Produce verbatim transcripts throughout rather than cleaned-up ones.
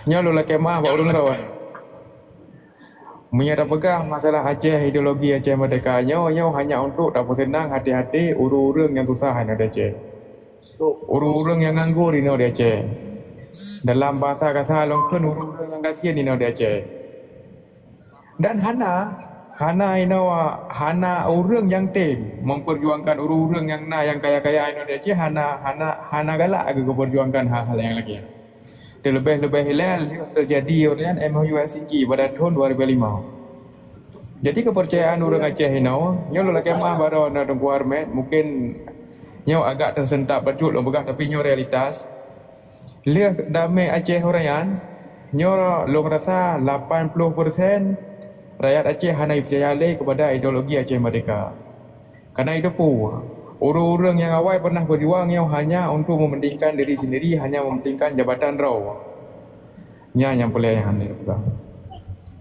Nyoe lôn lakée meu'ah bak ureuëng droe. Meunyoe tapeugah masalah Aceh, ideologi Aceh Merdeka nyoe, nyoe hanya untuk tapeuseunang hati-hati ureuëng-ureuëng nyang susah inoe di Aceh. Ureuëng-ureuëng nyang nganggur inoe di Aceh. Dalam bahasa kasa lôn kheun, ureuëng-ureuëng nyang gasien inoe di Aceh. Dan hana, hana inoe, hana ureuëng nyang tem memperjuangkan ureuëng-ureuëng nyang na, nyang kaya-kaya inoe di Aceh, hana, hana, hana galak geuperjuangkan hal-hal nyang lagée nyan. Terlebih-lebih ilée terjadi ureuëng M O U Helsinki pada tahun dua ribu lima. Jadi kepercayaan ureuëng Aceh inoe, nyoe lôn lakée meu'ah baroe na Teungku Armet, mungkin nyoe agak teuseuntap bacut lôn peugah, tapi nyoe realitas. Lheueh damé Aceh uroe nyan, nyoe lôn rasa lapan ploh persen rakyat Aceh hana peucaya lé kepada ideologi Aceh Merdeka. Karena itu pun, ureuëng-ureuëng nyang awai pernah berjuang nyoe hanya untuk mementingkan diri sendiri, hanya mementingkan jabatan droe. Nyan nyang peureulée nyan lé peugah.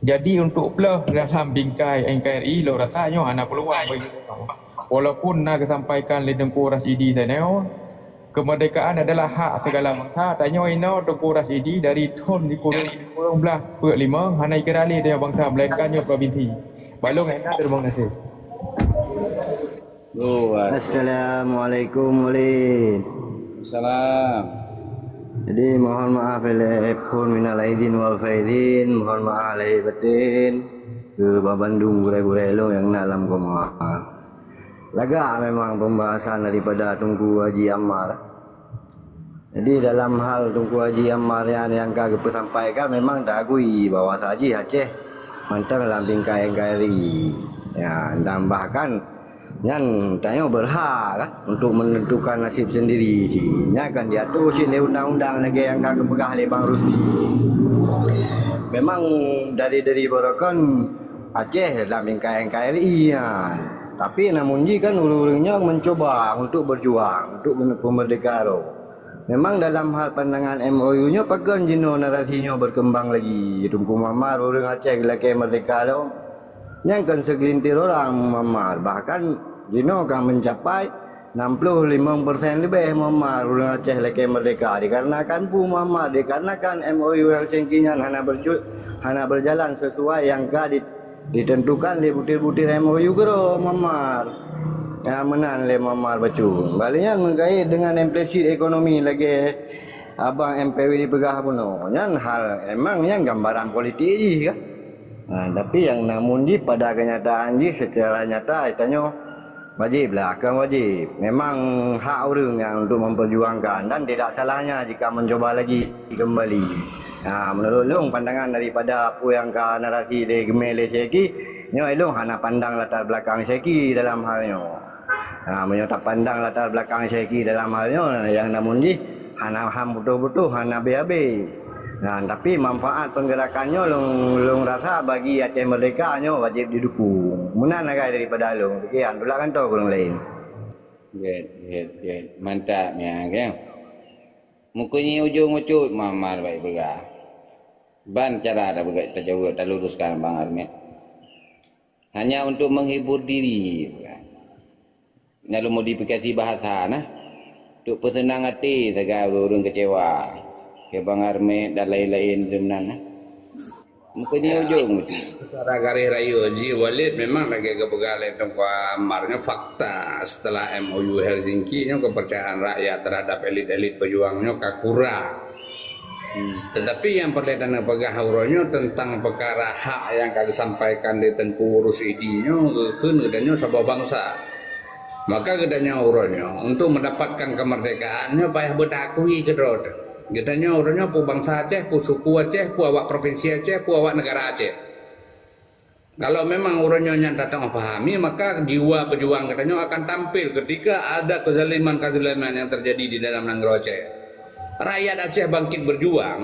Jadi untuk pleuh dalam bingkai N K R I, lôn rasa nyoe hana peuluang bagi, walaupun na geusampaikan lé Teungku Rasyidi Senior, kemerdekaan adalah hak segala bangsa. Tanyoe inoe Teungku Rasyidi dari thon sikureueng blaih peuet lima hana ikira lé tanyoe bangsa, melainkan nyoe provinsi. Balong ena, terima kasih. Assalamualaikum, Walid. Salam. Jadi, mohon maaf ilée phon minal aidin wal faizin, mohon maaf lahé batin keu bandum gurée-gurée lôn nyang na lam koma. Lagak memang pembahasan daripada Teungku Haji Ammar. Jadi, dalam hal Teungku Haji Ammar nyan nyang ka geupeusampaikan, memang taakui bahwa saji Aceh mantong lam bingkai N K R I. Ya, dan bahkan nyan tanyoe berhak kan untuk menentukan nasib sendiri cit. Nyan kan diatur cit lé undang-undang lagée nyang ka geupeugah lé Bang Rusdi. Memang dari, dari barokon Aceh lam bingkai N K R I nyan. Tapi namun jih kan ureuëng-ureuëng nyoe mencuba untuk berjuang untuk pemerdeka droe. Memang dalam hal pandangan M O U nyoe pakon jinoe narasi nyoe berkembang lagi. Teungku Muammar ureuëng Aceh geulakée merdeka lom. Nyan kon seugelintir orang Muammar. Bahkan jinoe ka mencapai enam puluh lima persen leubeh Muammar ureuëng Aceh lakée merdeka. Dikarenakan peue Muammar? Dikarenakan M O U Helsinki nyan hana berju-, hana berjalan sesuai nyang ka di-, ditentukan lé butir-butir M O U keudroe Muammar. Ya, meunan lé Muammar bacut. Balik nyan meukait dengan implisit ekonomi lagée Abang M P W peugah bunoe. Nyan hal, emang nyan gambaran politik jih kan. Ha, tapi nyang namun jih pada kenyataan jih secara nyata tanyoe wajib lah, akan wajib. Memang hak ureuëng nyang untuk memperjuangkan dan tidak salahnya jika mencoba lagi kembali. Ha, menurut lôn pandangan daripada apa yang ka narasi lé geumé lé Syeki, nyoe lôn hana pandang latar belakang Syeki dalam hal nyoe. Ha, meunyoe tapandang latar belakang Syeki dalam hal nyoe, nyang namun jih hana ham putôh-putôh, hana habéh-habéh. Nah, tapi manfaat penggerakan nyoe lôn, lôn rasa bagi Aceh Merdeka nyoe wajéb didukung. Meunan sagai daripada lôn. Sekian, tulak kantô keu ureuëng laén. Gét, gét, gét. Mantap nyan, kan? Meukeunyi ujong ucut mamar baik peugah. Ban cara tapeugah, tajaweueb, taluruskan Bang Armet. Hanya untuk menghibur diri, kan? Lalu modifikasi bahasa nah. Untuk peuseunang até sagai ureuëng kecewa. Keu Bang Armet dan laén-laén tu meunan nah. Mungkin nyoe ujong tu. Secara garis raya, jih Walid memang lagée geupeugah lé Teungku Amar nyoe fakta setelah M O U Helsinki nyoe kepercayaan rakyat terhadap elit-elit pejuang nyoe ka kurang. Hmm. Tetapi nyang peureulée taneuk peugah uroe nyoe teuntang peukara hak nyang ka geusampaikan lé Teungku Rusidi nyoe, geukheun geutanyoe saboh bansa. Maka geutanyoe uroe nyoe untuk mendapatkan kemerdekaan nyoe payah beutakui keudroe teuh. Geutanyoe uroe nyoe peue bansa Aceh, peue suku Aceh, peue awak provinsi Aceh, peue awak negara Aceh. Kalau memang uroe nyoe nyan tateupeue pahami, maka jiwa pejuang geutanyoe akan tampil ketika ada kezaliman-kezaliman yang terjadi di dalam nanggroe Aceh. Rakyat Aceh bangkit berjuang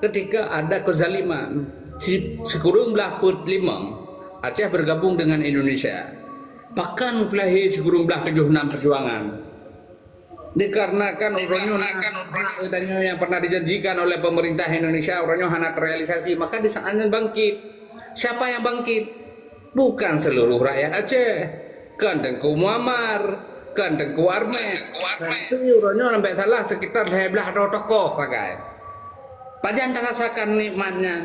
ketika ada kezaliman. Si-, sikureueng blah peuet limong, Aceh bergabung dengan Indonesia. Pakon peulahé sikureueng blah tujoh nam perjuangan? Dikarenakan uroe nyoe hak geutanyoe yang pernah dijanjikan oleh pemerintah Indonesia, uroe nyoe hana terrealisasi, maka di saat nyan bangkit. Siapa yang bangkit? Bukan seluruh rakyat Aceh. Kan Teungku Muammar, kan Teungku Armet. Tapi uroe nyoe sampai salah sekitar lhée blah droe tokoh sagai. Pajan tarasakan nikmat nyan?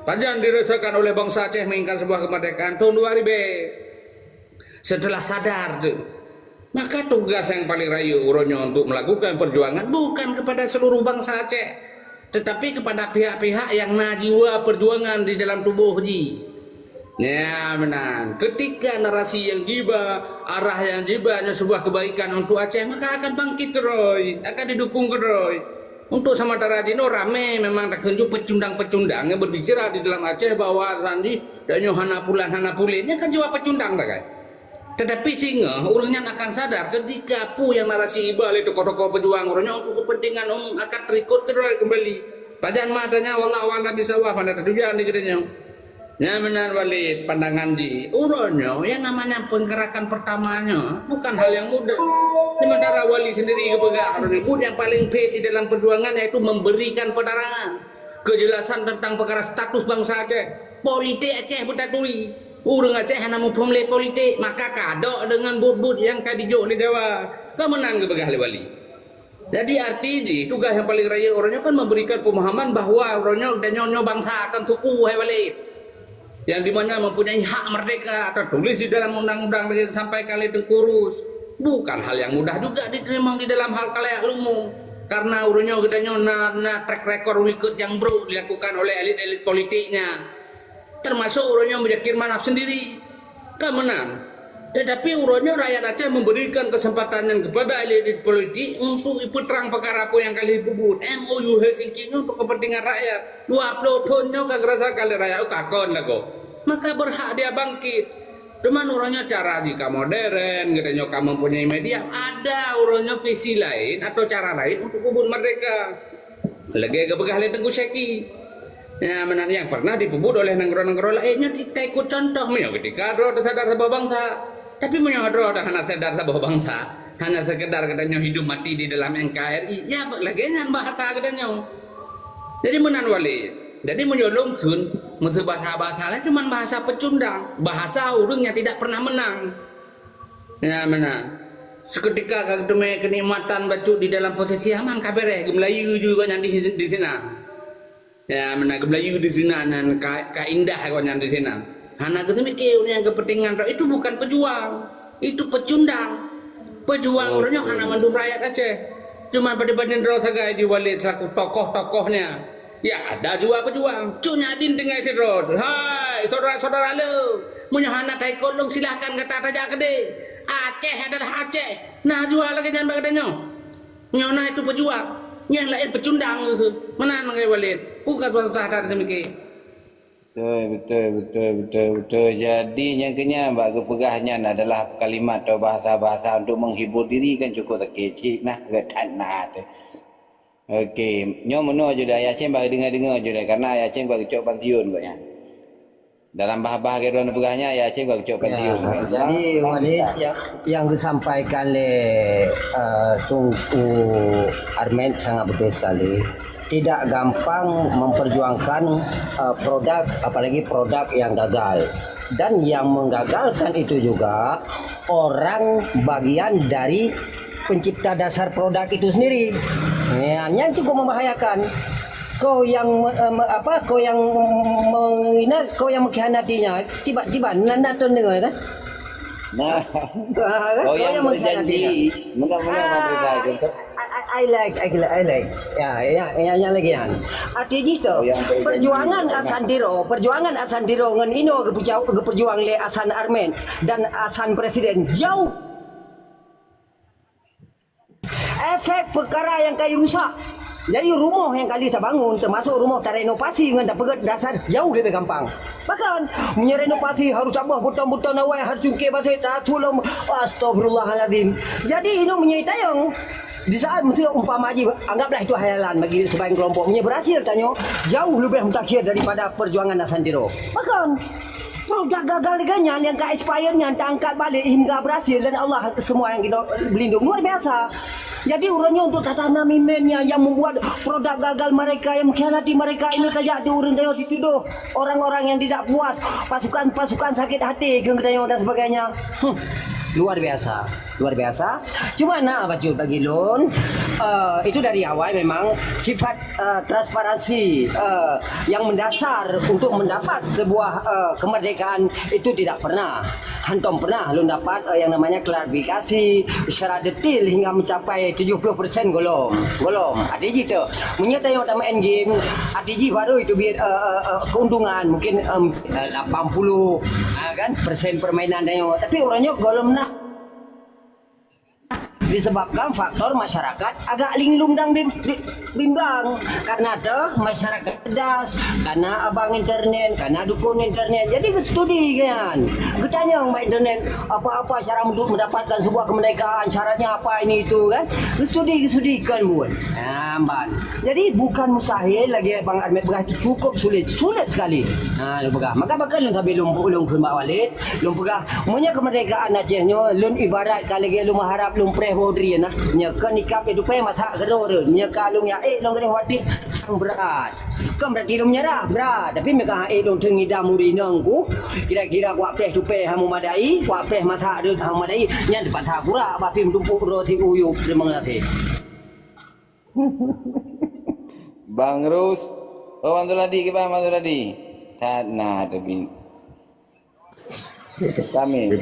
Pajan dirasakan oleh bansa Aceh menginginkan sebuah kemerdekaan tahun dua ribu? Setelah sadar tu, maka tugas yang paling rayeuk uroe nyoe untuk melakukan perjuangan bukan kepada seluruh bansa Aceh, tetapi kepada pihak-pihak yang na jiwa perjuangan di dalam tuboh jih. Ya, meunan. Ketika narasi yang jiba, arah yang jiba nyoe sebuah kebaikan untuk Aceh, maka akan bangkit keudroe, akan didukung keudroe. Untuk sementara jinoe ramé memang takheun ju pecundang-pecundang yang berbicara di dalam Aceh bahwa Sandi dan nyoe hana pulan, hana pulen. Nyan kan jiwa pecundang takai. Tetapi singoh ureuëng nyan akan sadar ketika peue nyang narasi iba lé tokoh-tokoh peujuang uroe nyoe untuk kepentingan umum akan terikut keudroe kembali. Pajan mata nyan, wallahu a'lam bishawab, hana tatujuan di geutanyoe. Nyan meunan Walid pandangan jih. Uroe nyoe nyang namanya penggerakan pertama nyoe bukan hal yang mudah. Sementara Walid sendiri geupeugah, uroe nyoe buet nyang paling phet di dalam perjuangan yaitu memberikan penerangan, kejelasan tentang perkara status bangsa Aceh. Politik Aceh beutaturi. Ureuëng Aceh hana muphom lé politik, maka kadok deungon buet-buet nyang ka jijok lé Jawa. Ka meunan geupeugah lé Walid. Jadi arti jih tugas nyang paling rayeuk uroe nyoe kan memberikan pemahaman bahwa uroe nyoe geutanyoe nyoe bansa, kon suku, hai Walid. Yang dimana mempunyai hak merdeka, tertulis di dalam undang-undang yang disampaikan oleh Tengku Urus. Bukan hal yang mudah juga diterima di dalam hal kalayak umum. Karena uroe nyoe geutanyoe na, na track record likot nyang brok dilakukan oleh elit-elit politiknya. Termasuk uroe nyoe Muzakir Manaf sendiri. Ka meunan. Tetapi uroe nyoe rakyat Aceh memberikan kesempatan nyan kepada elit-elit politik untuk ipeutrang peukara peue nyang ka lheueh peubuet. M O U Helsinki nyoe untuk kepentingan rakyat. Dua ploh thon nyoe ka geurasakan lé rakyat, ka kon lagoe. Maka berhak dia bangkit. Cuman uroe nyoe cara jih ka modern, geutanyoe ka mempunyai media. Ada uroe nyoe visi lain atau cara lain untuk peubuet merdeka. Lagée geupeugah lé Teungku Syeki. Ya, meunan nyang pernah dipeubuet oleh nanggroe-nanggroe laén nyan kita ikut contoh. Meunyoe ketika droe teusadar saboh bansa. Tapi meunyoe droe dah hana sadar saboh bansa, hana sekedar geutanyoe hidup mati di dalam N K R I, ya, lagée nyan bahasa geutanyoe. Jadi meunan Walid. Jadi meunyoe lôn kheun, meuseu bahasa-bahasa laén cuman bahasa pecundang, bahasa ureuëng nyang tidak pernah menang. Ya, meunan. Seketika ka geuteumé kenikmatan bacut di dalam posisi aman, ka beres, geumeulayeue ju gobnyan di, di sinan. Ya, meunan, geumeulayeue di sinan nyan ka, ka indah gobnyan di sinan. Hana geuseumiké ureuëng nyang geupeuntengan droe, itu bukan pejuang, itu pecundang. Pejuang ureuëng nyoe hana mandum rakyat Aceh. Cuma pada banding droe sagai di Walid selaku tokoh-tokohnya. Ya, ada jua peujuang. Cut Nyak Dien tinggai sidroe. Hai, syedara-syedara lôn, meunyoe hana taikot lôn, silahkan gata tajak keudeh. Aceh adalah Aceh. Nah, jua lagée nyan bak geutanyoe. Nyoe na itu peujuang. Nyang laén pecundang, eh. Meunan ngon Walid. Buka susah that seumiké. Betul, betul, betul, betul, betul. Jadi, nyang keunyan bak geupeugah nyan adalah kalimat atau bahasa-bahasa untuk menghibur diri kan cukup sakét cit nah, geutanah teuh. Oke, nyoe meunoe ju dah, Yacen bak deungoe-deungoe ju dah, karena Yacen bak geucok pensiun gobnyan. Dalam bah-bah keudroe neupeugah nyan, Yacen bak geucok pensiun. Ya, jadi, Walid, yang, yang disampaikan oleh, eh, Teungku Armet sangat betul sekali. Tidak gampang memperjuangkan, eh, produk, apalagi produk yang gagal. Dan yang menggagalkan itu juga orang bagian dari pencipta dasar produk itu sendiri. Ya, nyan cukup membahayakan. Kau yang me-, eh, me-, apa, kau yang menghina, kau yang mengkhianatinya. Tiba-tiba, na, na, tu dengar kan? Nah, ah, kan? Kau yang berjanji. Mengkhianatinya. Mula-mula ah, I, I, I like, I like, I like. Ya, ya, ya, yang lagi kan. Arti jih tu, perjuangan Hasan Tiro, perjuangan Hasan Tiro ngon inoe geupeujau-, geupeurjuang lé Hasan Armet dan Hasan Presiden jauh. Efek peukara nyang ka rusak. Jadi rumoh nyang ka lheueh tabangun, teumasok rumoh tarenovasi ngon tapeugét dasar jauh leubeh gampang. Bahkan, meunyoe renovasi harus saboh beutong-beutong awai, harus cungké basét, tathulom, astagfirullahalazim. Jadi inoe meunyoe tayong, di saat meuseu umpama jih, anggaplah itu hayalan bagi sebagian kelompok. Meunyoe berhasil tanyoe, jauh leubeh mutakhir daripada perjuangan Hasan Tiro. Bahkan, produk gagal lagée nyan nyang ka expire nyan taangkat balek hingga berhasil dan Allah semua yang kita berlindung. Luar biasa. Jadi uroe nyoe untuk tatanam imannya yang membuat produk gagal mereka, yang mengkhianati mereka, ini tajak di ureuëng tajak dituduh orang-orang yang tidak puas, pasukan-pasukan sakit hati, geutanyoe dan sebagainya. Hmm. Luar biasa, luar biasa. Cuma na bacut bagi lôn, eh, itu dari awal memang sifat, eh, transparansi, eh, yang mendasar untuk mendapat sebuah, eh, kemerdekaan itu tidak pernah. Hantom pernah lôn dapat, eh, yang namanya klarifikasi secara detail hingga mencapai tujuh puluh persen golom. Golom. Arti jih tu, meunyoe tanyoe tameu'en game, arti jih baru itu biet, eh, eh, eh, keuntungan. Mungkin, em, eh, lapan puluh, ah, kan, persen permainan tanyoe. Tapi uroe nyoe golom na. Disebabkan faktor masyarakat agak linglung dan bim-, bi-, bimbang. Karena teuh masyarakat cerdas, karena abang internet, karena dukun internet. Jadi geustudi kan. Geutanyong bak internet, apa-apa cara untuk mendapatkan sebuah kemerdekaan, syaratnya apa ini itu kan. Geustudi, geustudikan buet. Nah, ban. Jadi bukan mustahil lagi Bang Armet peugah itu cukup sulit. Sulit sekali. Ha, lôn peugah. Maka bahkan lôn sabe lôn, lôn kheun bak Walid, lôn peugah, meunyoe kemerdekaan Aceh nyoe lôn ibarat ka lagèe lôn meuharap lôn preh boh drien nah. Nyoe keu nikab itu peh masak keudroe. Nyoe ka lôn ya ék lôn keudeh watit berat. Kan berarti lôn menyerah, berat. Tapi meuka ék lôn teung ngidam ureueng inong ku, kira-kira kuak preh tupè hana memadai, kuak preh masak rot hana memadai, nyan teupaksa kurak, bah pih meutumpôk droe si uyup. Terima kasih. Bang Rus. Oh, Bang Zuladi, kiban Bang Zuladi? That na teubi. Kami.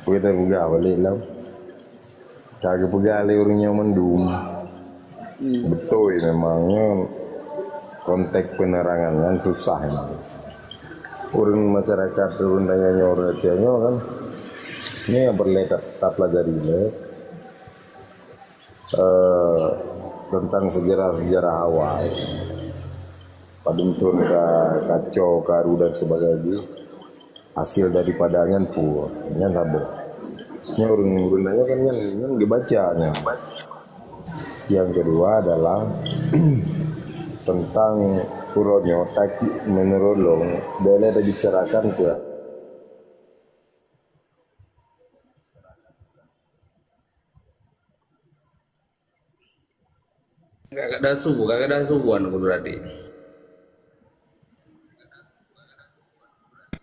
Kita peugah balik lah. Ka geupeugah lé ureueng nyoe mandum. Hmm. Beutôi memang nyoe konteks penerangan nyan susah memang. Ureueng masyarakat ureueng tanyoe nyoe, ureueng Aceh nyoe kan. Ini yang perlu ta-, tapelajari lé. Eh, tentang sejarah-sejarah awai. Padum thôn ka, kacau, karu dan sebagainya. Hasil daripada nyan peue? Nyan saboh. Nyan ureueng-ureueng nyan kan nyan, nyan geubaca nyan. Yang kedua adalah tentang uroe nyoe taktik meneurolong, boleh tabicarakan peue? Kakak dasu, kakak dasu wan kudu tadi.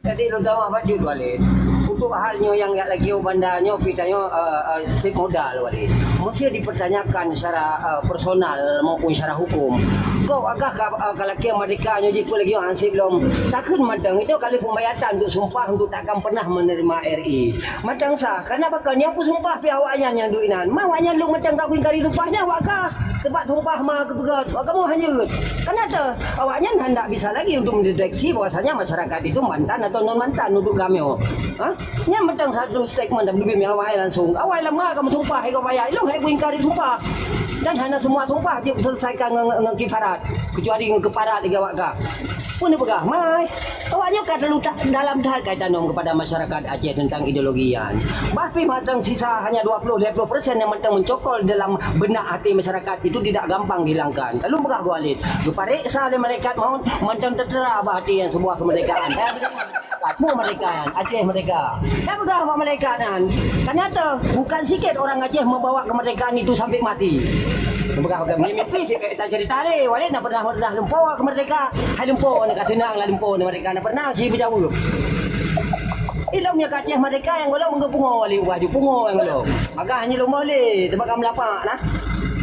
Jadi lôn tamah bacut Walid. Untuk hal nyoe nyang jak lagèe banda nyoe pih tanyoe, eh, eh, seb modal Walid. Mesti dipertanyakan secara, eh, personal maupun secara hukum. Kok agah ka, eh, ka lakèe merdeka nyoe jih peue lagèe nyoe hanseb lom. Takheun mantong itu kali pembayatan untuk sumpah untuk takkan pernah menerima R I. Mantong sah, karena pakon nyang peusumpah pih awaknyan nyang duek inan. Ma awaknyan lôn mantong ka kuingkari sumpah nyan awak kah. Sebab sumpah ma geupeugöt, awak kamoe hana jeuet. Karena teuh, awaknyan handak bisa lagi untuk mendeteksi bahwasanya masyarakat itu mantan atau non mantan untuk kamoe. Ha? Nyan mantong satu statement dan lebih awai langsung. Awai lama kamoe sumpah, hai kamoe bayar. Ilong hai kuingkari sumpah. Dan hana semua sumpah jeuet selesaikan ngon, ngon, ngon kifarat. Kecuali ngon keparat lagi awak kah. Pun dipeugah, mai. Awak nyoe ka terletak dalam that kaitan nyoe kepada masyarakat Aceh tentang ideologi nyan. Bah pih mantong sisa hanya dua puluh lima puluh persen nyang mantong mencokol dalam benak hati masyarakat itu tidak gampang dihilangkan. Lalu peugah Walid, geupareksa lé malaikat maut mantong tertera bak hati nyan sebuah kemerdekaan. Mu merdeka nyan, Aceh merdeka. Dak peugah bak malaikat nyan. Karena teuh, bukan sikit orang Aceh membawa kemerdekaan itu sampai mati. Peugah-peugah mimpi cit ta cerita lé, Walid na pernah, pernah lumpoe kemerdekaan. Hai lumpoe, na ka seunang lah lumpoe, na merdeka na pernah si beujaweueb. Ilom nyang ka Aceh merdeka nyang golom geupeupungo lé baju pungo nyang golom. Maka hanya lumpoe lé, teubak ka meulapak nah.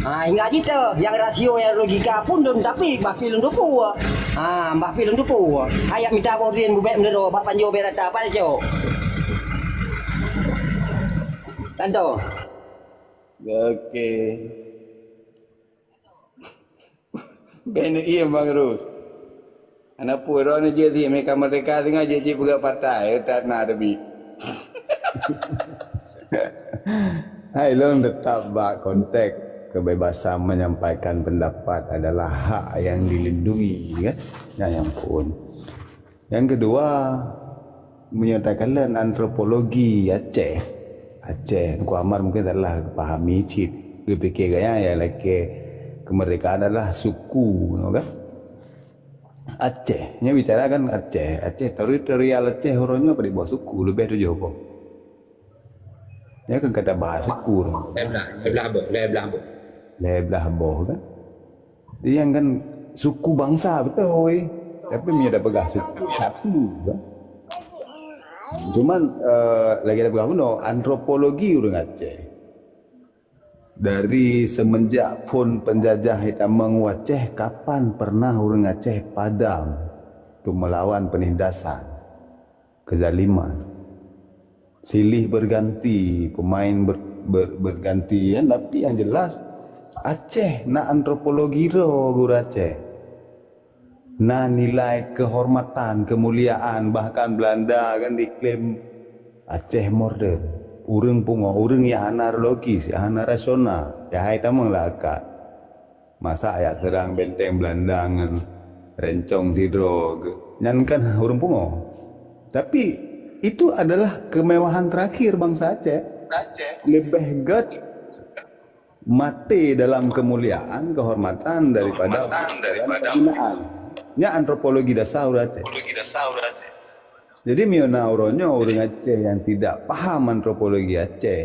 Ha, hingga jih teuh, nyang rasio nyang logika pun lôn tapi bah pih lôn tupeue. Ha, bah pih lôn tupeue. Hayat mita boh drien bubek meuduro bak panjoe bek rata, pat cok. Tanto. Oke. Bèk neuiem Bang Rus. Hana peue droeneuh jeuet sih, merdeka-merdeka singoh jeuet cit peugöt partai, that na teubi. Hai lôn tetap bak konteks kebebasan menyampaikan pendapat adalah hak yang dilindungi, kan? Nyan nyang phôn. Nyang keudua, meunyoe takalon antropologi Aceh, Aceh, Teungku Amar mungkin salah pahami cit. Geupike gaya ya lakèe kemerdekaan adalah suku, no kan? Aceh, nyoe bicara kan Aceh. Aceh, teritorial Aceh uroe nyoe padum boh suku, leubeh tujoh boh. Nyoe kan kata bahasa suku tu. Lhèe blah, lhèe blah boh, lhèe blah boh. Lhèe blah boh kan. Dia kan suku bangsa beutôi. Tapi meunyoe dah peugah suku satu kan. Cuman eh, lagi ada peugah bunoe, antropologi ureuëng Aceh. Dari semenjak phon penjajah hitamong u Aceh, kapan pernah ureuëng Aceh padam untuk melawan penindasan, kezaliman? Silih berganti, pemain ber, ber, berganti kan, tapi yang jelas Aceh na antropologi roh guru Aceh. Na nilai kehormatan, kemuliaan, bahkan Belanda kan diklaim Aceh modern. Ureuëng pungo, ureuëng nyang hana logis, nyang hana rasional, nyang hai tamong lah akal. Masa yak serang benteng Belanda ngon rencong sidroe, nyan kan ureuëng pungo. Tapi itu adalah kemewahan terakhir bangsa Aceh. Lebih gét mati dalam kemuliaan, kehormatan daripada kehormatan daripada pembinaan. Nya antropologi dasar ureuëng Aceh. Jadi miona uroe nyoe ureuëng Aceh yang tidak paham antropologi Aceh,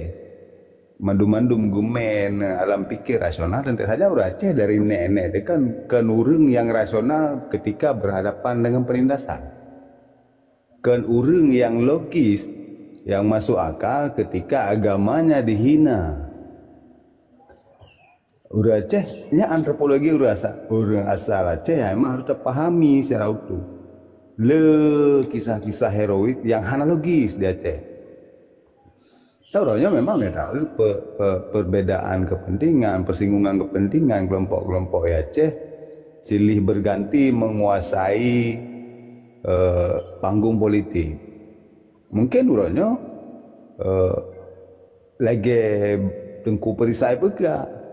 mandum-mandum gumen alam pikir rasional, tentu saja ureuëng Aceh dari nek-nek dia kan, kan ureuëng yang rasional ketika berhadapan dengan penindasan. Kan ureuëng yang logis, yang masuk akal ketika agamanya dihina. Ureuëng Aceh, nya antropologi ureuëng asal, ureuëng asal Aceh yang memang harus terpahami secara utuh. Le kisah-kisah heroik yang hana logis di Aceh. Tahu nyoe memang ada pe, pe, perbedaan kepentingan, persinggungan kepentingan kelompok-kelompok di Aceh silih berganti menguasai eh, panggung politik. Mungkin uroe nyoe eh, lagée Tengku Perisai peugah,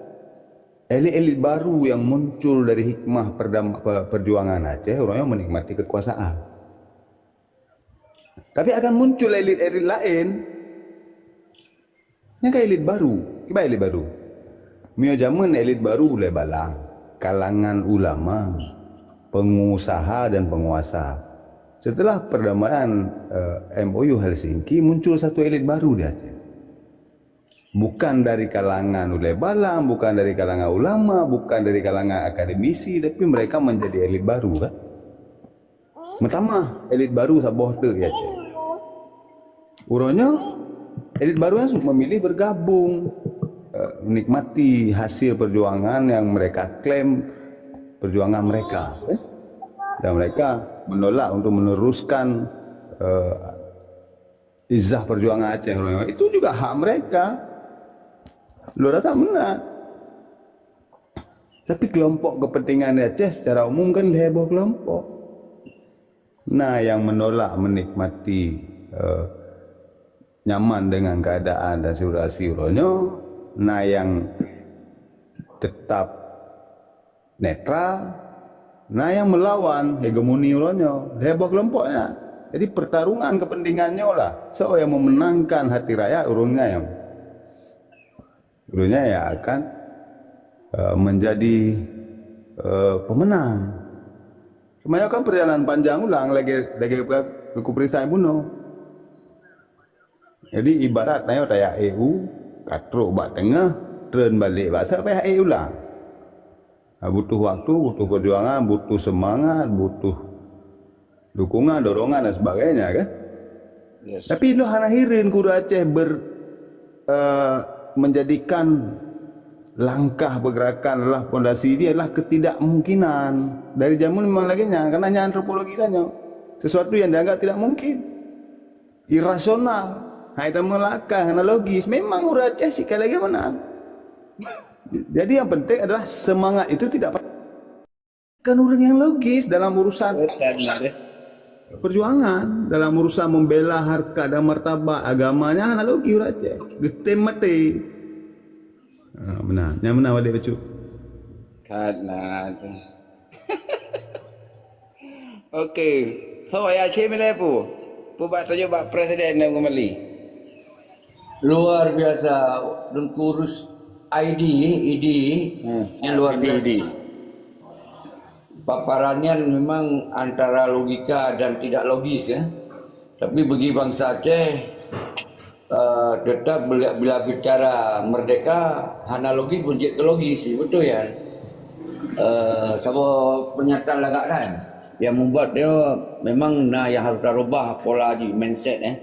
elit-elit baru yang muncul dari hikmah perdam, pe, perjuangan Aceh uroe nyoe menikmati kekuasaan. Tapi akan muncul elit-elit lain. Nyan kan elit baru. Kiban elit baru? Mio jameun elit baru ulée balang, kalangan ulama, pengusaha dan penguasa. Setelah perdamaian eh, M O U Helsinki, muncul satu elit baru di Aceh. Bukan dari kalangan ulée balang, bukan dari kalangan ulama, bukan dari kalangan akademisi, tapi mereka menjadi elit baru kan. Meutamah elit baru saboh teuk ya cek. Uroe nyoe elit baru nyan memilih bergabung, eh, menikmati hasil perjuangan yang mereka klaim perjuangan mereka, eh. Dan mereka menolak untuk meneruskan eh, izah perjuangan Aceh uroe nyoe. Itu juga hak mereka. Lôn rasa meunan. Tapi kelompok kepentingan di Aceh secara umum kan lhée boh kelompok. Na yang menolak menikmati eh, nyaman dengan keadaan dan situasi uroe nyoe, na yang tetap netral, na yang melawan hegemoni uroe nyoe, lhée boh kelompok nyan. Jadi pertarungan kepentingan nyoe lah, soe yang memenangkan hati rakyat, ureuëng nyan yang, ureuëng nyan yang akan eh, menjadi eh, pemenang. Cuma nyoe kan perjalanan panjang ulang lagi, lagi bukan Teuku Perisai bunoe. Jadi ibarat nyoe tajak ék u, ka trok bak teungoh, treun balek bak sat payah ék ulang. Ha, butuh waktu, butuh perjuangan, butuh semangat, butuh dukungan, dorongan dan sebagainya kan. Yes. Tapi lôn hana hireuen guru Aceh ber, eh, menjadikan langkah pergerakan adalah fondasi dia adalah ketidakmungkinan. Dari zaman memang lagi nyan, karena nyan antropologi tanyoe. Sesuatu yang dianggap tidak mungkin. Irasional. Hai ta meulakai, hana logis. Memang ureuëng Aceh sikali lagi menang. Jadi yang penting adalah semangat itu tidak kan ureuëng yang logis dalam urusan perjuangan, dalam urusan membela harkat dan martabat agamanya hana logis ureuëng Aceh. Geutem maté. Ha, benar. Yang benar balik bacut. Karena Okey. So, ya cik milai pu. Pu bak tajuk bak presiden dan kembali. Luar biasa, Teuku Rus-, I D, I D, hmm, yang luar biasa. Paparannya memang antara logika dan tidak logis ya. Tapi bagi bangsa Aceh, eh, tetap bila, bila bicara merdeka, hana logis pun cek logis, betul ya? Eh, saboh pernyataan lagak kan? Nyang mubat nyoe memang na nyang harôh tarubah pola jih, mindset, eh.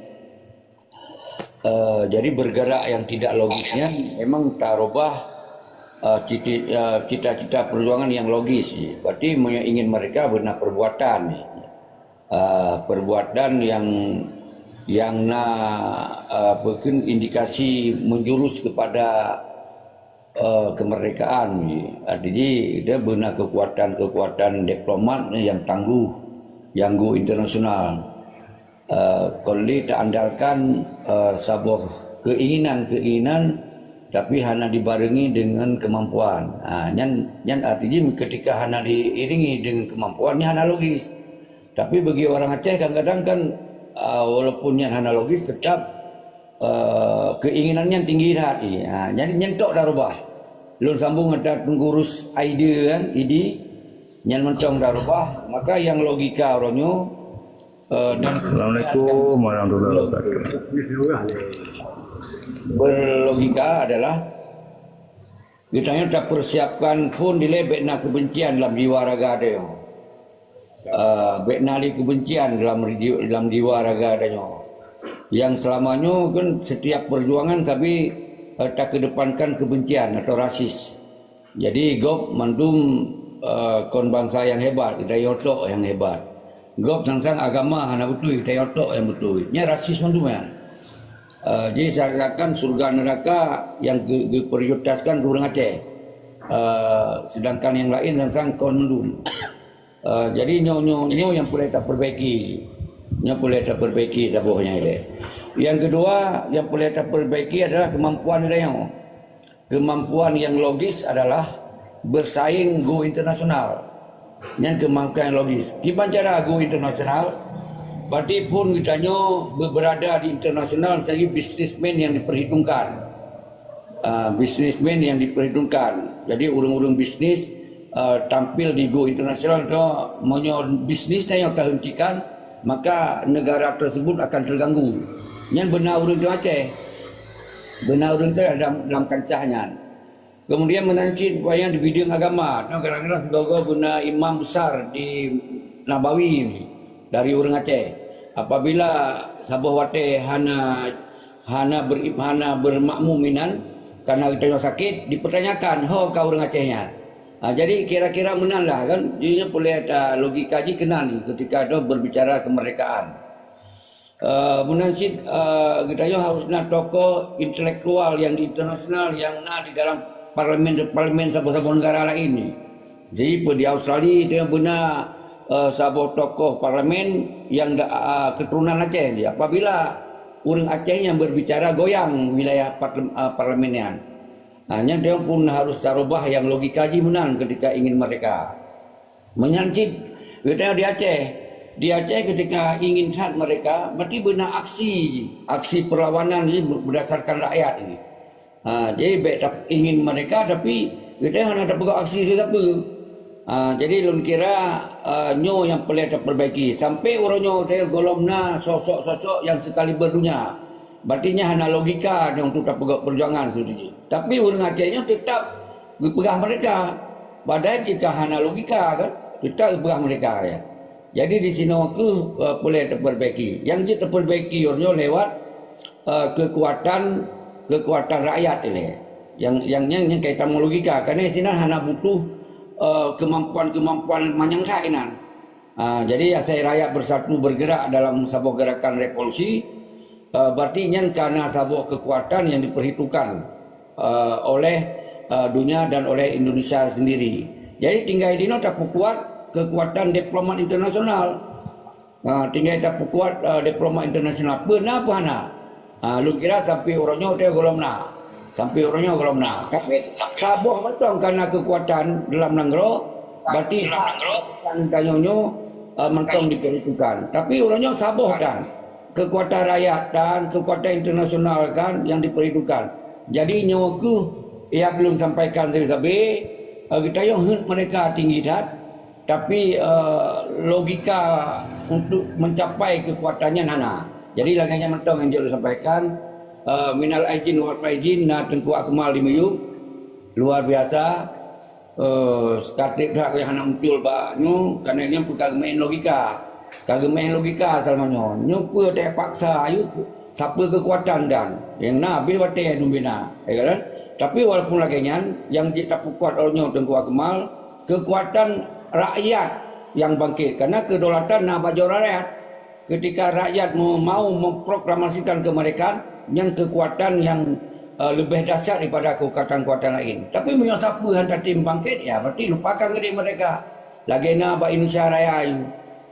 Eh, jadi bergerak yang tidak logis nyan memang tarubah, eh, citi-, eh, cita-cita perjuangan yang logis. Berarti meunyoe ingin mereka beuna perbuatan. Eh, perbuatan yang, yang na, eh, apa kheun, indikasi menjurus kepada, eh, kemerdekaan. Arti jih dia beuna kekuatan-kekuatan diplomat yang tangguh, yang go internasional. Eh, kon lé taandalkan, eh, saboh keinginan-keinginan tapi hana dibarengi dengan kemampuan. Ha, nyan, nyan arti jih ketika hana diiringi dengan kemampuan, nyan hana logis. Tapi bagi orang Aceh kadang-kadang kan, ah, walaupun nyan hana logis, tetap, ah, keinginan nyan tinggi that. Ha, nyan, nyan tok dah rubah. Lôn sambung ada pengurus I D A kan, I D A, nyan mantong dah rubah. Maka yang logika uroe nyoe, eh, dan Assalamualaikum warahmatullahi wabarakatuh. Berlogika adalah geutanyoe tapersiapkan phon dilèe bèk na keubencian lam jiwa raga tanyoe. Ah, bèk na lé keubencian lam ridi-, lam jiwa raga tanyoe. Yang selama nyoe kan setiap perjuangan sabe, eh, takeudepankan keubencian atau rasis. Jadi gob mandum, eh, kon bansa nyang hebat, geutanyoe tok nyang hebat. Gob sang-sang agama hana beutôi, geutanyoe tok nyang beutôi. Nyan rasis mandum nyan. Eh, jadi seakan-akan syurga neraka nyang geu-, geuprioritaskan keu ureueng Aceh. Eh, sedangkan nyang laén sang-sang kon mandum. Eh, jadi nyoe, nyoe, nyoe nyang peureulèe tapeurbaiki. Nyoe peureulèe tapeurbaiki saboh nyan ilèe. Nyang keudua, nyang peureulèe tapeurbaiki adalah kemampuan geutanyoe. Kemampuan yang logis adalah bersaing go internasional. Nyan kemampuan yang logis. Kiban cara go internasional, berarti phon geutanyoe be-, berada di internasional, misalnya bisnismen yang diperhitungkan. Ah, bisnismen yang diperhitungkan. Jadi, ureueng-ureueng bisnis, ah, tampil di go internasional tu, meunyoe bisnis nyan nyang terhentikan, maka negara tersebut akan terganggu. Nyan beuna ureueng di Aceh. Beuna ureueng tu dalam, dalam kancah nyan. Kemudian meunan cit wayang di bidang agama, nyoe kadang-kadang sigoe-goe beuna imam besar di Nabawi dari ureueng Aceh. Apabila saboh watèe hana, hana ber-, hana bermakmum inan karena geutanyoe sakét, dipertanyakan, ho ka ureueng Aceh nyan. Ha, jadi kira-kira meunan lah kan, jih nyoe peureulèe ta logika jih keunan ketika tu berbicara kemerdekaan. Eh, meunan cit, eh, geutanyoe harus na tokoh intelektual nyang di internasional nyang na di dalam parlemen-parlemen saboh-saboh negara laén. Jadi, di Australia itu beuna, eh, saboh tokoh parlemen nyang da-, eh, keturunan Aceh. Apabila ureueng Aceh nyang berbicara, goyang wilayah parle-, eh, parlemen nyan. Ah, nyan pun harus tarubah nyang logika jih meunan ketika ingin merdeka. Meunan cit geutanyoe di Aceh. Di Aceh ketika ingin that merdeka, berarti beuna aksi, aksi perlawanan ni berdasarkan rakyat ni. Ha, jadi bèk tap-, ingin merdeka tapi geutanyoe hana tapeugah aksi siapa. Ha, jadi lôn kira, ah, nyoe nyang peureulèe tapeurbaiki. Sampai uroe nyoe geutanyoe gohlom na sosok-sosok nyang sekaliber donya. Berarti nyan hana logika nyang untuk tapeugah perjuangan seperti itu. Tapi ureueng Aceh nyoe tetap geupeugah merdeka. Padahai jika hana logika kan, tetap geupeugah merdeka ya. Jadi di sinoe keuh, eh, peureulèe tapeurbaiki. Nyang jeuet tapeurbaiki uroe nyoe lewat, eh, kekuatan, kekuatan rakyat ilèe. Nyang, nyang, nyang, nyang kaitan ngon logika. Karena sinan hana butuh, eh, kemampuan-kemampuan manyang that inan. Ah, jadi asai rakyat bersatu bergerak dalam saboh gerakan revolusi, eh, berarti nyan kana saboh kekuatan yang diperhitungkan, eh, oleh, eh, dunia dan oleh Indonesia sendiri. Jadi tinggai dinoe tapeukuat kekuatan diplomat internasional. Ah, tinggai tapeukuat, eh, diplomat internasional. Peue na peue hana? Ah, lôn kira sampai uroe nyoe teuh gohlom na. Sampai uroe nyoe gohlom na. Tapi saboh mantong kana kekuatan dalam nanggroe, berarti hak kekuatan tanyoe nyoe, eh, mantong diperhitungkan. Tapi uroe nyoe saboh kan. Kekuatan rakyat dan kekuatan internasional kan yang diperhitungkan. Jadi nyoe keuh nyang lôn sampaikan sabe-sabe, eh, geutanyoe heuet merdeka tinggi that. Tapi, eh, logika untuk mencapai kekuatan nyan hana. Jadi lagèe nyan mantong nyang jeuet lôn sampaikan, eh, minal aidin wal faizin na Teungku Akmal di Meyup. Luar biasa. Eh, sekartik that nyang hana muncul bak nyoe, karena nyan pun ka geumeu'en logika. Ka geumeu'en logika selama nyoe. Nyoe peue teuh paksa, ayue sapeue keukuatan dan nyang na habéh watée dum bina, ya kan? Tapi walaupun lagée nyan, nyang jeuet tapeukuat uroe nyoe Teungku Akmal, keukuatan rakyat nyang bangkét. Karena kedaulatan na bak jaroe rakyat. Ketika rakyat mau, mau memproklamasikan kemerdekaan, nyan kekuatan yang, eh, lebih dahsyat daripada kekuatan-kekuatan lain. Tapi meunyoe sapeue han tatem bangkét, ya berarti lupakan keu diri merdeka. Lagée na bak Indonesia Raya nyoe.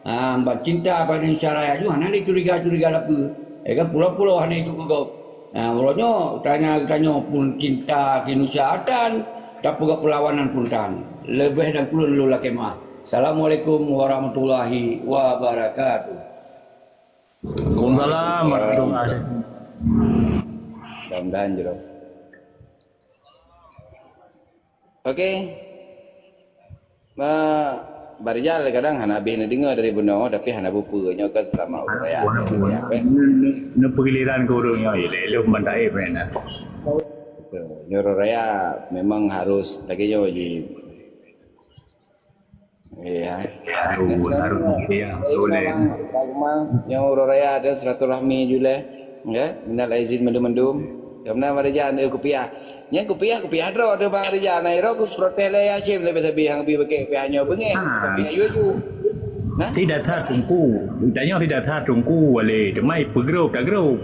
Ha, ban cinta bak Indonesia Raya nyoe hana lé curiga-curiga sapeue. Ya kan, pulo-pulo hana ijok keu gob. Ha, uroe nyoe tanya-tanya pun cinta keu Indonesia tan, tapeugah perlawanan pun tan. Leubeh dan kulon lôn lakée meu'ah. Assalamualaikum warahmatullahi wabarakatuh. Waalaikumsalam warahmatullahi wabarakatuh. Mudah-mudahan jroh. Oke. Ma, Barijal kadang hana habéh neudeungoe dari bunoe, tapi hana peue-peue. Nyoe kan seulamat uroe raya. Hana peue, hana peue. Neu-, neu-, neupeugiliran keu ureueng nyoe, ilée lom ban taéb meunan. Betul. Nyoe uroe raya memang harus lagée nyoe jih. Iya. Harus, harus, iya, boleh. Memang, memang, nyoe uroe raya ada silaturahmi juleh. Ya, minal aizin mandum-mandum. Karena Marijal ada kupiah. Nyan kupiah, kupiah droe ada Bang Rijal. Nah, iro ku protes lé Hashim lebih-lebih hang bi pakai kupiah nyoe beungéh. Ha. Kupiah yu aju. Nah? Tidak sah Teungku. Tanya tidak sah Teungku, wale. Cuma peugrop tak grop.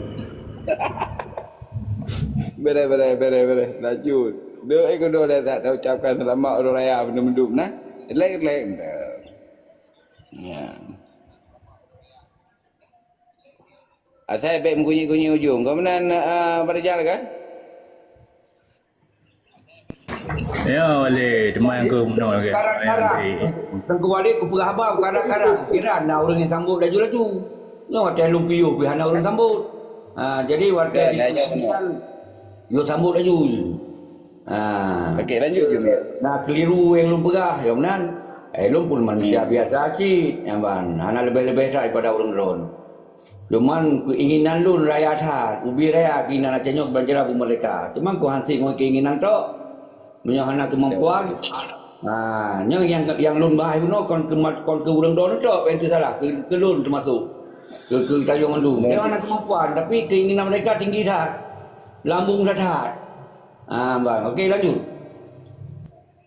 Bere, bere, bere, bere. Lanjut. Doa kedua dah tak ucapkan selamat hari raya mandum-mandum nah. Lek, lek. Ya. Asai bèk meugunyi-gunyi ujong. Kau meunan, ah, Barijal kan? Ya, boleh. Teuma nyang keu meunoe lagèe. Karang-karang. Teungku Walid kupeugah haba, karang-karang. Kira na ureueng nyang sambot laju-laju. Nyoe watèe lôn piôh pih hana ureueng sambot. Ha, jadi watèe disambot kan, yo sambot laju. Ha. Okey, lanjut je, Mir. Nah, keliru nyang lôn peugah, ya meunan. Eh, lôn pun manusia biasa cit, ya ban. Hana leubeh-leubeh that daripada ureueng droen. Cuman keinginan lôn raya that, ubé raya keinginan Aceh nyoe ban jeuet beumeurdeka. Cuman keu han sép ngon keinginan tok, meunyoe hana keumampuan, ha, nyoe nyang, nyang lôn bahas bunoe kon keu mat-, kon keu ureueng droeneuh tok, nyang teusalah, keu, keu lôn teumasok. Keu, keu geutanyoe mandum. Nyoe hana keumampuan, tapi keinginan mereka tinggi that. Lambung that-that. Ha, ban. Okey, lanjut.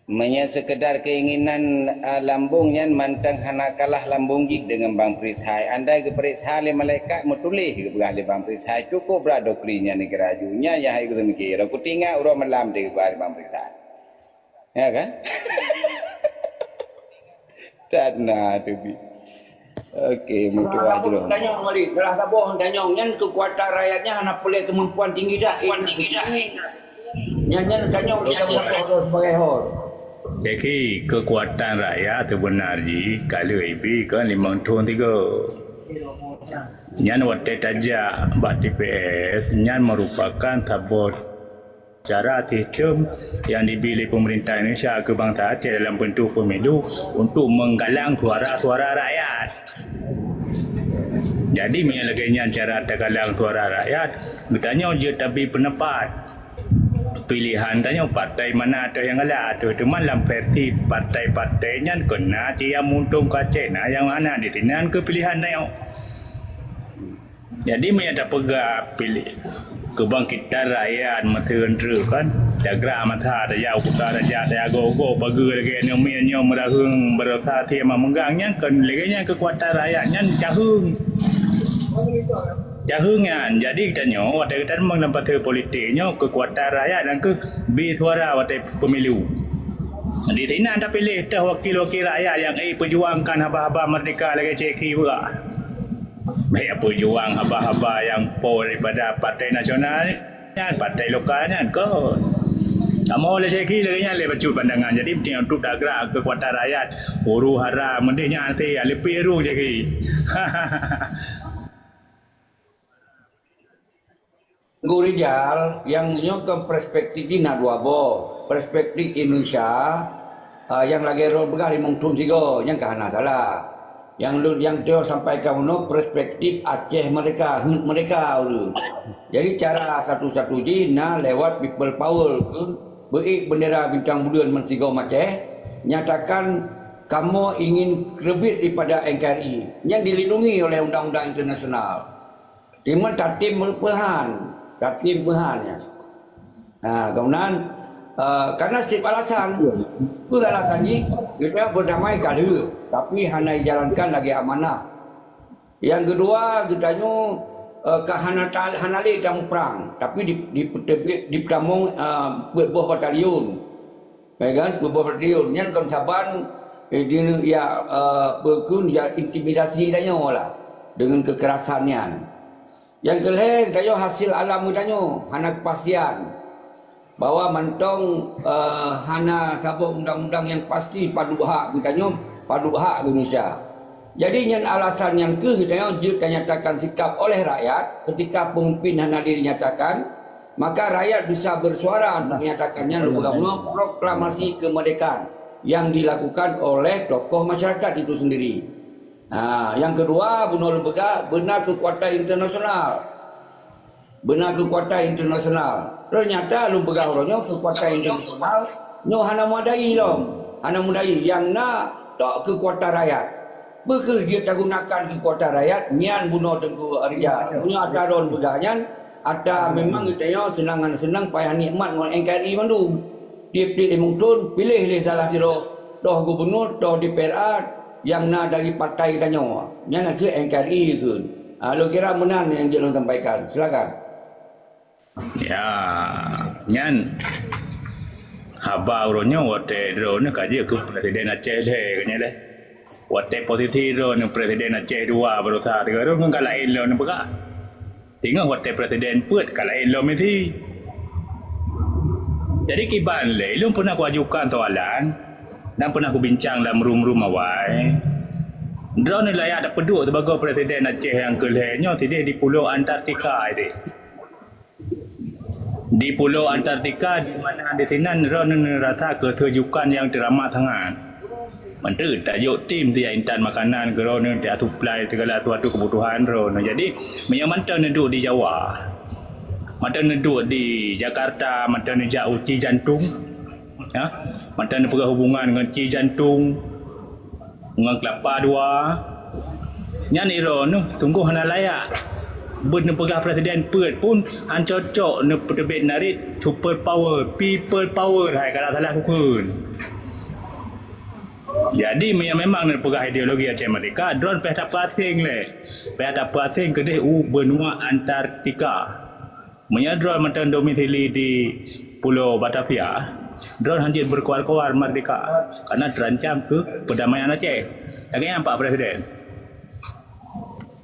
Meunyoe seukeudar keinginan, a, lambung nyan mantong hana kalah lambung jih deungon Bang Peurisa. Andai geupeuriksa lé malaikat meutuléh geupeugah lé Bang Peurisa, cukup brat dokri nyan neugeuraju. Nyan nyang hai geuseumike. Ro kutingat uroe malam teuh geupeugah lé Bang Peurisa. Ya kan? That na teubi. Okey, meutuah jroh. Tanyong balik. Salah saboh tanyong nyan keukuatan rakyat nyan hana peureulèe keumampuan tinggi that. Nyan, nyan tanyong kita buat host, sebagai host. Jadi, keukuatan rakyat sebenar jih ka lheueh ibi kon limong thon tiga. Nyan watèe tajak bak T P S, nyan merupakan saboh cara sistem nyang jibi lé peumeurintah Indonesia keu bansa Aceh dalam bentuk pemilu untuk menggalang suara-suara rakyat. Jadi, meunyoe lagèe nyan cara tagalang suara rakyat, geutanyoe jeuet tabi peundapat. Pilihan tanyoe partai mana atau nyang galak atau teuma lam versi partai-partai nyan kon na cit nyang meuuntông keu Aceh, na nyang hana, di sinan keuh pilihan tanyoe. Jadi, meunyoe tapeugah piléh keubangkitan rakyat meuteun treuk kan, tagra masa, tajak u kuta raja, tajagoe-goe pageue lagèe nyoe, meunyoe meuraheueng barosa sie mameugang nyan, kon lagèe nyan keukuatan rakyat nyan caheueng. Caheueng nyan. Jadi, geutanyoe watèe geutanyoe lam partai politik nyoe keukuatan rakyat nyang keuh bi suara watèe pemilu. Di sinan tapiléh teuh wakil-wakil rakyat nyang ék peujuangkan haba-haba merdeka lagèe Syekh Iwa. Bèk peujuang haba-haba nyang po daripada partai nasional nyan, partai lokal nyan kon. Kamoe lé Syekh lagèe nyan lé bacut pandangan. Jadi, penting untuk tagra keukuatan rakyat. Huru-hara meudeh nyan até leupie rhueng Syekh. Teungku Rijal, nyang nyoe kan perspektif jih na dua boh. Perspektif Indonesia, ah, nyang lagèe droe peugah limong thon sigoe, nyan ka hana salah. Nyang lôn, nyang nyoe sampaikan bunoe perspektif Aceh merdeka, heuet merdeka ureueng. Jadi cara satu-satu jih na lewat people power, beuék bendera bintang buleuen meusigoe maceh, nyatakan kamoe ingin keureubeut daripada N K R I nyang dilindungi oleh undang-undang internasional. Teuma tatem meupeuhan, tatem peuhan nyan. Ha, keunan, eh, karena seb alasan, peue alasan jih, geutanyoe beudamai ka lheueh, tapi hana jijalankan lagée amanah. Nyang keudua, geutanyoe, eh, ka hana ta-, hana lé tamuprang, tapi di, di, di, dipeutamong, eh, peuet boh batalion. Ya kan, peuet boh batalion. Nyan kon saban, eh, di, ya, eh, peukun, ya, intimidasi tanyoe lah dengan kekerasan nyan. Nyang keulhée, geutanyoe hasil alam geutanyoe hana keupastian bahwa mantong, eh, hana saboh undang-undang nyang pasti padub hak geutanyoe, padub hak Indonesia. Jadi, nyan alasan nyan keuh geutanyoe jeuet tanyatakan sikap oleh rakyat ketika pemimpin hana dinyatakan, maka rakyat bisa bersuara untuk menyatakan nyan lôn peugah bunoe proklamasi kemerdekaan yang dilakukan oleh tokoh masyarakat itu sendiri. Ha, nyang keudua, bunoe lôn peugah, beuna keukuatan internasional. Beuna keukuatan internasional. Ternyata lôn peugah uroe nyoe keukuatan internasional nyoe hana meudai lom. Hana meudai. Nyang na tok keukuatan rakyat. Peu kheueh jeuet tagunakan keukuatan rakyat, nyan bunoe Teungku Rijal. Meunyoe ata droen peugah nyan, ata memang geutanyoe seunang-seunang payah nikmat ngon N K R I mandum. Tieb-tieb limong thon piléh lé salah sidroe, toh gubunur, toh D P R A nyang na dari partai geutanyoe. Nyan na kheueh N K R I kheun. Ah, lôn kira meunan nyang jeuet lôn sampaikan. Silakan. Ya, nyan haba uroe nyoe watée droeneuh ka jeuet keu Presiden Aceh lhée, ka nyan lé. Watée posisi droeneuh Presiden Aceh dua baroesa tiga droeneuh ka laén lom neupeugah. Teungoh watée Presiden peuet ka laén lom misi. Jadi kiban lé, ulôn pernah kuajukan soalan dan pernah kubincang lam rum-rum awai. Droeneuh layak tapeuduek sibagoe Presiden Aceh nyang keulhée nyoe sideh di Pulo Antartika ideh. Di Pulo Antartika, di mana di sinan droeneuh rasa keuseujukan nyang teuramah sangat. Manteuet tajok tim siat intan makanan keu droeneuh, tajak suplai segala sesuatu kebutuhan droeneuh. Jadi, meunyoe mantong neuduek di Jawa, mantong neuduek di Jakarta, mantong neujak u Cijantung, ya, mantong neupeugah hubungan ngon Cijantung, ngon Kelapa Dua, nyan droeneuh sunggoh hana layak. Beuet neupeugah presiden peuet pun han cocok neupeuteubiet narit super power, people power, hai ka salah kukheun. Jadi, meunyoe memang neupeugah ideologi Aceh Merdeka, droeneuh payah tapeuaséng lé. Payah tapeuaséng keudeh u benua Antartika. Meunyoe droeneuh mantong domisili di Pulo Batavia, droeneuh han jeuet beukoar-koar merdeka, karena terancam keu perdamaian Aceh. Lagée nyan Pak Presiden.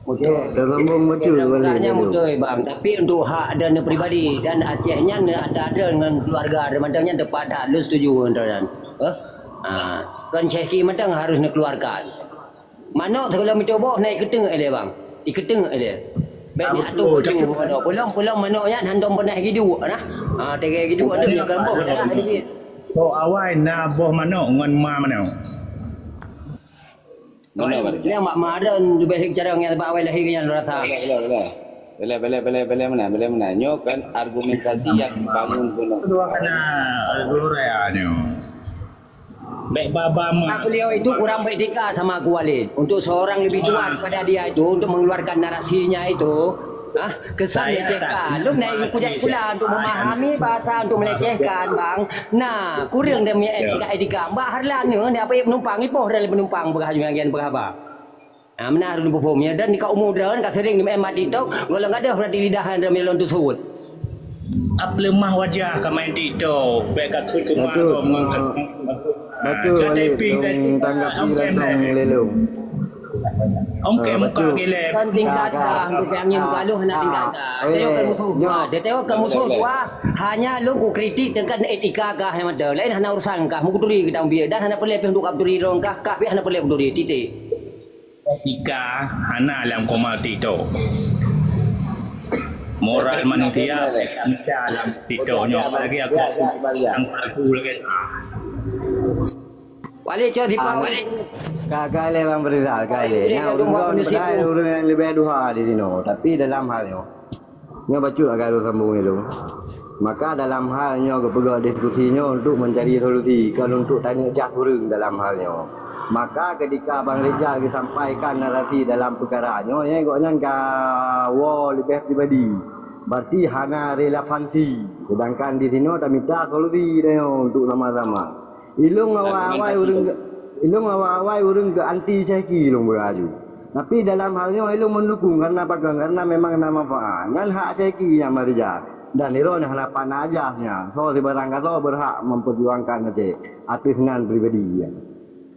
Okey, dah sambung betul balik Okey, dulu. Betul, Bang. Tapi untuk hak droeneuh pribadi dan Aceh nyan ata droeneuh ngon keluarga droeneuh mantong nyan tepat that, lôn setuju ngon droeneuh. Eh? Ha, kon Syekh Ki mantong harus neukeluarkan. Manok sigohlom meucoboh na ikeuteuk ilée, Bang. Ikeuteuk ilée. Bèk Ah, jiatoh betul, baju betul. Manok. Pulang-pulang manok nyan hantom pernah giduek nah. Ha, teuga giduek tu dia keumbôh dah. Tok awai na boh manok ngon ma manok. Manok, Bang. Dia mak madan lebih cara yang bak awai lahir yang rasa. Boleh, boleh, boleh. Boleh, boleh, boleh, boleh mana? Boleh mana? Nyoe kan argumentasi yang dibangun bunoe. Dua kana dua raya nyoe. Bèk baba ma. Beliau itu kurang beretika sama aku, Walid. Untuk seorang lebih tua daripada dia itu, untuk mengeluarkan narasinya itu, ah, kesan Saya lecehkan. tak Lom naik ikut pula untuk memahami bahasa, untuk melecehkan, bang. Nah, kurang dia punya Ya. etika-etika. Mbak Harlan ni, dia apa penumpang, ipoh dari penumpang, berhajung yang berhaba. Ha, meunan harôh neupeupôm, ya. Dan di ka umu droen ka sering di main mat TikTok, gohlom gadôh roti lidah han droen lôn teuseuôt. Ap leumah wajah ka main TikTok, bèk ka kheun keumah Betul. kau mengangkat. Betul, Ka Walid. typing Dong tadi. tanggapi Okey, langsung okey. lelong. Okey, Ah, muka betul. gilek. Dan tingkat Ka, ka, dah, untuk yang ka, ingin muka lu, nak ka. tingkat dah. Okey. Tengok ke musuh Nyo. dua. Dia tengok ke musuh Boleh, boleh. dua. Hanya lu ku kritik dengan etika kah yang ada. Lain hana urusan kah. Mukuturi kita ambil. Dan hana perlu pih untuk kapturi dong kah. Kah pih hana perlu kuturi. Titik. Etika hana lam koma TikTok. Moral manusia, manusia lam TikTok nyoe. Apalagi aku, aku, aku lagi. Wali, cok tipa, Ah, Wali. Ka, ka lé Bang Farizal, ka lé. Boleh, Nyan boleh, ureueng boleh, kan boleh, padahai boleh. ureueng nyang leubeh duha di sinoe, tapi dalam hal nyoe. Nyoe bacut agak lôn sambung dulu. Maka dalam hal nyoe geupeugah diskusi nyoe untuk mencari solusi, kon untuk taneuk jas ureuëng dalam hal nyoe. Maka ketika Bang Rijal geusampaikan narasi dalam peukara nyoe, ya, gobnyan ka woe leubeh pribadi. Berarti hana relevansi. Sedangkan di sinoe tamita solusi nyoe untuk sama-sama. Ilong awai-awai ureuëng, ilong awai-awai ureuëng ke anti Syeki ilong beuraju. Tapi dalam hal nyoe ilong mendukung karena pakon, karena memang na manfaat. Nyan hak Syeki nyang marija. Dan iro nyan hana pana ajas nyan. So sibarang gasoe berhak memperjuangkan Aceh ateueh nan pribadi nyan.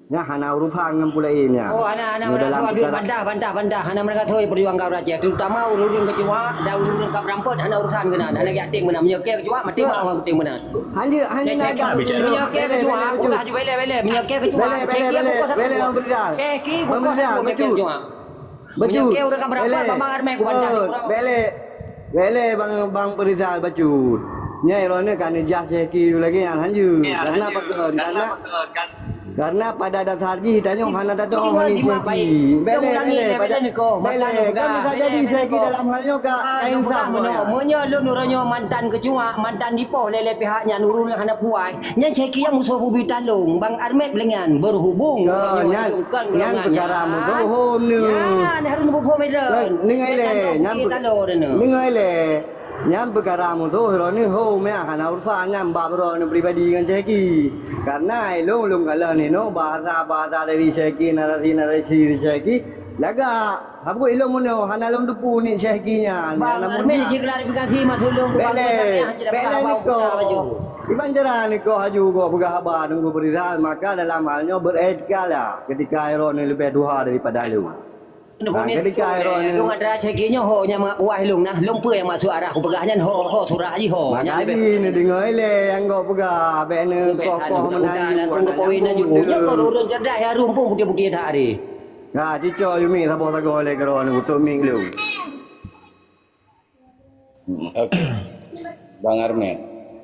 Nyan hana urusan ngon pulai nyan. Oh, hana, hana. Nyoe dalam aduh, perkara bantah, bantah, bantah. Hana meurasa perjuangkan ureuëng Aceh, terutama ureuëng-ureuëng keucuak dan ureuëng-ureuëng ka beurampot, hana urusan keunan. Hana geujak teng meunan. Meunyoe keu keucuak, maté mah ureuëng teng meunan. Hanjeuet, hanjeuet na jak. Meunyoe keu keucuak, bukan haju beleh-beleh. Meunyoe keu keucuak, Syeki bukan haju. Syeki bukan haju, meunyoe keu keucuak. Meunyoe keu ureuëng ka beurampot, Bang Armet bukan haju. Beleh, beleh Bang, Bang Perizal bacut. Nyai roh ni kan ijah Syeki lagi nyan hanjeuet. Karena pakon, karena Karena pada dasar jih tanyoe hana tadoe ngon Syeki. Beleh, beleh, pada, beleh, kan bisa jadi Syeki dalam hal nyoe ka, ka insaf. Meunyoe lôn uroe nyoe mantan keucuak, mantan dipoh lé-lé pihak nyan ureuëng hana puai, nyan Syeki nyang musoh bubita lôn, Bang Armet lé nyan, berhubung nyan, nyan peukara musoh hom nyoe. Nyan harus musoh medan. Nyan peukara musoh. Nyan peukara musoh droeneuh ho meuah hana urusan nyan bak droeneuh pribadi ngon Syeki. Karena ilong-ilong kalon inoe bahasa-bahasa dari Syeki, narasi-narasi dari Syeki lagak. Saboh ilong meunyoe hana lôn teupeu ni Syeki nyan. Bang, namun cik klarifikasi maksud lôn. Beleh, beleh niko. Iban cara niko haju go peugah haba nunggu beurisan, maka dalam hal nyoe beretika lah ketika droeneuh leubeh tuha daripada lôn. Nah, ketika droeneuh lôn antara Syeki nyoe ho nyang mangat puas lôn nah, lôn peue nyang maksud arah kupeugah nyan ho, ho surah jih ho. Maka nyan neudeungoe lé nyang gop peugah, bék neukoh-koh meunan. Nyan kok ureuëng cerdas ya rumpung putih-putih that hari. Nah, cico yumi saboh sagoe lé keudroe nyoe untuk mik lôn. Hmm, oke. Bang Armet.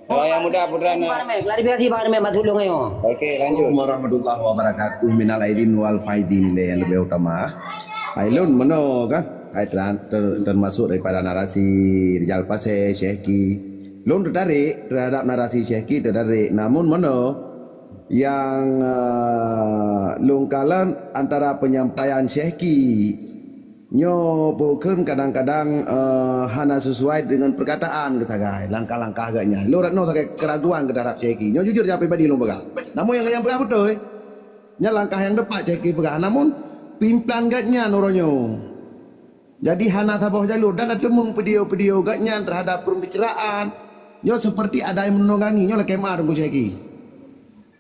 Oh, yang muda putra na. Bang Armet, klarifikasi Bang Armet, maksud lôn ayo. Oke, lanjut. Warahmatullahi wabarakatuh. Minal aidin wal faidin lé yang lebih utama. Hai lôn meunoe kan, hai ter-, ter-, termasuk daripada narasi Rijal Pasé, Syeki. Lôn tertarik terhadap narasi Syeki, tertarik. Namun meunoe yang, eh, lôn kalon antara penyampaian Syeki nyoe bukon kadang-kadang, eh, hana sesuai dengan perkataan geusagai, langkah-langkah geuh nyan. Lôn rot nyoe sagai keraguan keu terhadap Syeki. Nyoe jujur nyang pribadi lôn peugah. Namun nyang, nyang peugah beutôi. Nyan langkah nyang tepat Syeki peugah. Namun pimplan geuh nyan uroe nyoe. Jadi hana saboh jalur dan na teumeung video-video geuh nyan terhadap peurbicaraan. Nyoe seperti ada yang menunggangi. Nyoe lakée meu'ah Teungku Syeki.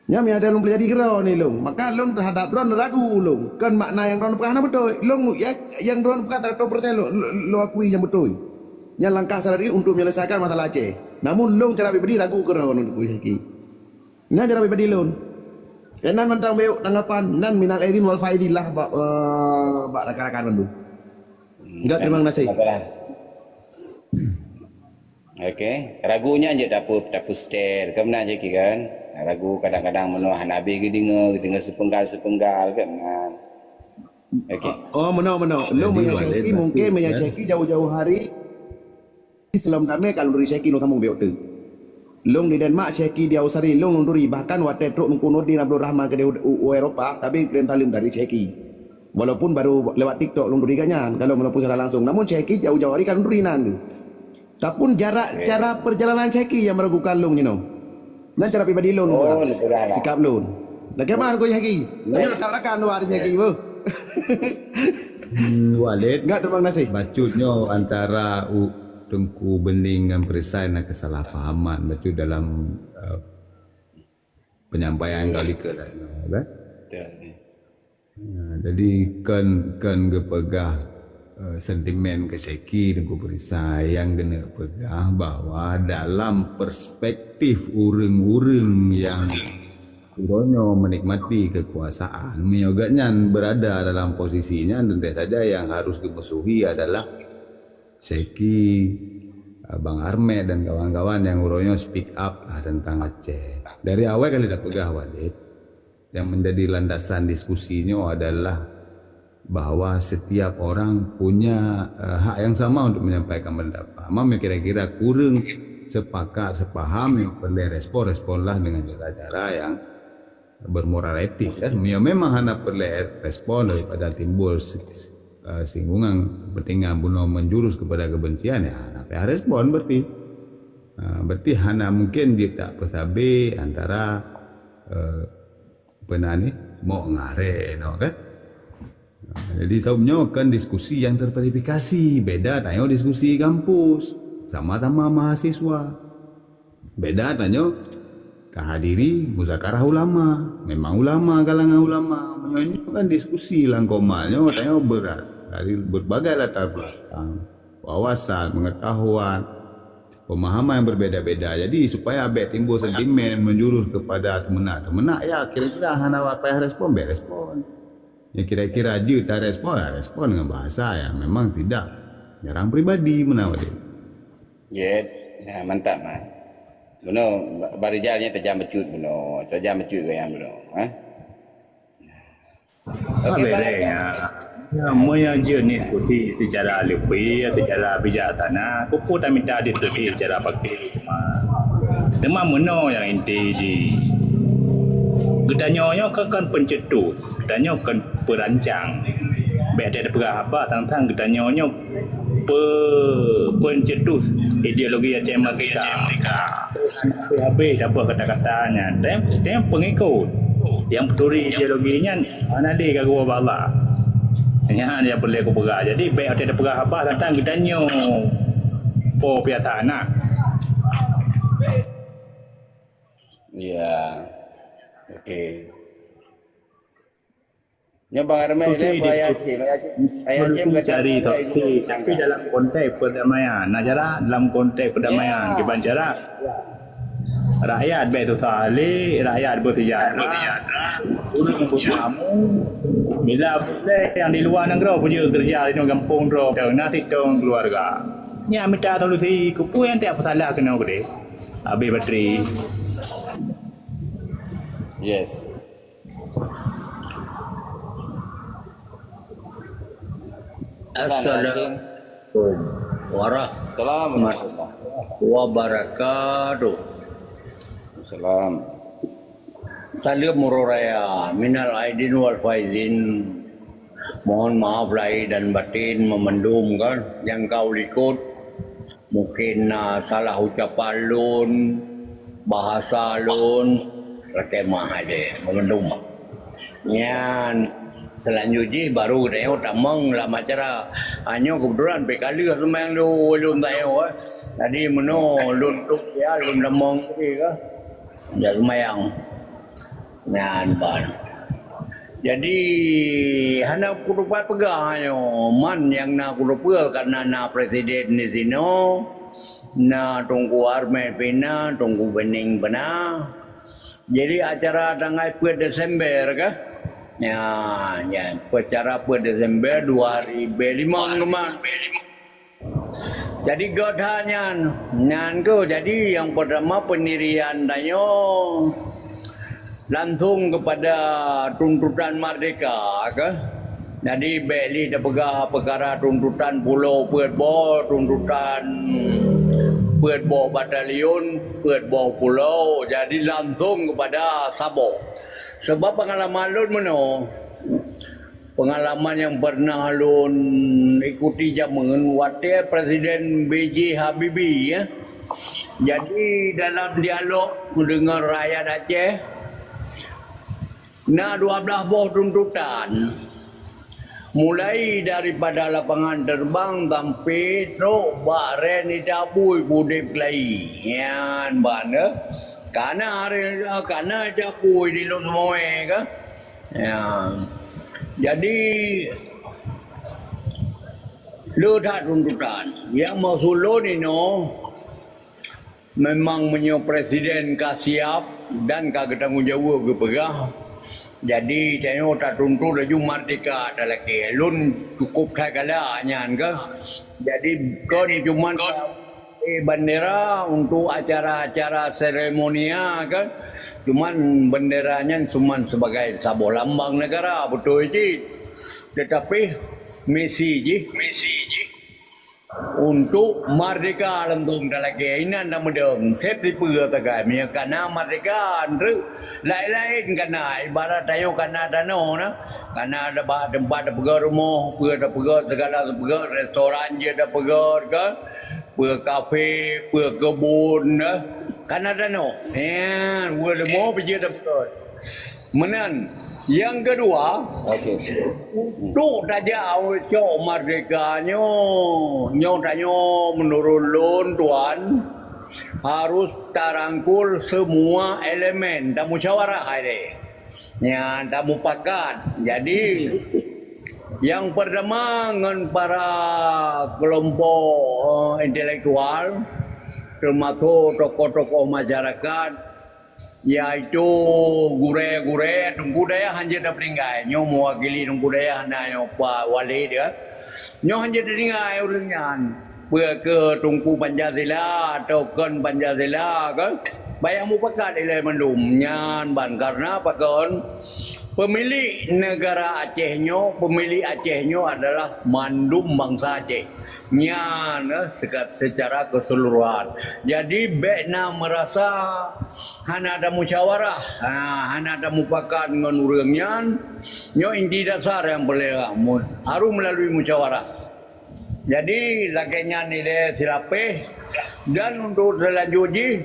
Nyan meunyo ada lôn peujadi keudroe ni lôn, maka lôn teuhadab droeneuh ragu lôn. Kon makna nyang droeneuh peugah hana beutôi. Lôn, ya, nyang droeneuh peugah seratus persen lôn, lôn, lôn akui nyang beutôi. Nyan langkah strategis untuk menyelesaikan masalah Aceh. Namun lôn cara pribadi ragu keudroe ngon Teungku Syeki. Nyan cara pribadi lôn. Keunan mantong bék tanggapan nan minal aidin wal faidin lah bak, eh, bak rakan-rakan mandum. Enggak, terima kasih. Oke, ragu nyan jeuet dapur, dapur seter. Kan meunan Syeki kan? Ragu kadang-kadang meunoe hana habéh geudeungoe, geudeungoe sepeunggal-sepeunggal kan meunan. Oke. Oh, meunoe, meunoe. Lôn meunyo Syeki, mungkin meunyo Syeki jauh-jauh hari sebelum damé ka lôn turi Syeki lôn sambung biok tu. Lôn di Denmark, Syeki di Australia, lôn, lôn turi. Bahkan watée trok Teungku Nurdin Abdul Rahman keudeh u, u, u Eropa, tapi kirim saleuem dari Syeki. Walaupun baru lewat TikTok lôn turi gobnyan, kalau walaupun secara langsung. Namun Syeki jauh-jauh hari ka lôn turi nan tu. Tapun jarak, cara perjalanan Syeki yang meragukan lôn nyoe. Nan cara pribadi lôn, sikap lôn. Lagée mana kau Syeki? Lagée rakan-rakan luar Syeki, boh. Hmm, Walid. Enggak, terima kasih. Bacut nyoe antara u, Teungku Bening ngon Perisai na kesalahpahaman bacut dalam, eh, penyampaian kali ke tadi, kan? Betul. Nah, jadi kon, kon geupeugah, eh, sentimen keu Syeki Teungku Perisai, nyang geuneuk peugah bahwa dalam perspektif ureuëng-ureuëng nyang uroe nyoe menikmati kekuasaan, meunyoe gobnyan berada dalam posisi nyan, tentu saja yang harus geumusuhi adalah Syeki, Abang Armet dan kawan-kawan yang uroe nyoe speak up lah tentang Aceh. Dari awai kan lé tapeugah Walid, yang menjadi landasan diskusi nyoe adalah bahwa setiap orang punya, eh, hak yang sama untuk menyampaikan pendapat. Mam kira-kira kureueng sepakat, sepaham, nyang peureulèe respon, responlah dengan cara-cara yang bermoral etik, kan. Meunyoe memang hana peureulèe respon daripada timbul si-, eh, singgungan kepentingan bunoe menjurus kepada kebencian, ya, hana payah respon berarti. Ha, berarti hana mungkin jeuet tapeusabe antara, eh, apa nan ni, mok ngon arèe, no, kan? Jadi, saboh nyoe kan diskusi yang terverifikasi. Beda tanyoe diskusi kampus. Sama-sama mahasiswa. Beda tanyoe ka hadiri muzakarah ulama. Memang ulama, kalangan ulama. Meunyoe nyoe kan diskusi lam koma nyoe tanyoe berat. Dari berbagai latar belakang. Wawasan, pengetahuan, pemahaman yang berbeda-beda. Jadi, supaya bèk timbul sentimen menjurus kepada teumeunak-teumeunak, ya, kira-kira hana payah respon, bèk respon. Ya, kira-kira jeuet tarespon, ya, respon dengan bahasa yang memang tidak nyerang pribadi, meunan, Wadid. Jeuet. Ya, mantap, man. Bunoe, ba-, bak rijal nyan tajam bacut bunoe. Tajam bacut gayang bunoe, ha? Okey, bèrèh, ha. Ya, meunyoe jeuet diskusi secara leupie, secara bijaksana, keupeue tamita diskusi secara paké? Teuma meunoe nyang inti jih. Geutanyoe nyoe kan, kan pencetus, geutanyoe kan perancang. Bèk tapeugah haba, tang-tang geutanyoe nyoe pe-, pencetus ideologi Aceh Merdeka. Habéh-habéh dapeuet kata-kata nyan. Tem, tem pengikut nyang peuturi ideologi nyan hana lé ka geuwoe bak Allah. Nyan nyang peureulèe kupeugah. Jadi, bèk watèe tapeugah haba tang-tang geutanyoe po piasa na. Ya. Okey. Nyoe Bang Armel, okey, lé, Pak Yacim, Pak Yacim, Pak Yacim kata cari solusi, tapi dalam konteks perdamaian. Nah, cara dalam konteks perdamaian, ya, kiban cara rakyat bèk susah lé, rakyat bersejahtera, ureueng bertamu, bila boleh yang di luar nanggroe peujeuet keureuja di gampông droe, na sitong keluarga. Nyan mita solusi, keupeue nyang tajak peusalah keunoe keudeh? Habéh batri. Yes. Assalamualaikum warahmatullahi wabarakatuh. Salam. Saleuem uroe raya, minal aidin wal faizin. Mohon maaf lahir dan batin meumandum, kan, nyang ka u likot. Mungkin na salah ucapan lôn, bahasa lôn, lakèe meu'ah lé, meumandum. Nyan, seulanjut jih baru tanyoe tamong lam acara. Nyoe keubeutulan pih ka lheueh seumayang lôn, lôn tanyoe, eh. Jadi meunoe lôn, lôn, ya, lôn tamong tadi ka. Jak seumayang. Nyan ban. Jadi, hana kutupat peugah nyoe, man nyang na kutupeue karena na presiden di sinoe, na Teungku Armel pih na, Teungku Bening pih na. Jadi, acara tanggai peuet Desember kah? Ya, ya, acara peuet Desember dua ribu lima teuma. Jadi göt that nyan, nyan keuh jadi nyang peurtama pendirian tanyoe langsung kepada tuntutan merdeka keuh. Jadi bèk lé tapeugah peukara tuntutan pulo peuet boh, tuntutan peuet boh batalion, peuet boh pulo, jadi langsung kepada saboh. Sebab pengalaman lôn meunoe, pengalaman nyang pernah lôn ikuti jameun watèe Presiden B J Habibie, ya. Jadi, dalam dialog dengan rakyat Aceh, na dua belas boh tuntutan. Mulai daripada lapangan terbang sampai trok bak ren ita bui udép keulayi. Nyan ban, ya. Kana hari, kana ita bui di lôn semuanya, kan? Ya. Jadi, le that tuntutan. Nyang maksud lôn inoe, memang meunyoe presiden ka siap dan ka geutanggong jaweueb geupeugah, jadi tanyoe tatuntut laju merdeka talakèe. Lôn cukup that galak nyan, kan? Jadi kon cuman Eh, bendera untuk acara-acara seremonial, kan? Cuman bendera nyan cuman sebagai saboh lambang negara, beutôi cit. Tetapi misi jih, misi jih Untuk merdeka lom dong talakée inan tameudong, seb sipeue sagai. Meunyoe kana merdeka, treuk laén-laén kana, ibarat tanyoe kana tanoh na. Kana bak teumpat tapeugöt rumoh, peue tapeugöt, segala tapeugöt, restoran jeuet tapeugöt kan, peue kafe, peue keubon, eh. Kana tanoh. Eh, peue rumoh pih jeuet tapeugöt. Meunan. Nyang keudua, Okey. untuk tajak cok merdeka nyoe, nyoe tanyoe meunurot lôn, Tuan, harus tarangkul semua elemen, tamusyawarah ilée. Nyan tamupakat. Jadi, nyang peurtama ngon para keulompok, eh, intelektual, teumasok tokoh-tokoh masyarakat, yaitu gurée-gurée, Teungku Dayah hana jeuet tapeureuinggai. Nyoe meuwakili Teungku Dayah na nyoe Pak Walid, ya. Nyoe hana jeuet tapeureuinggai ureuëng nyan. Peue keu Teungku Pancasila atau kon Pancasila kan? Payah mupakat ilée mandum nyan ban, karena pakon? Pemilik negara Aceh nyoe, pemilik Aceh nyoe adalah mandum bansa Aceh. Nyan, eh, seka-, secara keseluruhan. Jadi, bék na meurasa hana ada musyawarah, ha, hana ada mupakat ngon ureuëng nyan. Nyoe inti dasar nyang peureulée mu-, harus melalui musyawarah. Jadi, lagée nyan ilée silapéh. Dan untuk seulanjut jih,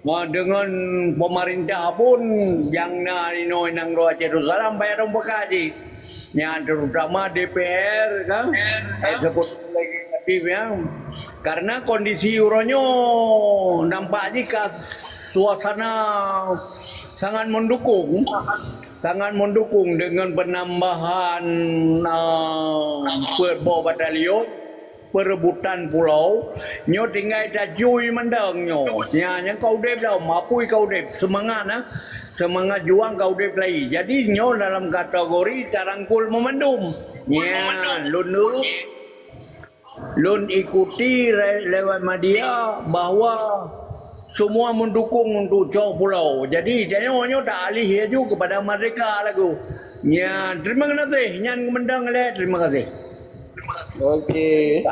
ma-, deungon peumarintah pun nyang na inoe nanggroe Aceh Darussalam payah tamupakat jih. Nyan terutama D P R kan, eksekutif legislatif ya. Karena kondisi uroe nyoe nampak jih ka suasana sangat mendukung, sangat mendukung dengan penambahan, ah, peuet boh batalion, perebutan pulau, nyoe tinggai tajui mandang nyoe. Nya, nyang ka udeb lom, apui ka udeb, seumangat nah, seumangat juang ka udeb lagi. Jadi nyoe dalam kategori tarangkul meumandum. Nya, lôn, lôn ikuti re-, lewat media bahwa semua mendukung untuk cok pulau. Jadi, tanyoe nyoe tak alih laju kepada merdeka lagu. Nya, terima kasih. Nyan meundang lé, terima kasih. Okey.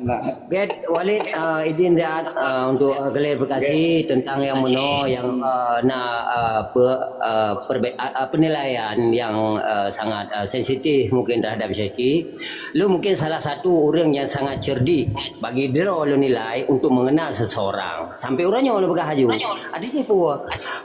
Nah. Get Walid, uh, izin siat, uh, untuk, uh, klarifikasi tentang yang meunoe yang, uh, na, uh, pe-, uh, perbe-, uh, uh, penilaian yang, uh, sangat, uh, sensitif mungkin terhadap Syekhi. Lu mungkin salah satu orang yang sangat cerdik bagi droe lu nilai untuk mengenal seseorang. Sampai uroe nyoe lôn peugah laju. Artinya peue?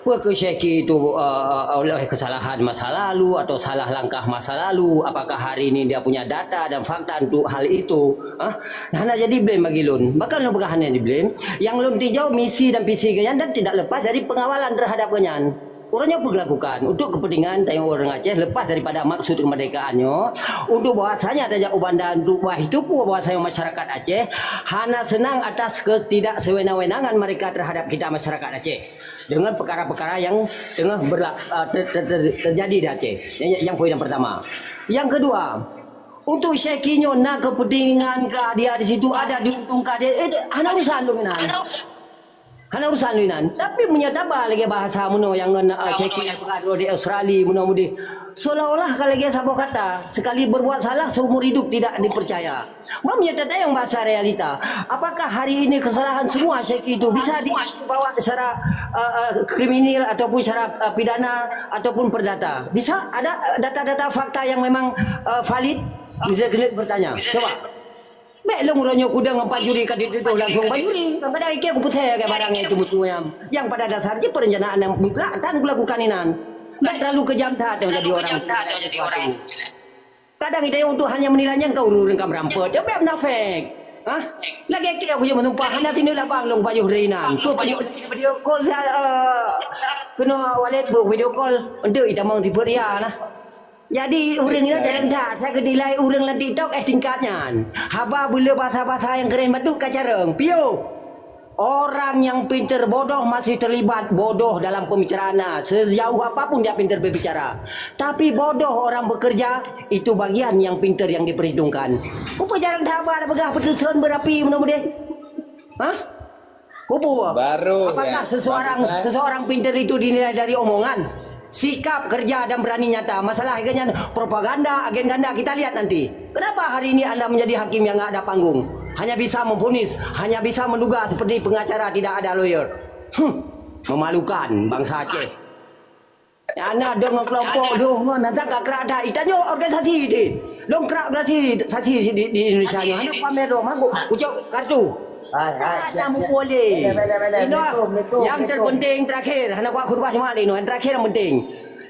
Peue keu Syekhi tu, eh, oleh kesalahan masa lalu atau salah langkah masa lalu? Apakah hari ini dia punya data dan fakta untuk hal itu? Hah? Hana jadi blame bagi lôn. Bahkan lôn peugah hana jadi blame. Yang lôn tinjau misi dan visi geuhnyan dan tidak lepas dari pengawalan terhadap geuhnyan. Uroe nyoe peue geulakukan untuk kepentingan tanyoe ureuëng Aceh lepas daripada maksud kemerdekaan nyoe, untuk bahwasanya tajak u Banda untuk bah itu peue bahwasanya masyarakat Aceh hana senang atas ketidaksewenang-wenangan mereka terhadap kita masyarakat Aceh dengan perkara-perkara yang tengah berla-, ah, ter-, ter-, ter-, terjadi di Aceh. Yang, yang poin yang pertama. Yang kedua, untuk Syekhi nyoe na kepentingan kah dia di situ, ada diuntungkan dia, eh, hana urusan lôn nyan. Hana urusan lôn nyan. Tapi meunyoe taba lagée bahasa meunoe nyang ngon, eh, Syekhi nyang peugah droe di Australia meunoe mudi. Seolah-olah ka lagée saboh kata, sekali berbuat salah seumur hidup tidak dipercaya. Meunyoe tatanyong bahasa realita, apakah hari ini kesalahan semua Syekhi itu bisa dibawa secara, eh, eh, kriminal ataupun secara, eh, pidana ataupun perdata? Bisa ada, eh, data-data fakta yang memang, eh, valid? Bisa kena bertanya. Coba. Bék lôn uroe nyoe kudong ngon Pak Juri ka dituduh langsung Pak Juri. Kadang-kadang ikeu kupeusé keu barang nyang itu beutôi nyan. Nyang pada dasar jih perencanaan nyang mutlak tan kulakukan inan. Bék terlalu kejam that nyang jadi orang. Kadang itu untuk hanya menilai nyang kau ureuëng ka meurampot. Dia bék munafék. Hah? Lagée keu aku je meusumpah hana sineuk labang lôn pajoh ri inan. Keu video, video call sa, eh, keunoe Walid bu video call. Untuk itamong tipe ria nah. Jadi, ureuëng nyoe jarang that, that geunilai ureuëng lam TikTok, eh, tingkat nyan. Haba beuleu basa-basa nyang keuren batuk ka carông. Piôh! Orang yang pinter bodoh masih terlibat bodoh dalam pembicaraan. Sejauh apapun dia pinter berbicara. Tapi bodoh orang bekerja, itu bagian yang pinter yang diperhitungkan. Peue jarang that haba tapeugah peuteutron beurapi meunoe mudeh? Hah? Kubu. Baru, apakah ya, seseorang, bagus, eh, seseorang pinter itu dinilai dari omongan, sikap, kerja, dan berani nyata? Masalah geuhnyan propaganda, agen ganda, kita lihat nanti. Kenapa hari ini anda menjadi hakim yang nggak ada panggung? Hanya bisa memvonis, hanya bisa menduga seperti pengacara tidak ada lawyer. Hmm, memalukan bangsa Aceh. Nyang na dong ngon kelompok dong ngon, na ka krak that. Itanyoe organisasi deh. Lôn krak organisasi di, di Indonesia nyoe. Hana pamer dong, mabuk. Ucok kartu. Hai, hai, Hana mupuk lé. Inoe, yang terpenting terakhir, hana kuat khutbah cuma inoe. Yang terakhir yang penting.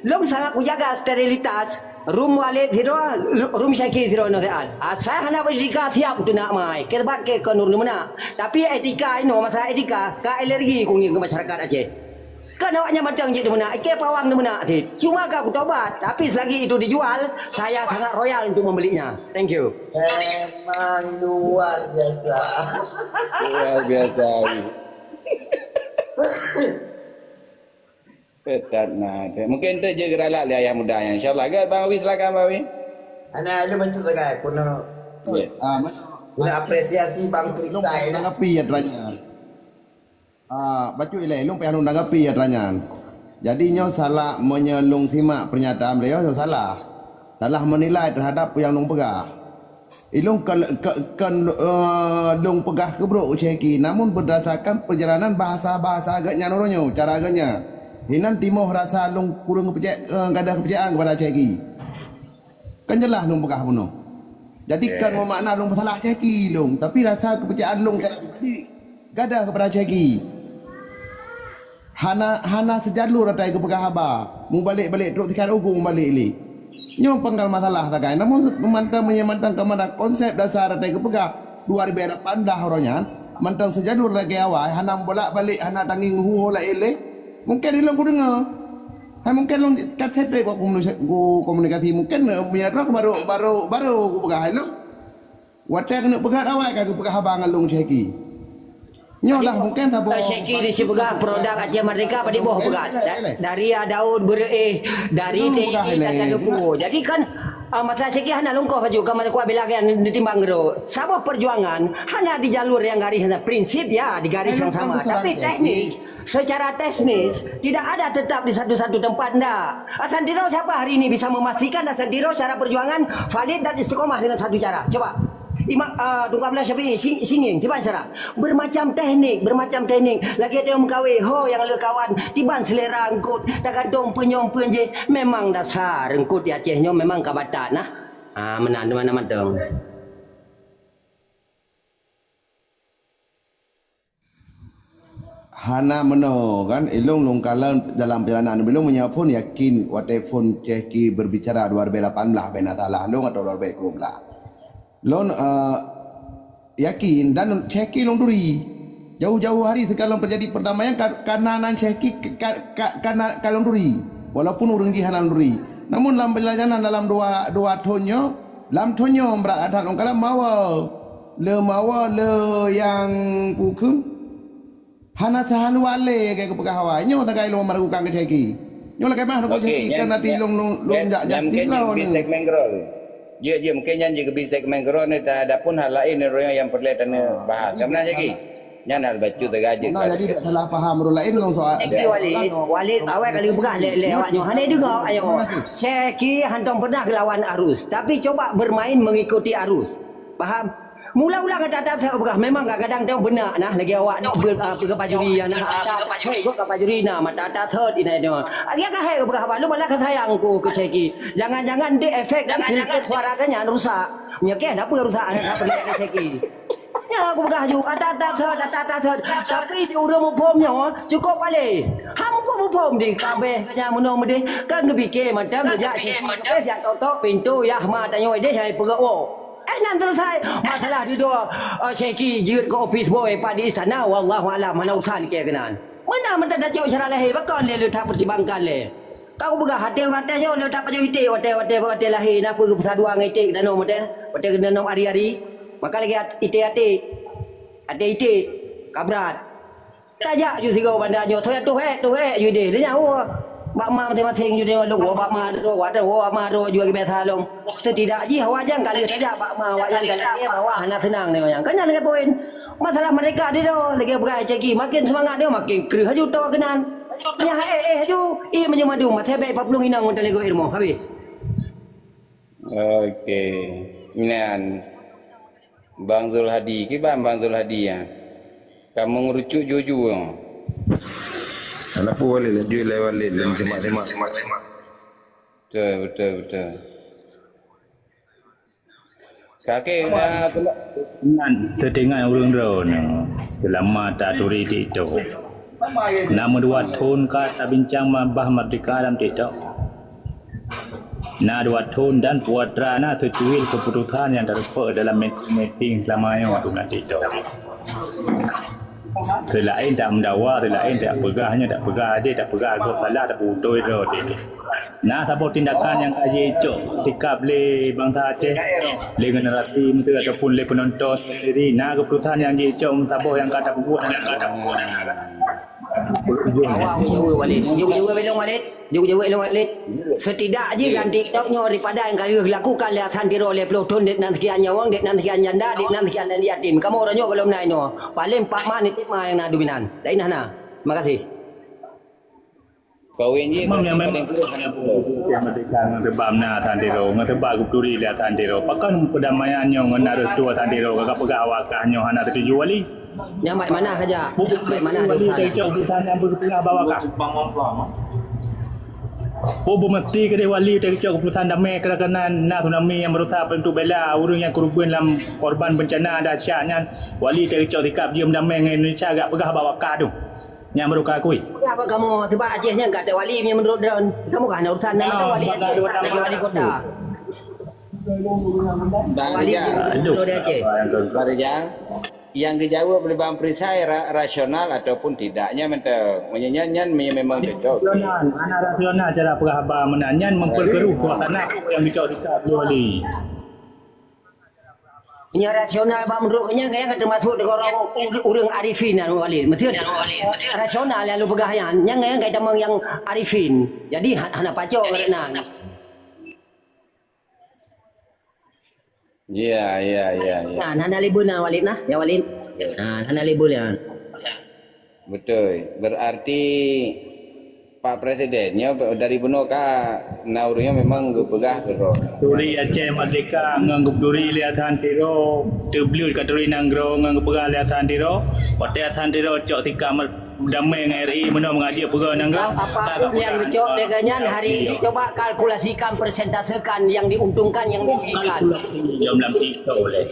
Lôn sangat kujaga sterilitas. Rum Walid sidroe, rum Syaki sidroe nyoe. Asai hana beretika siap teunak mai. Keubah ke keu nur meunak. Tapi etika inoe, masalah etika, ka alergi kungieng keu masyarakat Aceh. Kan awaknyan mantong jeuet teumeunak, ikei pawang teumeunak cit. Cuma ka kutobat, tapi selagi itu dijual, saya sangat royal untuk membelinya. Thank you. Memang luar biasa. Luar biasa. Ketat nah. Mungkin tu je geuralak lé ayah muda nyan. InsyaAllah. Kan, Bang Awi, silakan, Bang Awi. Ana ada bantu sagai, kena, Ya. Ah, mana? Kena apresiasi Bang Lôn Kristai, payah nah. Tanggapi ya teranya. Ah, bacut ilée, lôn payah lôn tanggapi ya teranya. Jadi nyoe salah meunyoe lôn simak pernyataan beliau nyoe salah. Salah menilai terhadap peue nyang lôn peugah. Ilôn ke, ke, ke, eh, lôn peugah keubrok u Syeki, namun berdasarkan perjalanan bahasa-bahasa geuhnyan uroe nyoe, cara geuhnyan. Hinan timoh rasa lôn kureueng peucaya, eh, gadoh kepercayaan kepada Syeki. Kan jeulaih lôn peugah bunoe. Jadi, Oke. Kan meumakna lôn peusalah Syeki lôn, tapi rasa keupercayaan lôn cara pribadi gadoh keupada Syeki. Hana, hana seujalur ata geupeugah haba, mubalek-balek trok sikat ugu mubalek lé. Nyoe panggal masalah sagai. Namun mantong meunyoe mantong keumandan konsep dasar ata geupeugah dua ribu lapan belas uroe nyan, mantong seujalur lagée awai, hana bolak-balik, hana tangieng hu-ho laén lé. Mungken ilôn kudeungoe. Hai mungken lôn ka setrek buat komunikasi, komunikasi. Mungken, eh, meunyoe droe baru, baru, baru kupeugah hai lôn. Watée keuneuk peugah awai ka geupeugah haba ngon lôn Syeki. Nyoe lah mungken saboh. Eh, Syeki di sipeugah produk Aceh Merdeka padum boh peugah. Da-, dari Daud Beureueh, dari T I P peugah ka ilée. Jadi kan, ah, masalah Syeki hana lungkoh laju, ka masalah kuat bela kan ditimbang gero. Saboh perjuangan hana di jalur yang garis, hana prinsip ya di garis yang sama. Tapi teknik Secara teknis, tidak ada tetap di satu-satu tempat, ndak. Hasan Tiro siapa hari ini bisa memastikan Hasan Tiro secara perjuangan valid dan istiqomah dengan satu cara? Coba. Imam, ah, Tunku Abdullah Syafi'i, si-, singing, tiban cara. Bermacam teknik, bermacam teknik. Lagi ada yang mengkawé, ho yang le kawan, tiban selera engkut, tergantung penyong penje. Memang dasar engkut di Aceh nyoe memang kabata nah. Ah, meunan, meunan mantong. Hana meunoe kan, ilôn lôn kalon dalam perjalanan ilôn meunyoe phon yakin watée phon Syeki berbicara dua ribu lapan belas bena salah lôn atau dua ribu dua belas. Lôn, eh, yakin dan Syeki lôn turi. Jauh-jauh hari sikalon terjadi perdamaian ka, kana nan Syeki ka, ka, kana ka lôn turi. Walaupun ureuëng jih hana lôn turi. Namun lam perjalanan dalam dua, dua thon nyoe, lam thon nyoe brat that lôn kalon mawa. Le mawa le nyang pukheun. Hana seuhalua lé lagée geupeugah awai. Nyoe sagai lôn meragukan keu Syeki. Nyoe lagée mah lôn Syeki kan nanti lôn, lôn, lôn jak justin lawan nyoe. Jeuet, jeuet, mungkin nyan jeuet keubi segmen keudroe nyoe ta-, adapun hal laén nyoe nyang peureulée taneuk bahas. Ka meunan Syeki. Nyan hal bacut sagai jeuet. Nah, jadi salah paham ureuëng laén lôn soal. Syeki Walid, Walid awai kali peugah lé, lé awak nyoe. Hana deungoe awak nyoe. Terima kasih. Syeki hantom pernah lawan arus, tapi coba bermain mengikuti arus. Paham? Mula-mula gata that peugah memang kadang-kadang teuh beuna nah lagée awak nyoe be-, ah, peugah pajuri ya nah. Hei, gok ka pajuri nah mata that thot ina nyoe. Dia ka hai peugah haba lu malah ka sayang ku ke Syeki. Jangan-jangan di efek dan filter suara ka nyan rusak. Nya ke dah peugah rusak anak tak pergi ke Syeki. Nya aku peugah ju kata that thot, kata that thot. Tapi di ureuëng muphom nyoe cukup paléh. Ha muphom-muphom di kabeh ka nyan meunoe meudeh kan geupike mantong geujak Syeki. Eh jak tok-tok pintu yah ma tanyoe deh hai peugah oh. Eh, nan selesai. Masalah di dua, eh, Syeki jeuet ke office boy pat di istana, wallahu alam, hana urusan keu keunan. Meunan mantong tacok syara lahé, pakon lé le that pertimbangkan lé. Ka kupeugah até ureuëng até nyoe le that pajoh iték, watée, watée, watée lahé, na peue geupeusaduang iték danom watée, watée danom ari-ari. Maka lagée at-, iték até, até iték, kabrat. Tajak ju sigoe banda nyoe, toh, toh, eh, toh, eh, ju deh. Dia nyawa. Bak ma maséng-maséng ju deh, lu, bak ma, lu, bak ma, lu, ju biasa lom. Setidak jih, awak nyang kali tajak, bak ma, awak nyang kali, eh, bawah, hana senang ni, awak nyang. Kan nyan lagée poin. Masalah mereka dia tu, lagée peugah Syeki, makin semangat dia, makin kreuh ju to keunan. Nya, eh, eh, ju, eh, meunyoe madu, maté baik papulung inong ngon talego ilmu, habis. Okey. Nyan. Bang Zul Hadi, kiban Bang Zul Hadi, ya? Kamu ngerucut juju, ya? Anak pun Walid, laju ilai Walid, laju semak-semak. Betul, betul, betul. Kaki, ah, kena- Nyan teuingat ureuëng droeneuh, seulama taturi TikTok. Na meudua thon ka tabincang ma-, bah merdeka lam TikTok. Na dua thon dan putra na seucuil keuputusan nyang tareupok dalam meeting-meeting seulama nyoe tu lam TikTok. Seulaén tak meudawa, seulaén tak peugah nyoe, tak peugah aja, tak peugah agam salah, tak beutôi droe. Na saboh tindakan nyang ka jicok sikap lé bansa Aceh, lé generasi muda ataupun lé penonton sendiri, na keuputusan nyang jicok saboh nyang ka tapeubuet dan ka tapeubuet. Awak jaweueb Walid. Jaweueb ilong Walid. Jaweueb ilong Walid. Setidak jih lam TikTok nyoe daripada nyang ka lheueh lakukan lé Hasan Tiro lhèe ploh thon, dek nan sekian nyawöng, dek nan sekian janda, dek nan sekian aneuk yatim. Kamoe uroe nyoe gohlom na inoe. Paléng pat mak nitip ma nyang na dubinan. Laén hana. Makasih. Kawin jih memang berarti yang paling kurang memang anak buah. Yang merdeka ngon sebab na Hasan Tiro, ngon sebab geuturi lé Hasan Tiro. Pakon perdamaian nyoe ngon na restu Hasan Tiro, ka peugah awak kah nyoe hana setuju wali. Nyang baik mana saja? Baik mana wali dosa? Teucok keputusan nyang berkepentingan bak awak kah. Oh, beumeusti keudeh wali teucok keputusan damai kerana na tsunami nyang berusaha untuk bela ureuëng nyang keureubeuen lam korban bencana dahsyat nyan. Wali teucok sikap jeuem damai ngon Indonesia gak peugah bak awak kah tu. Nyang meureuka kui. Peugah bak kamoe, sebab Aceh nyan ka teuwali meunurot droen. Kamoe ka hana urusan, nama teuwali Aceh, urusan lagi wali kota. Bang Wali Rijal. Gubernur di Aceh. Bang Rijal, yang dijawab oleh Bang Perisai ra-, rasional ataupun tidaknya mantap. Meunyo nyan, nyan memang cocok. Rasional, hana rasional cara peugah haba meunan. Nyan memperkeruh suasana yang dicok-dicok wali. Nyang rasional bak meunurot nyan, nyan ka teumasuk di golongan ureuëng arifin nyan, Walid. Beutôi? Rasional nyang lôn peugah nyan, nyan, nyan ka tamong nyang arifin. Jadi, ha-, hana pacok keunan. Ya, ya, ya, ya. Nah, hana libur nah, Walid nah, ya, Walid. Nah, hana libur ya. Betul. Berarti Pak Presiden nyoe dari bunoe ka na ureuëng nyoe memang geupeugah keudroe. Turi Aceh Merdeka ngon geupeuturi lé Hasan Tiro, teubleuet ka turi nanggroe ngon geupeugah lé Hasan Tiro. Watée Hasan Tiro cok sikap mer-, damai ngon R I meunoe meungaji peugah nanggroe. Apapun yang geucok lé geuhnyan hari ini, coba kalkulasikan, persentasekan yang diuntungkan, yang dirugikan. Kalkulasi jom lam TikTok lé.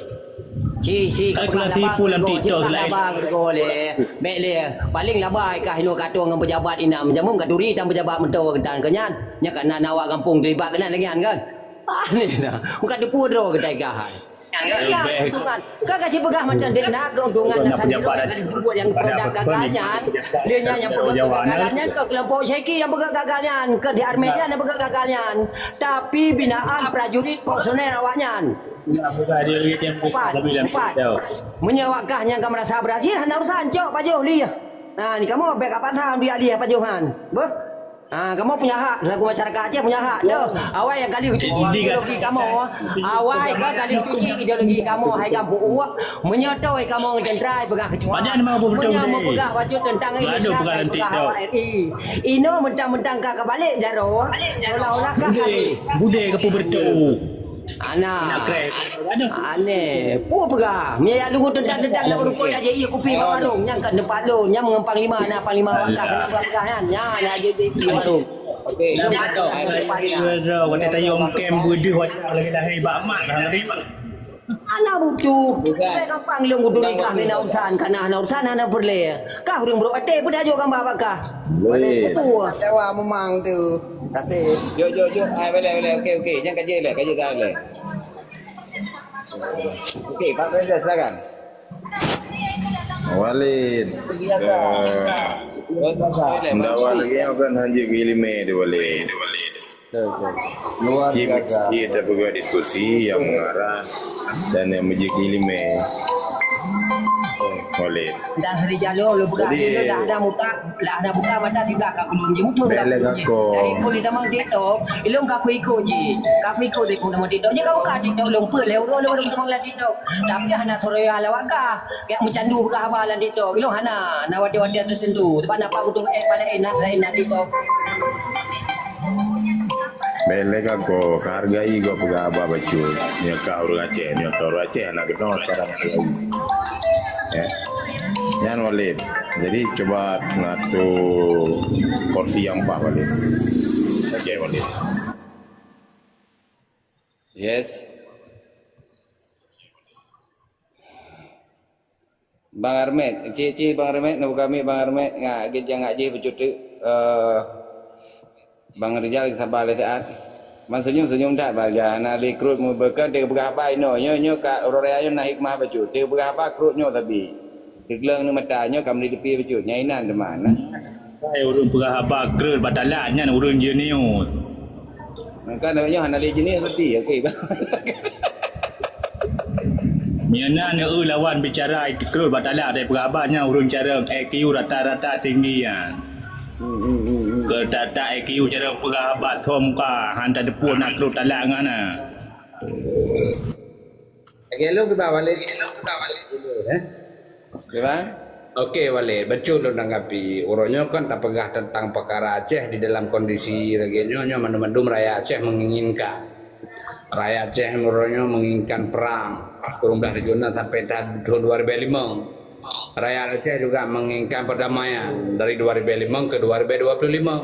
Ci, ci, kalkulasi pun lam TikTok lah. Laba geugo lé. Mek lé. Paling laba kah inoe katong ngon pejabat inam. Jameun ka turi tan pejabat meuto geutan keu nyan. Nya ka na awak gampông teulibat keunan lagèe nyan kan. Aneh dah. Bukan teupeu droe geutai kah. Ya, kan ka kasih peugah macam dek nak keuntungan dan sandi roh yang disebut yang produk gagal nyan. Dia nyan yang peugah kegagalan nyan ke kelompok Syeki yang peugah gagal nyan, ke si Armenia yang peugah gagal nyan. Tapi binaan prajurit personel awak nyan. Upat, upat. Meunyoe awak kah nyang ka meurasa beurhasil, hana urusan, cok pajoh lé. Nah, ni kamoe bèk ka pasang biak lé pajoh nyan. Beuh? Ha, kamoe punya hak, selaku masyarakat Aceh punya hak. Dah, awai nyang ka lheueh cuci ideologi kamoe. Awai ka, ka lheueh cuci ideologi kamoe, hai gampông uwak. Meunyoe toi kamoe ngon tentara peugah keucuali. Meunyoe meupeugah bacut tentang Indonesia, peugah awak R I. Inoe mentang-mentang ka, ka balek jaroe, seolah-olah ka budé, budé ka peubeureutoh. Ana. Aneh. Peue peugah? Meunyo jak lugu teuntang-teuntang nyang beurukon jak jép ié kupi bak warong, nyang ka teumpat lôn, nyang meungon panglima, na panglima wakaf, nyang peugah-peugah nyan, nyan jak jép ié bak warong. Okey. Lôn ka teuh, ka teuh, ka teuh. Watèe tayong kem beudeuh wajah lagèe lahé bak mak, dah ngeri. Ana butuh. Bukan. Gampang lôn kuturi kah bina urusan, kana hana urusan hana peureulèe. Kah ureueng brok até peue tajok gamba bak kah? Boleh. Betul. Dewa memang tu. Kasih. Jom, jom, jom. Hai, boleh, boleh. Okey, okey. Jangan kaji lah, kaji dah boleh. Okey, Pak Presiden, silakan. Walid. Eh, mendakwa lagi yang akan hanjeuet keu ileumèe tu, Walid. Betul, betul. Luar biasa. Cip-cip tapeugah diskusi yang mengarah dan yang menjadi ileumèe. Walid. Dah hari jalur, lu peugah. Jadi, dah ada mutak. Lah na buka mata siblah ka kulôn jimutun ka kulôn jih. Dari pun di tamang TikTok, ilôn ka kuikot jih. Ka kuikot dari pun tamang TikTok. Jih ka buka TikTok lôn peue lé ureueng lôn tamang lam TikTok. Tapi hana suroya lawak ka. Piak meucandu buka haba lam TikTok. Ilôn hana, na watèe-watèe teuteuntu. Sebab na pak utung eh pada eh na, na TikTok. Bèk lé ka goe, ka hargai goe peugah haba bacut. Nyoe ka ureueng Aceh, nyoe ka ureueng Aceh, hana keunoe cara menghargai. Ya. Nyan Walid. Jadi cuba ngatur porsi yang pas, Walid. Okey, Walid. Yes. Bang Armet, cik-cik Bang Armet, neubuka mic Bang Armet, ngat gét nyang ngat jih bacut teuk, eh, Bang Rijal, sabar lé saat. Bang senyum-senyum that, Bang Rijal, hana lé krot meubeukeu, teupeugah haba inoe, nyoe, nyoe ka uroe raya nyoe na hikmah bacut, teupeugah haba krot nyoe sabe. Teugleng ngon mata, nyoe ka meulidépi bacut, nyan inan teuma, nah. Hai ureueng peugah haba krot bak talak nyan ureueng jenius. Maka nyoe hana lé jenius berarti, okey. Nyan na neu lawan bicara krot bak talak dari peugah haba nyan ureueng carông I Q rata-rata tinggi nyan. Hmm, hmm, hmm, hmm. Keu tatak I Q carông peugah haba thom ka, han tateupeue na krot talak ngon na. Lagèe lôn kiban Walid. Kiban? Okey, Walid. Bacut lôn tanggapi. Uroe nyoe kan tapeugah teuntang peukara Aceh di dalam kondisi lagèe nyoe, nyoe mandum-mandum rakyat Aceh menginginkan. Rakyat Aceh uroe nyoe menginginkan perang. Kureueng blah tujoh enam sampai ta-, tahun dua ribu lima. Rakyat Aceh juga menginginkan perdamaian dari dua ribu lima ke dua ribu dua puluh lima.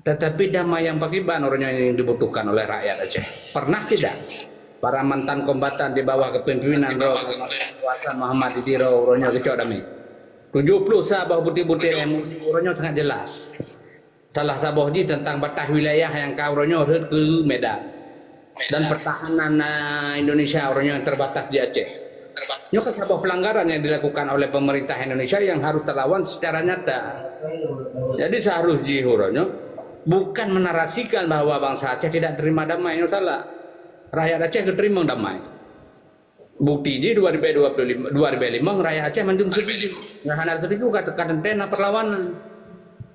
Tetapi damai nyang pakriban uroe nyoe nyang dibutuhkan oleh rakyat Aceh? Pernah tidak para mantan kombatan di bawah kepemimpinan Roh Hasan Muhammad di Tiro uroe nyoe geucok damai? Tujoh ploh saboh butir-butir M O U uroe nyoe sangat jelas. Salah saboh jih teuntang batas wilayah nyang ka uroe nyoe rhot keu Medan. Dan pertahanan, ah, Indonesia uroe nyoe terbatas di Aceh. Nyoe kan saboh pelanggaran yang dilakukan oleh pemerintah Indonesia yang harus terlawan secara nyata. Jadi seharus jih uroe nyoe bukan menarasikan bahwa bangsa Aceh tidak terima damai, nyoe salah. Rakyat Aceh geuterima damai. Bukti jih dua ribu dua puluh lima, dua ribu lima rakyat Aceh mandum setuju. Nyang hana setuju ka teuka teuntèe na perlawanan.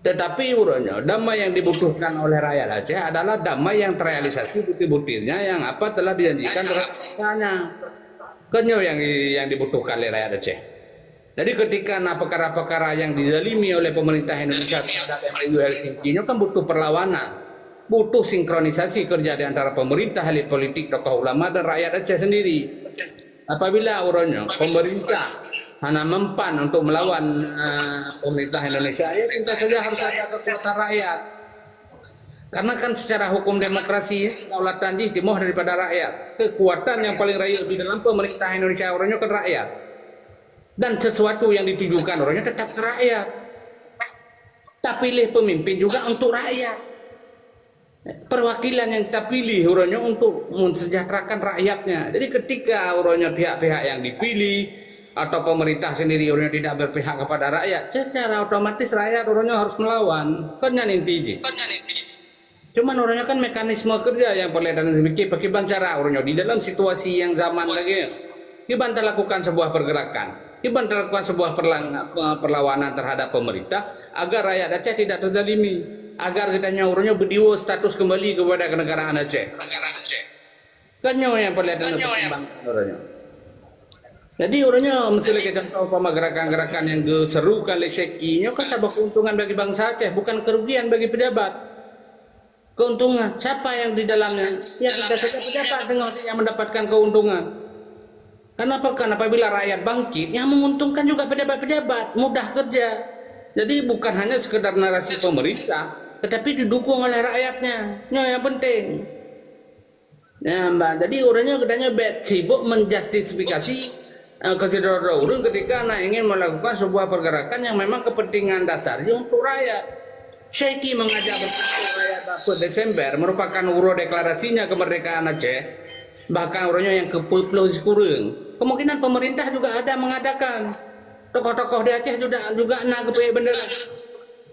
Tetapi uroe nyoe, damai yang dibutuhkan oleh rakyat Aceh adalah damai yang terrealisasi butir-butirnya yang apa telah dijanjikan terhadap bangsanya. Kan nyoe yang, yang dibutuhkan oleh rakyat Aceh. Jadi ketika na perkara-perkara yang dizalimi oleh pemerintah Indonesia terhadap M O U Helsinki nyoe kan butuh perlawanan. Butuh sinkronisasi kerja di antara pemerintah, elit politik, tokoh ulama dan rakyat Aceh sendiri. Apabila uroe nyoe pemerintah hana mempan untuk melawan, eh, pemerintah Indonesia, ya tentu saja harus ada kekuatan rakyat. Karena kan secara hukum demokrasi, kedaulatan jih timoh daripada rakyat. Kekuatan yang paling rayeuk di dalam pemerintah Indonesia uroe nyoe kan rakyat. Dan sesuatu yang ditujukan uroe nyoe tetap ke rakyat. Tapiléh pemimpin juga untuk rakyat. Perwakilan yang tapiléh uroe nyoe untuk mensejahterakan rakyatnya. Jadi ketika uroe nyoe pihak-pihak yang dipilih atau pemerintah sendiri uroe nyoe tidak berpihak kepada rakyat, secara otomatis rakyat uroe nyoe harus melawan. Kan nyan inti jih. Cuman uroe nyoe kan mekanisme kerja yang perlu dan dipikir pakriban cara uroe nyoe di dalam situasi yang zaman lagèe. Kiban talakukan sebuah pergerakan, kiban talakukan sebuah perlang-, perlawanan terhadap pemerintah agar rakyat Aceh tidak terzalimi, agar geutanyoe uroe nyoe beudiwoe status kembali kepada kenegaraan Aceh. Kan nyoe nyang perlu dan pertimbangkan uroe nyoe. Jadi uroe nyoe misalnya kita contoh umpama gerakan-gerakan yang geuserukan lé Syeki nyoe kan saboh keuntungan bagi bangsa Aceh, bukan kerugian bagi pejabat. Keuntungan. Siapa yang di dalamnya? Ya, kita saja pejabat tengok yang mendapatkan keuntungan. Kenapa? Kan apabila rakyat bangkit, yang menguntungkan juga pejabat-pejabat, mudah kerja. Jadi bukan hanya sekedar narasi pemerintah, tetapi didukung oleh rakyatnya. Nyoe yang penting. Ya, Mbak. Jadi uroe nyoe geutanyoe bèk sibuk menjustifikasi, eh, keusidroe-droe ureueng ketika na ingin melakukan sebuah pergerakan yang memang kepentingan dasarnya untuk rakyat. Syeki mengajak berkumpul rakyat bak peuet Desember merupakan uroe deklarasinya kemerdekaan Aceh, bahkan uroe nyoe nyang keupeuet ploh sikureueng. Kemungkinan pemerintah juga ada mengadakan. Tokoh-tokoh di Aceh juga, juga na geupeuék bendera.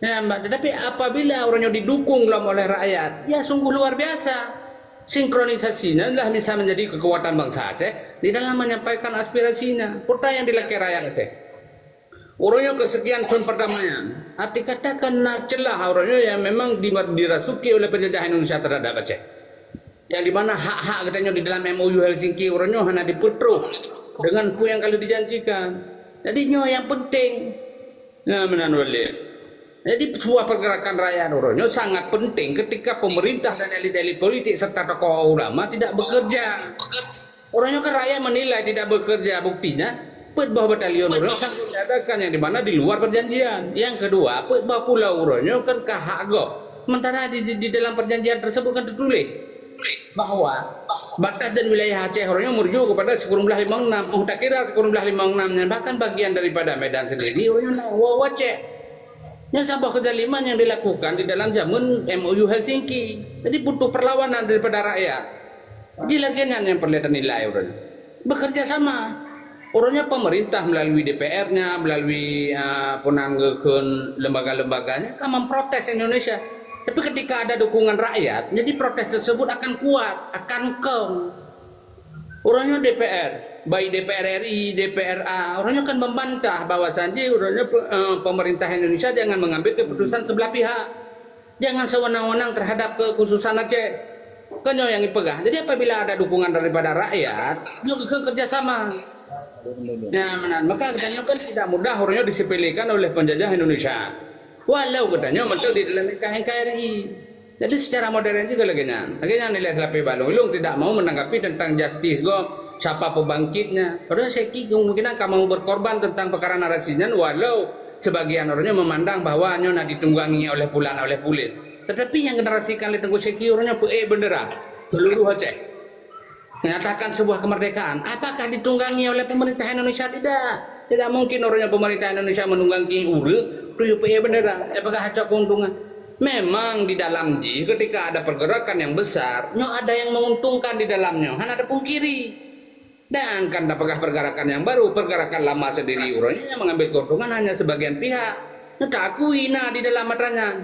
Ya, Mbak, tetapi apabila uroe nyoe didukung lom oleh rakyat, ya sungguh luar biasa. Sinkronisasinya adalah bisa menjadi kekuatan bangsa Aceh di dalam menyampaikan aspirasinya. Peue nyang dilakèe rakyat Aceh. Uroe nyoe kesekian tahun perdamaian, arti kata kan na ceulah uroe nyoe yang memang di-, dirasuki oleh penjajah Indonesia terhadap Aceh. Yang di mana hak-hak geutanyoe di dalam M O U Helsinki uroe nyoe hana dipeutroh dengan peue nyang ka lheueh dijanjikan. Jadi nyoe nyang penting. Nah, meunan Walid. Jadi, sebuah pergerakan rakyat uroe nyoe sangat penting ketika pemerintah dan elit-elit politik serta tokoh ulama tidak bekerja. Uroe nyoe kan rakyat menilai tidak bekerja, buktinya peuet boh batalion uroe nyoe sangat diadakan yang di mana di luar perjanjian. Yang kedua, peuet boh pulau uroe nyoe kan ka hak gob. Sementara di, di, di dalam perjanjian tersebut kan tertulis bahwa batas dan wilayah Aceh uroe nyoe merujuk kepada sikureueng blah limong enam. Oh, tak kira sikureueng blah limong enam nyan bahkan bagian daripada Medan sendiri uroe nyoe na wa-, Aceh. Nyan saboh kezaliman yang dilakukan di dalam jameun M O U Helsinki. Jadi butuh perlawanan daripada rakyat. Di lagèe nyan nyang peureulèe tanilai ureueng. Bekerja sama. Ureueng nyoe pemerintah melalui D P R-nya, melalui, ah, peue nan geukheun lembaga-lembaganya ka memprotes Indonesia. Tapi ketika ada dukungan rakyat, jadi protes tersebut akan kuat, akan kong. Ureueng nyoe D P R, baik D P R R I, D P R A, ureueng nyoe kan membantah bahwasanjih ureueng nyoe pe-, eh, pemerintah Indonesia jangan mengambil keputusan sebelah pihak. Jangan sewenang-wenang terhadap kekhususan Aceh. Kan nyoe nyang ipeugah. Jadi apabila ada dukungan daripada rakyat, nyoe geukheun kerjasama. Nah, meunan. Maka geutanyoe kan tidak mudah ureueng nyoe disepelekan oleh penjajah Indonesia. Walau geutanyoe mantong di dalam N K R I. Jadi secara modern juga lagèe nyan. Lagèe nyan nilai seulapeh balong. Ulôn tidak mau menanggapi tentang justice gob, siapa pembangkitnya. Padahal Syeki kemungkinan ka mau berkorban tentang perkara narasi nyan, walau sebagian ureueng nyoe memandang bahwa nyoe na ditunggangi oleh pulan, oleh pulan. Tetapi nyang generasikan lé Teungku Syeki ureueng nyoe peuék bendera seluruh Aceh. Menyatakan sebuah kemerdekaan. Apakah ditunggangi oleh pemerintah Indonesia? Tidak. Tidak mungkin ureueng nyoe pemerintah Indonesia menunggangi ureueng tuju peuék bendera. Apakah hana keuntungan? Memang di dalam jih ketika ada pergerakan yang besar, nyoe ada yang menguntungkan di dalamnya. Hana ada pungkiri. Dan kan tapeugah pergerakan yang baru, pergerakan lama sendiri ureueng nyoe yang mengambil keuntungan hanya sebagian pihak. Nyoe takui na di dalam atra nyan.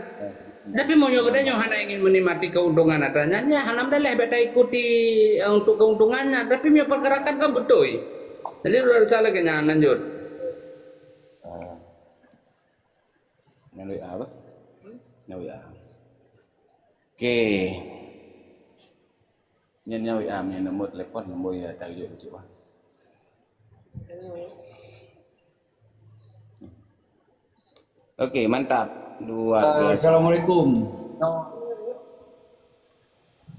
Tapi meunyoe geutanyoe hana ingin menikmati keuntungan atra nyan, ya hana meudaléh bèk taikuti, eh, untuk keuntungan nyan. Tapi meunyoe pergerakan kan beutôi. Jadi, lôn rasa lagèe nyan lanjut. Ah. Nyan W A apa? Nyan W A. Oke. Nyan, nyan W A, nyan nomor telepon, nombor ya, tak jawab, cik, wah. Oke, mantap. Dua, dua. Assalamualaikum.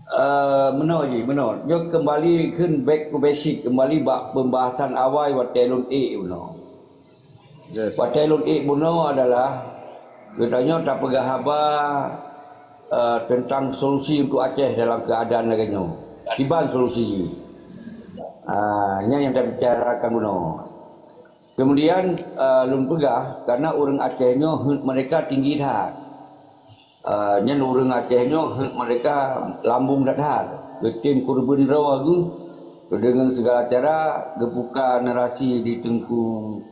Eh, meunoe jih, meunoe. Jom kembali kheun back to basic, kembali bak pembahasan awai watèe lôn ék bunoe. Yes. Watèe lôn ék bunoe adalah geutanyoe tapeugah haba, eh, tentang solusi untuk Aceh dalam keadaan lagèe nyoe. Kiban solusi jih. Ah, nyan nyang tabicarakan bunoe. Kemudian, eh, lôn peugah, karena ureueng Aceh nyoe heuet mereka tinggi that. Eh, nyan ureueng Aceh nyoe heuet mereka lambong that-that. Geutem keureubeuen droe geuh, deungon segala cara geubuka narasi di Teungku,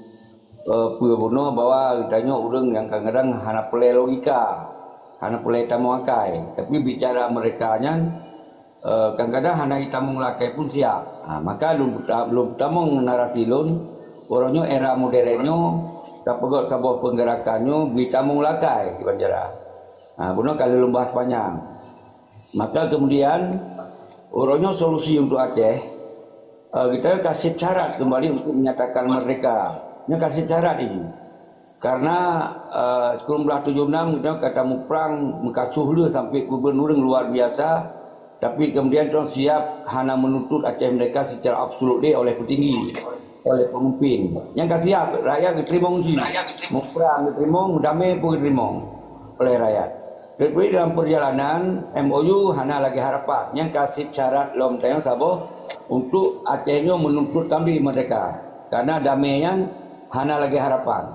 eh, peue bunoe bahwa geutanyoe ureueng nyang kadang-kadang hana peureulèe logika, hana peureulèe tamong akai. Tapi bicara mereka nyan, eh, kadang-kadang hana jitamong lakèe pun siap. Ha, maka lôn peuta-, lôn peutamong narasi lôn, uroe nyoe era modern nyoe, tapeugot saboh peugerakan nyoe, jitamong lakèe di banjara. Ha, bunoe ka lôn bahas panyang. Maka kemudian, uroe nyoe solusi untuk Aceh, eh, kita kasih syarat kembali untuk menyatakan merdeka. Nyoe kasih syarat ini. Karena, eh, sikureueng blah tujoh nam geutanyoe ka tamuprang meukasoh lheueh sampai keureubeuen ureueng luar biasa, tapi kemudian droe siap hana menuntut Aceh merdeka secara absolut deh oleh petinggi, oleh pemimpin. Nyang ka siap, rakyat geuteurimong cit. Muprang geuteurimong, meudamé pun geuteurimong oleh rakyat. Tetapi dalam perjalanan M O U hana lagèe harapan. Nyang ka syarat lom tanyoe saboh untuk Aceh nyoe menuntut kembali merdeka. Karena damé nyan hana lagèe harapan.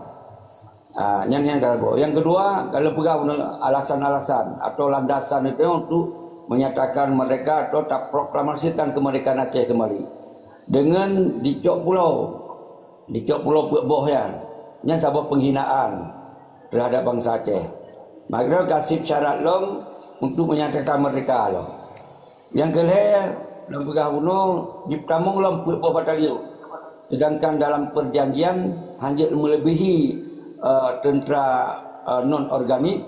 Ah, nyan nyang ka saboh. Nyang keudua, ka lôn peugah bunoe alasan-alasan atau landasan itu untuk menyatakan merdeka atau taproklamasikan kemerdekaan Aceh kembali. Dengan dicok pulo, dicok pulo peuet boh nyan, nyan saboh penghinaan terhadap bangsa Aceh. Maka kasih syarat lom untuk menyatakan merdeka lom. Nyang keu lhèe, lôn peugah bunoe jipeutamong lom peuet boh batalion. Sedangkan dalam perjanjian hana melebihi, eh, tentera, eh, non organik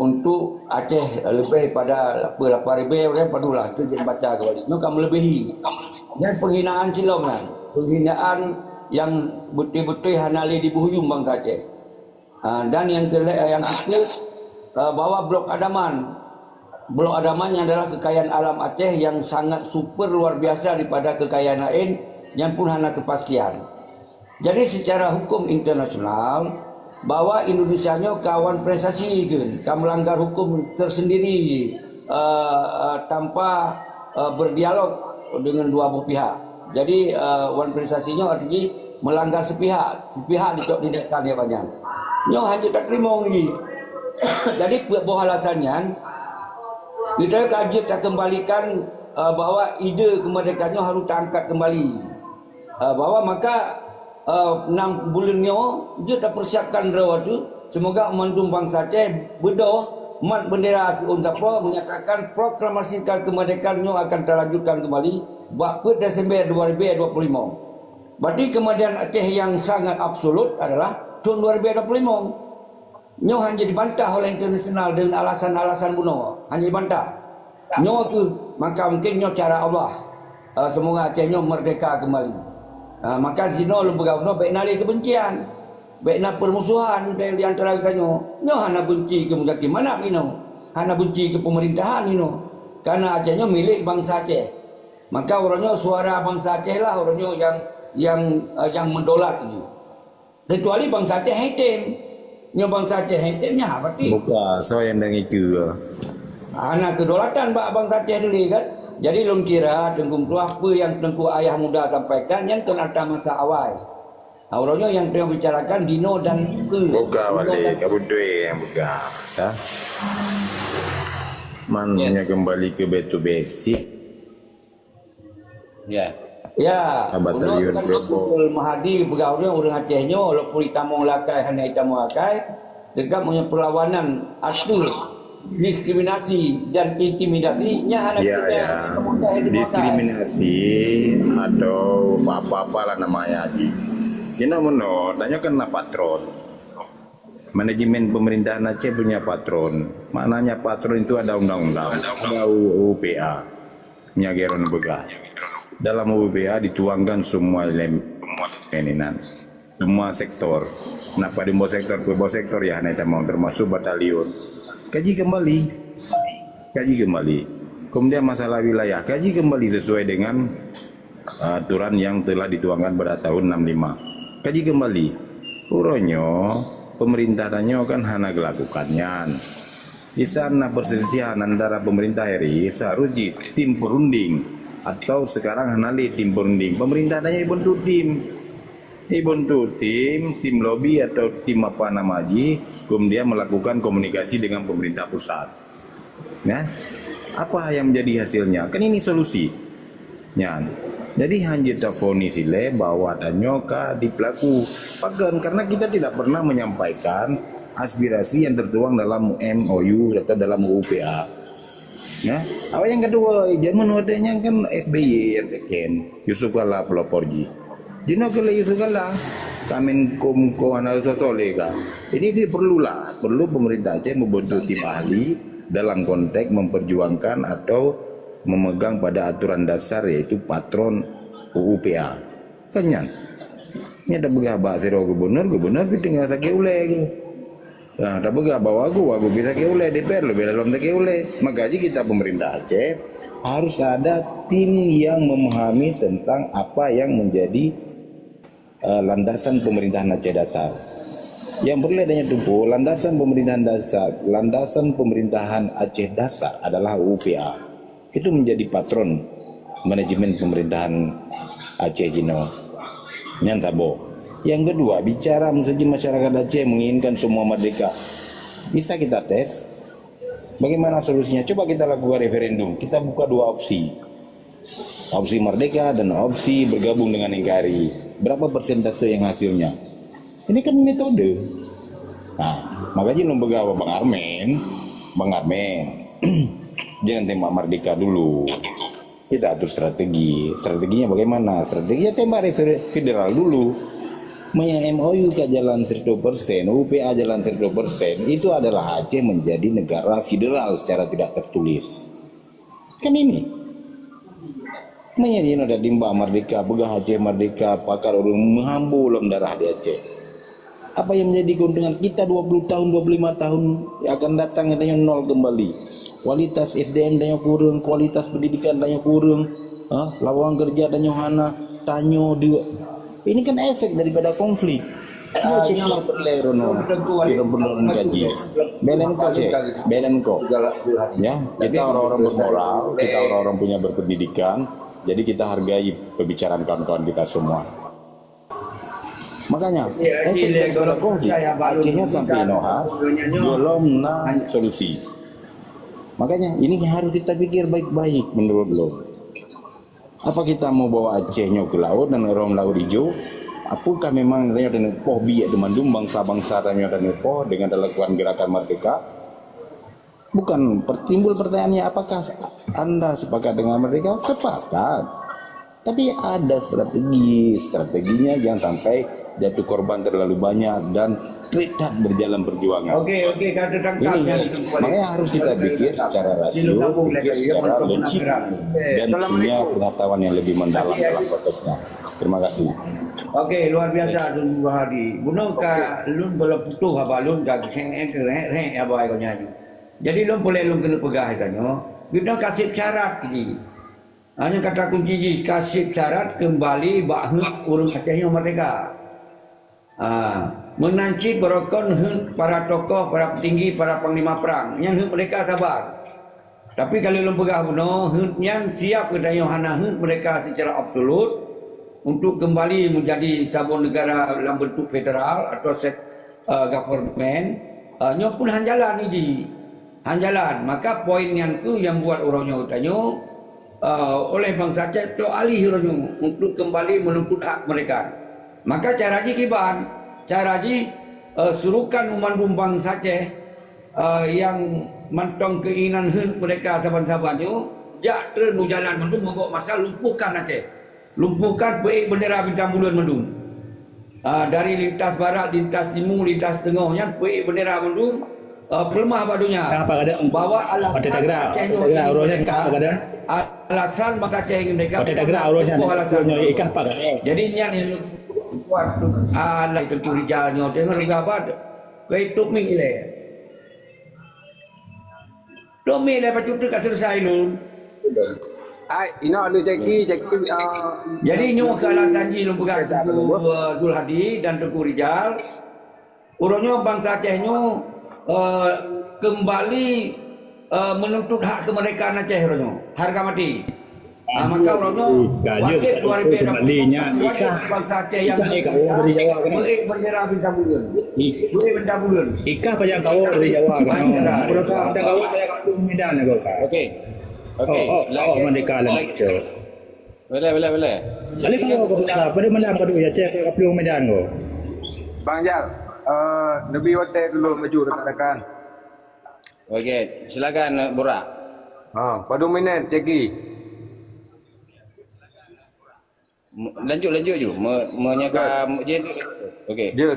untuk Aceh lebih pada lapan ribèe, padulah tu jeuet baca kembali. Nyoe ka melebihi. Nyan penghinaan silom nyan. Penghinaan nyang beutôi-beutôi hana lé dibuhuyum bangsa Aceh. Ah, dan yang ke-, yang ketiga, ah, bahwa Blok Andaman. Blok Andaman yang adalah kekayaan alam Aceh yang sangat super luar biasa daripada kekayaan lain, yang pun hana kepastian. Jadi secara hukum internasional, bahwa Indonesia nyoe ka wan prestasi ke, ka melanggar hukum tersendiri, eh, eh, tanpa, eh, berdialog dengan dua belah pihak. Jadi, eh, wan prestasi nyoe artinya melanggar sepihak, sepihak dicok tindakan dia banyak. Nyoe hanya tak terima lagi. Jadi, buat boh alasan nyan, kita ka jeuet takembalikan, eh, bahwa ide kemerdekaan nyoe harus taangkat kembali. Ah, bahwa maka, ah, nam buleuen nyoe jeuet tapersiapkan droe tu, semoga mandum bansa Aceh beudôh mat bendera siôn sapo menyatakan proklamasi kemerdekaan nyoe akan talanjutkan kembali bak peuet Desember dua ribu dua puluh lima. Berarti kemerdekaan Aceh yang sangat absolut adalah tahun dua ribu dua puluh lima. Nyoe hana dibantah oleh internasional dengan alasan-alasan bunoe. Hana dibantah. Nyoe kheueh, maka mungkin nyoe cara Allah. Eh, semoga Aceh nyoe merdeka kembali. Ah, maka sinoe lôn peugah bunoe, bèk na lé kebencian. Bèk na permusuhan di, di antara geutanyoe. Nyoe hana benci keu Muzakir Manaf inoe. Hana benci keu pemerintahan inoe. Karena Aceh nyoe milik bansa Aceh. Maka uroe nyoe suara bansa Aceh lah uroe nyoe yang, yang, eh, yang meudolat nyoe. Kecuali bansa Aceh item. Nyoe bansa Aceh item nyan berarti. Buka, soe nyang dang itu. Hana kedaulatan bak bansa Aceh dulu kan. Jadi lôn kira Teungku Meutuah, apa yang Teungku Ayah Muda sampaikan nyan kan ata masa awai. Uroe nyoe nyang teungoh bicarakan Dino dan Pe. Buka Dino balik, dan Abu Dwi yang buka. Ya. Man, ya, hanya kembali ke back to basic. Ya. Ya, Abah Talion kan Abdul Mahdi peugah ureueng, ureueng Aceh nyoe, walaupun itamong lakèe hana itamong lakèe, tetap meunyoe perlawanan ateueh diskriminasi dan intimidasi, nyan hana, ya, kita, ya, diskriminasi atau apa-apalah namanya, Haji. Kena meunoe, tanyoe kan na patron. Manajemen pemerintahan Aceh punya patron. Maknanya patron itu ada undang-undang, ada U U P A. Nyan Geron peugah. Dalam U U P A dituangkan semua elemen inan. Semua sektor. Napa di sektor, pe sektor ya, hana tamong termasuk batalion. Kaji kembali. Kaji kembali. Kemudian masalah wilayah, kaji kembali sesuai dengan aturan yang telah dituangkan pada tahun enam lima. Kaji kembali. Uroe nyoe, pemerintah tanyoe kan hana gelakukan nyan. Di sana perselisihan antara pemerintah R I seharus jih tim perunding atau sekarang hana lé tim perunding. Pemerintah tanyoe ibentuk tim. Ibentuk tim, tim lobby atau tim apa nama jih, kemudian melakukan komunikasi dengan pemerintah pusat. Ya. Apa yang menjadi hasilnya? Kan ini solusi. Nyan. Jadi hana jeuet tafonis ilée bahwa tanyoe ka di pelaku. Pakon? Karena kita tidak pernah menyampaikan aspirasi yang tertuang dalam M O U atau dalam U U P A. Ya. Awak yang kedua, zaman watée nyan kan S B Y yang teken. Yusuf Kalla pelopor jih. Jinoe keu lé Yusuf Kalla, ka Menkom ko hana soe-soe lé ka. Ini ti perlulah, perlu pemerintah Aceh membentuk tim ahli dalam konteks memperjuangkan atau memegang pada aturan dasar, yaitu patron U U P A. Kan nyan. Nyan tapeugah bak sidroe gubernur, gubernur pi teungoh sakét ulée geuh. Nah, tapeugah bak wagu, wagu pi sakét ulée, D P R leubeh dalam sakét ulée. Maka jih kita pemerintah Aceh harus ada tim yang memahami tentang apa yang menjadi, eh, landasan pemerintahan Aceh Dasar. Yang perlu tanyoe tumpuk, landasan pemerintahan dasar, landasan pemerintahan Aceh Dasar adalah U U P A. Itu menjadi patron manajemen pemerintahan Aceh jinoe. Nyan saboh. Yang kedua, bicara miseujih masyarakat Aceh menginginkan semua merdeka. Bisa kita tes. Bagaimana solusinya? Coba kita lakukan referendum. Kita buka dua opsi. Opsi merdeka dan opsi bergabung dengan N K R I. Berapa persentase yang hasilnya? Ini kan metode. Nah, makanya lôn peugah bak Bang Armen, Bang Armen, jangan tembak merdeka dulu. Kita atur strategi. Strateginya bagaimana? Strateginya tembak refer-, federal dulu. Meunyo M O U ka jalan seratus persen, U U P A jalan seratus persen, itu adalah Aceh menjadi negara federal secara tidak tertulis. Kan ini. Meunyo jinoe tatimbak merdeka, peugah Aceh merdeka, pakon ureuëng meuhambo lom darah di Aceh. Apa yang menjadi keuntungan kita dua puluh tahun, dua puluh lima tahun yang akan datang, geutanyoe nol kembali. Kualitas S D M tanyoe kureueng, kualitas pendidikan tanyoe kureueng, ha? Lawang kerja tanyoe hana, tanyoe deuk. Ini kan efek daripada konflik. Ah, nyoe peureulèe droeneuh, peureulèe droeneuh kaji. Bèk lé neuko, Syekh. Bèk lé neuko. Ya, kita orang-orang bermoral, kita orang-orang punya berpendidikan. Jadi kita hargai pembicaraan kawan-kawan kita semua. Makanya, efek daripada konflik Aceh nyoe sampai inoe ha, belum na solusi. Makanya, ini harus kita pikir baik-baik menurut lo. Apa kita mau bawa Aceh nyoe ke laut dan rom laut hijau? Apakah memang tanyoe tanyoe poh biek teumandum bangsa-bangsa tanyoe tanyoe poh dengan dilakukan gerakan merdeka? Bukan, per-, timbul pertanyaannya, apakah anda sepakat dengan merdeka? Sepakat. Tapi ada strategi, strateginya jangan sampai jatuh korban terlalu banyak dan terikat berjalan perjuangan. Oke, oke, kata tangkap. Ini yang makanya harus kita pikir secara rasio, pikir secara logik, dan punya pengetahuan yang lebih mendalam dalam konteksnya. Terima kasih. Oke, luar biasa Tun Buhadi. Bunoe ka lôn beulah putoh haba lôn ka hek hek hek haba kau nyanyi. Jadi lôn peureulèe lôn keuneuk peugah tanyoe, geutanyoe ka sép syarat jih. Hanya kata kunci jih, ka sép syarat keumbali bak heuet ureueng Aceh nyoe merdeka. Ah, meunan cit barokon heuet para tokoh, para peutinggi, para panglima prang. Nyan heuet merdeka saban. Tapi ka lheueh lôn peugah bunoe, heuet nyan siap geutanyoe hana heuet merdeka secara absolut untuk kembali menjadi saboh negara dalam bentuk federal atau set, eh, government. Eh, nyoe pun han jalan jih. Han jalan. Maka poin nyan kheueh nyang buat uroe nyoe geutanyoe, eh, oleh bansa Aceh cok alih uroe nyoe untuk kembali menuntut hak mereka. Maka cara jih kiban, cara jih, eh, suruhkan meumandum bansa Aceh, eh, nyang mantong keinginan heuet mereka saban-saban nyoe, jak treun u jalan mandum mogok masa lumpuhkan Aceh. Lumpuhkan peuék bendera bintang buleuen mandum. Ah, dari lintas barat, lintas timu, lintas teungoh nyan peuék bendera mandum, ah, peuleumah bak donya. Apa kadang? Bahwa alasan Aceh nyoe ingin merdeka, alasan bansa Aceh ingin merdeka, Otai Tagra, urus nyan. Alasan. Nyoe ikah apa kadang? Jadi nyan yang buat, ah, Teungku Rijal nyoe tengok lebih abad. Kau itu mi le. Demi lé bacut ka selesai lôn. Hai, inoe lé Jackie, Jackie, ah, jadi nyoe keu alasan jih lôn peugah Teungku, eh, Zul Hadi dan Teungku Rijal. Uroe nyoe bansa Aceh nyoe, eh, kembali, eh, menuntut hak kemerdekaan Aceh uroe nyoe. Harga mati. Ah, maka uroe nyoe, wajéb dua ribu dua puluh empat, wajéb bansa Aceh nyang ikah, ikah, ikah, bendera bintang buleuen. Bendera bintang buleuen. Ikah payah kawo dari Jawa kan. Uroe nyoe payah kawo Medan kan. Okey. Okey. Oh, oh, oh, merdeka lah. Boleh, boleh, boleh. Jadi kalau kau pada malam kau ya cek kau Medan kau. Bang Jal, eh, lebih watèe dulu maju rekan-rekan. Okey, silakan, eh, Burak. Ha, padum minit, Jackie? M-, lanjut, lanjut ju. Me-, meunyoe ka Jud. Okey. Jud.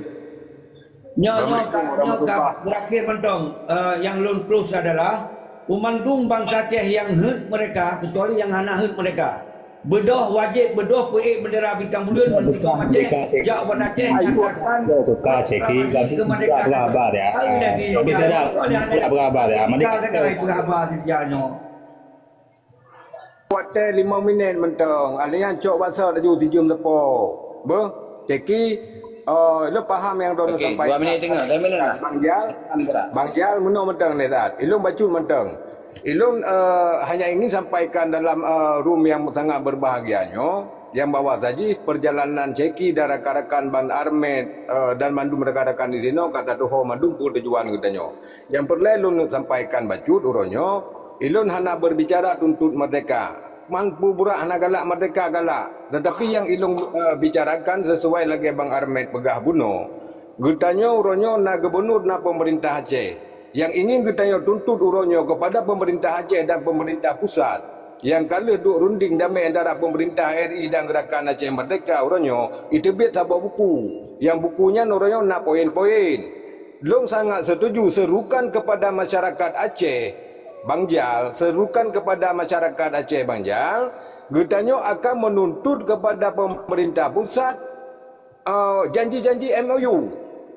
Nyoe, nyoe ka, nyoe ka berakhir mantong. Eh, nyang lôn close adalah, peumandum bansa Aceh nyang heuet merdeka, kecuali nyang hana heuet merdeka. Beudôh wajéb, beudôh peuék bendera bintang buleuen ban singkong Aceh, jak ban Aceh nyatakan proklamasi kemerdekaan. Bendera, bendera berapa ya? Merdeka. Watèe limong minit mantong, alèh nyan cok basa laju sijeuem teupô. Beuh, Jackie, eh, lôn paham nyang droeneuh sampaikan. Okey, dua minit teungoh, dua minit. Bang Jal, Bang Jal, meunoe mantong lé that. Ilôn bacut mantong. Ilôn, eh, hanya ingin sampaikan dalam, eh, room yang sangat berbahagia nyoe, yang bahwa saji perjalanan Jackie dan rakan-rakan Bang Armet, eh, dan mandum rakan-rakan di sinoe ka tatuho mandum peue tujuan geutanyoe. Nyang peureulèe lôn sampaikan bacut uroe nyoe, ilôn hana berbicara tuntut merdeka. Man Burak hana galak merdeka galak, tetapi nyang ilôn, eh, bicarakan sesuai lagèe Bang Armet peugah bunoe. Geutanyoe uroe nyoe na gubunur, na peumeurintah Aceh. Nyang ingin geutanyoe tuntut uroe nyoe keupada peumeurintah Aceh dan peumeurintah pusat nyang ka lheueh duek runding damé antara peumeurintah R I dan Gerakan Aceh Merdeka uroe nyoe, iteubiet saboh buku. Nyang buku nyan uroe nyoe na poin-poin. Lôn sangat setuju serukan kepada masyarakat Aceh, Bang Jal, serukan kepada masyarakat Aceh, Bang Jal, geutanyoe akan menuntut kepada pemerintah pusat, eh, janji-janji M O U.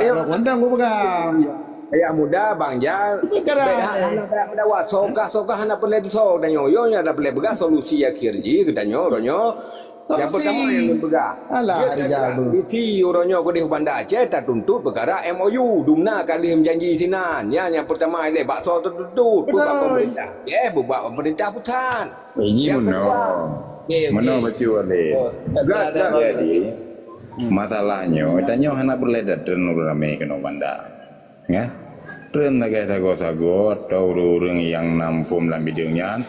Bang Rok mantong kupeugah. Ayah muda, Bang Jal. Tapi kadang bèk hana bèk meudawa, sokah-sokah hana peureulèe disoe tanyoe. Yo, nyan hana peureulèe peugah solusi akhir jih keu tanyoe, uroe nyoe. Nyang pertama nyang lôn peugah. Alah, Rijal tu. Bisi uroe nyoe keudéh u Banda Aceh tatuntut peukara M O U. Dumna ka lheueh meujanji sinan. Nyan nyang pertama ilèe bakso tatuntut. Beutôi. Peubak pemerintah. Eh, beubak pemerintah pusat. Nyang meunoe. Okey, okey. Meunoe bacut lé. Oh, tapi ada. Jadi, masalah nyoe, tanyoe hana peureulèe datreun ureueng ramè keunoe Banda. Ya? Treun lagèe sagoe-sagoe atau ureueng-ureueng nyang na muphom lam bidang nyan.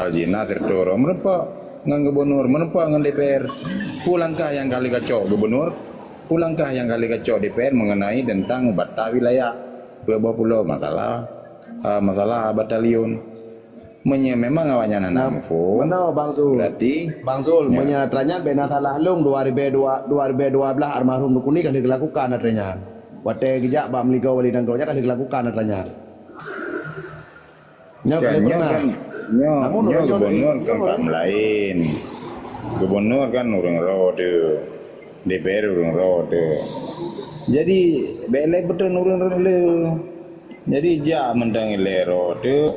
Aljina sireutoe droe meurumpok ngon gubernur, meurumpok ngon D P R. Peue langkah nyang ka lheueh geucok gubernur, peue langkah nyang ka lheueh geucok D P R mengenai tentang bata wilayah. Peuet boh pulo masalah, ah, masalah batalion. Meunyoe memang awaknyan hana muphom, meunoe, Bang Zul. Berarti, Bang Zul, ya. Meunyoe atra nyan bèk na salah lôn, dua ribèe dua, dua ribèe dua blah almarhum Teungku Ni ka lheueh geulakukan atra nyan. Watèe geujak bak meuligoe wali nanggroe nyan ka lheueh geulakukan atra nyan. Nyoe ka lheueh pernah. Kan, nyoe kan, Nyoe, nyoe gubernur kan kam laén. Gubernur kan ureuëng roh teuh. D P R ureuëng roh teuh. Jadi, bék lé beutôi ureuëng roh le. Jadi, jak mantong ilée roh teuh.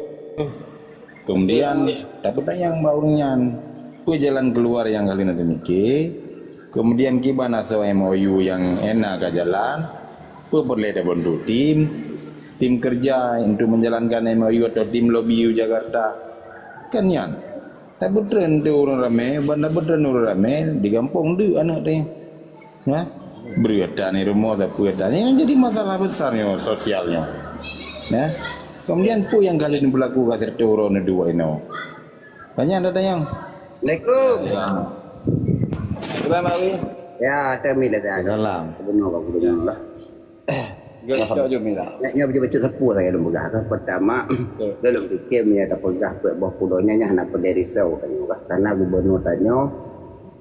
Kemudian, tapeutanyong bak ureuëng nyan, peue jalan keuluar nyang ka lheueh na teumike? Kemudian, kiban asoe M O U nyang ena ka jalan, peue peureulée tabantu tim, tim kerja untuk menjalankan M O U atau tim lobby u Jakarta? Kan nyan. Tapeutreun teuh ureuëng ramé, ban tapeutreun ureuëng ramé, di gampông deuk aneuëk teuh. Nah, breueh that ni rumoh, sapeue that ni, yang jadi masalah besar nyoe, sosial nyoe. Nah, kemudian peue nyang ka lheueh neublaku ka sireutoh uroe neuduek inoe? Banyak dah tanyong. Assalamualaikum. Ya. Tuan Mawi. Ya, kami dah. Salam. Benar, Pak Gubernur lah. Gak cok jom ni lah. Nak nyoe betul-betul sepuluh saya lom peugah kan. Pertama, Betul. dalam fikir, meunyoe tapeugah peuet boh pulo nyan, nyan hana peureulée risau tanyoe kan. Karena gubernur tanyoe,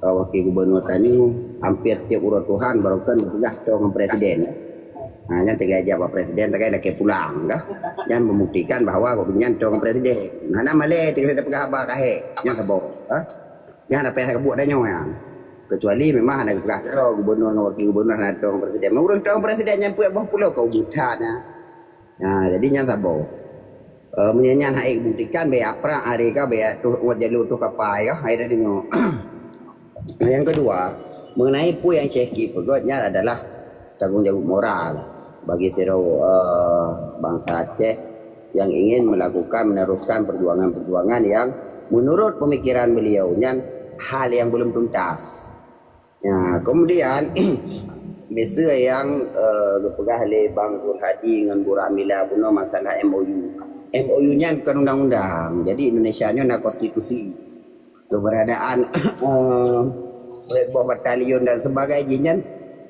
eh, wakil gubernur tanyoe, hampir tiep uroe Tuhan baroekon geupeugah toe ngon presiden. Ha, nyan teugajak bak presiden, tegai lakée pulang kah. Nyan membuktikan bahwa gobnyan toe ngon presiden. Hana malée tinggai tapeugah haba kahé. Nyan saboh. Ha? Nyan apa nyang ka buet tanyoe nyan. Kecuali memang hana geupeugah keudroe gubernur ngon wakil gubernur hana toe ngon presiden. Ureuëng toe ngon presiden nyan peuet boh pulo ka ubit that nyan. Nah, jadi nyan saboh. Eh, meunyoe nyan hana buktikan, bék aprang ari ka, bék tuh ngon jalur tuh kapai ka, hai dah deungoe. Nah, yang kedua, mengenai peue nyang Syekh Ki peugét nyan adalah tanggong jaweueb moral bagi sidroe, eh, bansa Aceh yang ingin melakukan, meneruskan perjuangan-perjuangan yang menurut pemikiran beliau nyan hal yang belum tuntas. Ya, kemudian, miseue nyang, eh, geupeugah lé Bang Zul Hadi ngon Bu Ramila bunoe masalah M O U. M O U nyan kon undang-undang, jadi Indonesia nyoe na konstitusi. Keberadaan, eh, boh batalion dan sebagainya nyan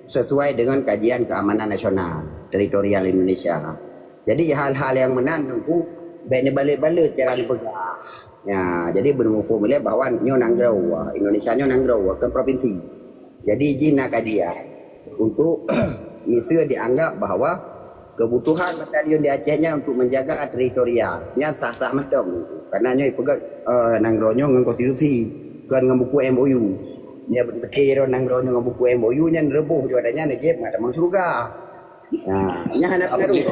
sesuai dengan kajian keamanan nasional teritorial Indonesia. Jadi hal-hal nyang meunan teungku bék neubalek-balek cara neupeugah. Ya, jadi beuneuformulir bahwa nyoe nanggroe, Indonesia nyoe nanggroe, kon provinsi. Jadi jih na kajian untuk miseue dianggap bahwa kebutuhan batalion di Aceh nyan untuk menjaga teritorial. Nyan sah-sah mantong. Karena nyoe ipeugét, eh, nanggroe nyoe ngon konstitusi, kon ngon buku M O U. Nyan beutôi nanggroe nyoe ngon buku M O U nyan reuboh ju adak nyan jeuet meutamong syeuruga. Nah, nyan hana pengaruh.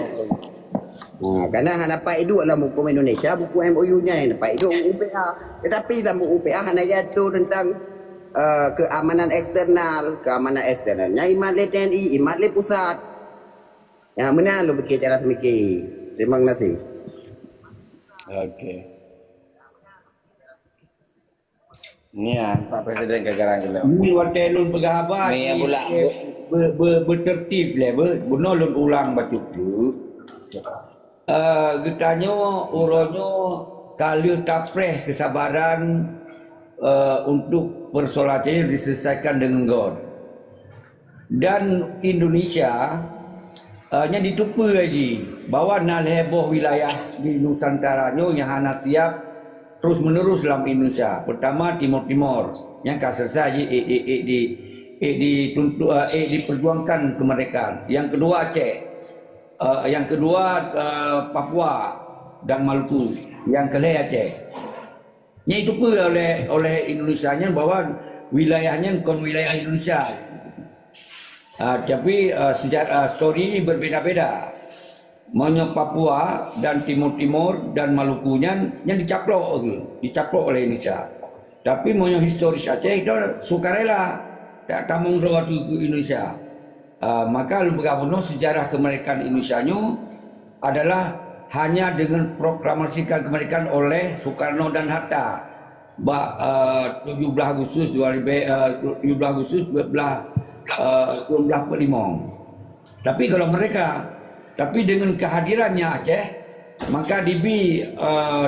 Nah, karena hana pat iduek lam huköm Indonesia buku M O U nyan, pat iduek U P A. Tetapi lam U P A hana jiatur tentang, eh, keamanan eksternal, keamanan eksternal nyan imat lé T N I, imat lé pusat. Ya, meunan lôn pikir cara seumiké. Terima kasih. Okey. Nia, Pak Presiden ka garang geulo. Ni watée lôn peugah haba, Ni, ya, pula, eh, Bu. be-, be-, beuteurtib lé, be-, bunoe lôn ulang bacut tu. Eh, geutanyoe uroe nyoe ka lheueh tapreh keusabaran, eh, untuk persoalan Aceh diselesaikan dengan gor. Dan Indonesia, eh, nyan jiteupeue jih bahwa na lhée boh wilayah di Nusantara nyoe nyang hana siap terus-menerus lam Indonesia. Pertama, Timor Timur. Nyang ka selesai jih ék, ék, ék di, ék dituntu-, eh, ék diperjuangkan kemerdekaan. Yang kedua, Aceh. Eh, yang kedua, eh, Papua dan Maluku. Yang kelhée Aceh. Nyan jiteupeue oleh, oleh Indonesia nyan bahwa wilayah nyan kon wilayah Indonesia. Ah, tapi, ah, sejarah, ah, story berbeda-beda. Meunyoe Papua dan Timur Timur dan Maluku nyan, nyan dicaplok tu, dicaplok oleh Indonesia. Tapi meunyoe historis Aceh, itu sukarela, tak tamong droe tu keu Indonesia. Ah, maka lôn peugah bunoe sejarah kemerdekaan Indonesia nyoe adalah hanya dengan proklamasikan kemerdekaan oleh Soekarno dan Hatta bak, eh, tujuh belas Agustus dua ribu, eh, tujuh belas Agustus dua belas, eh, sembilan belas empat lima. Tapi kalau mereka, tapi dengan kehadirannya Aceh, maka dibi, eh,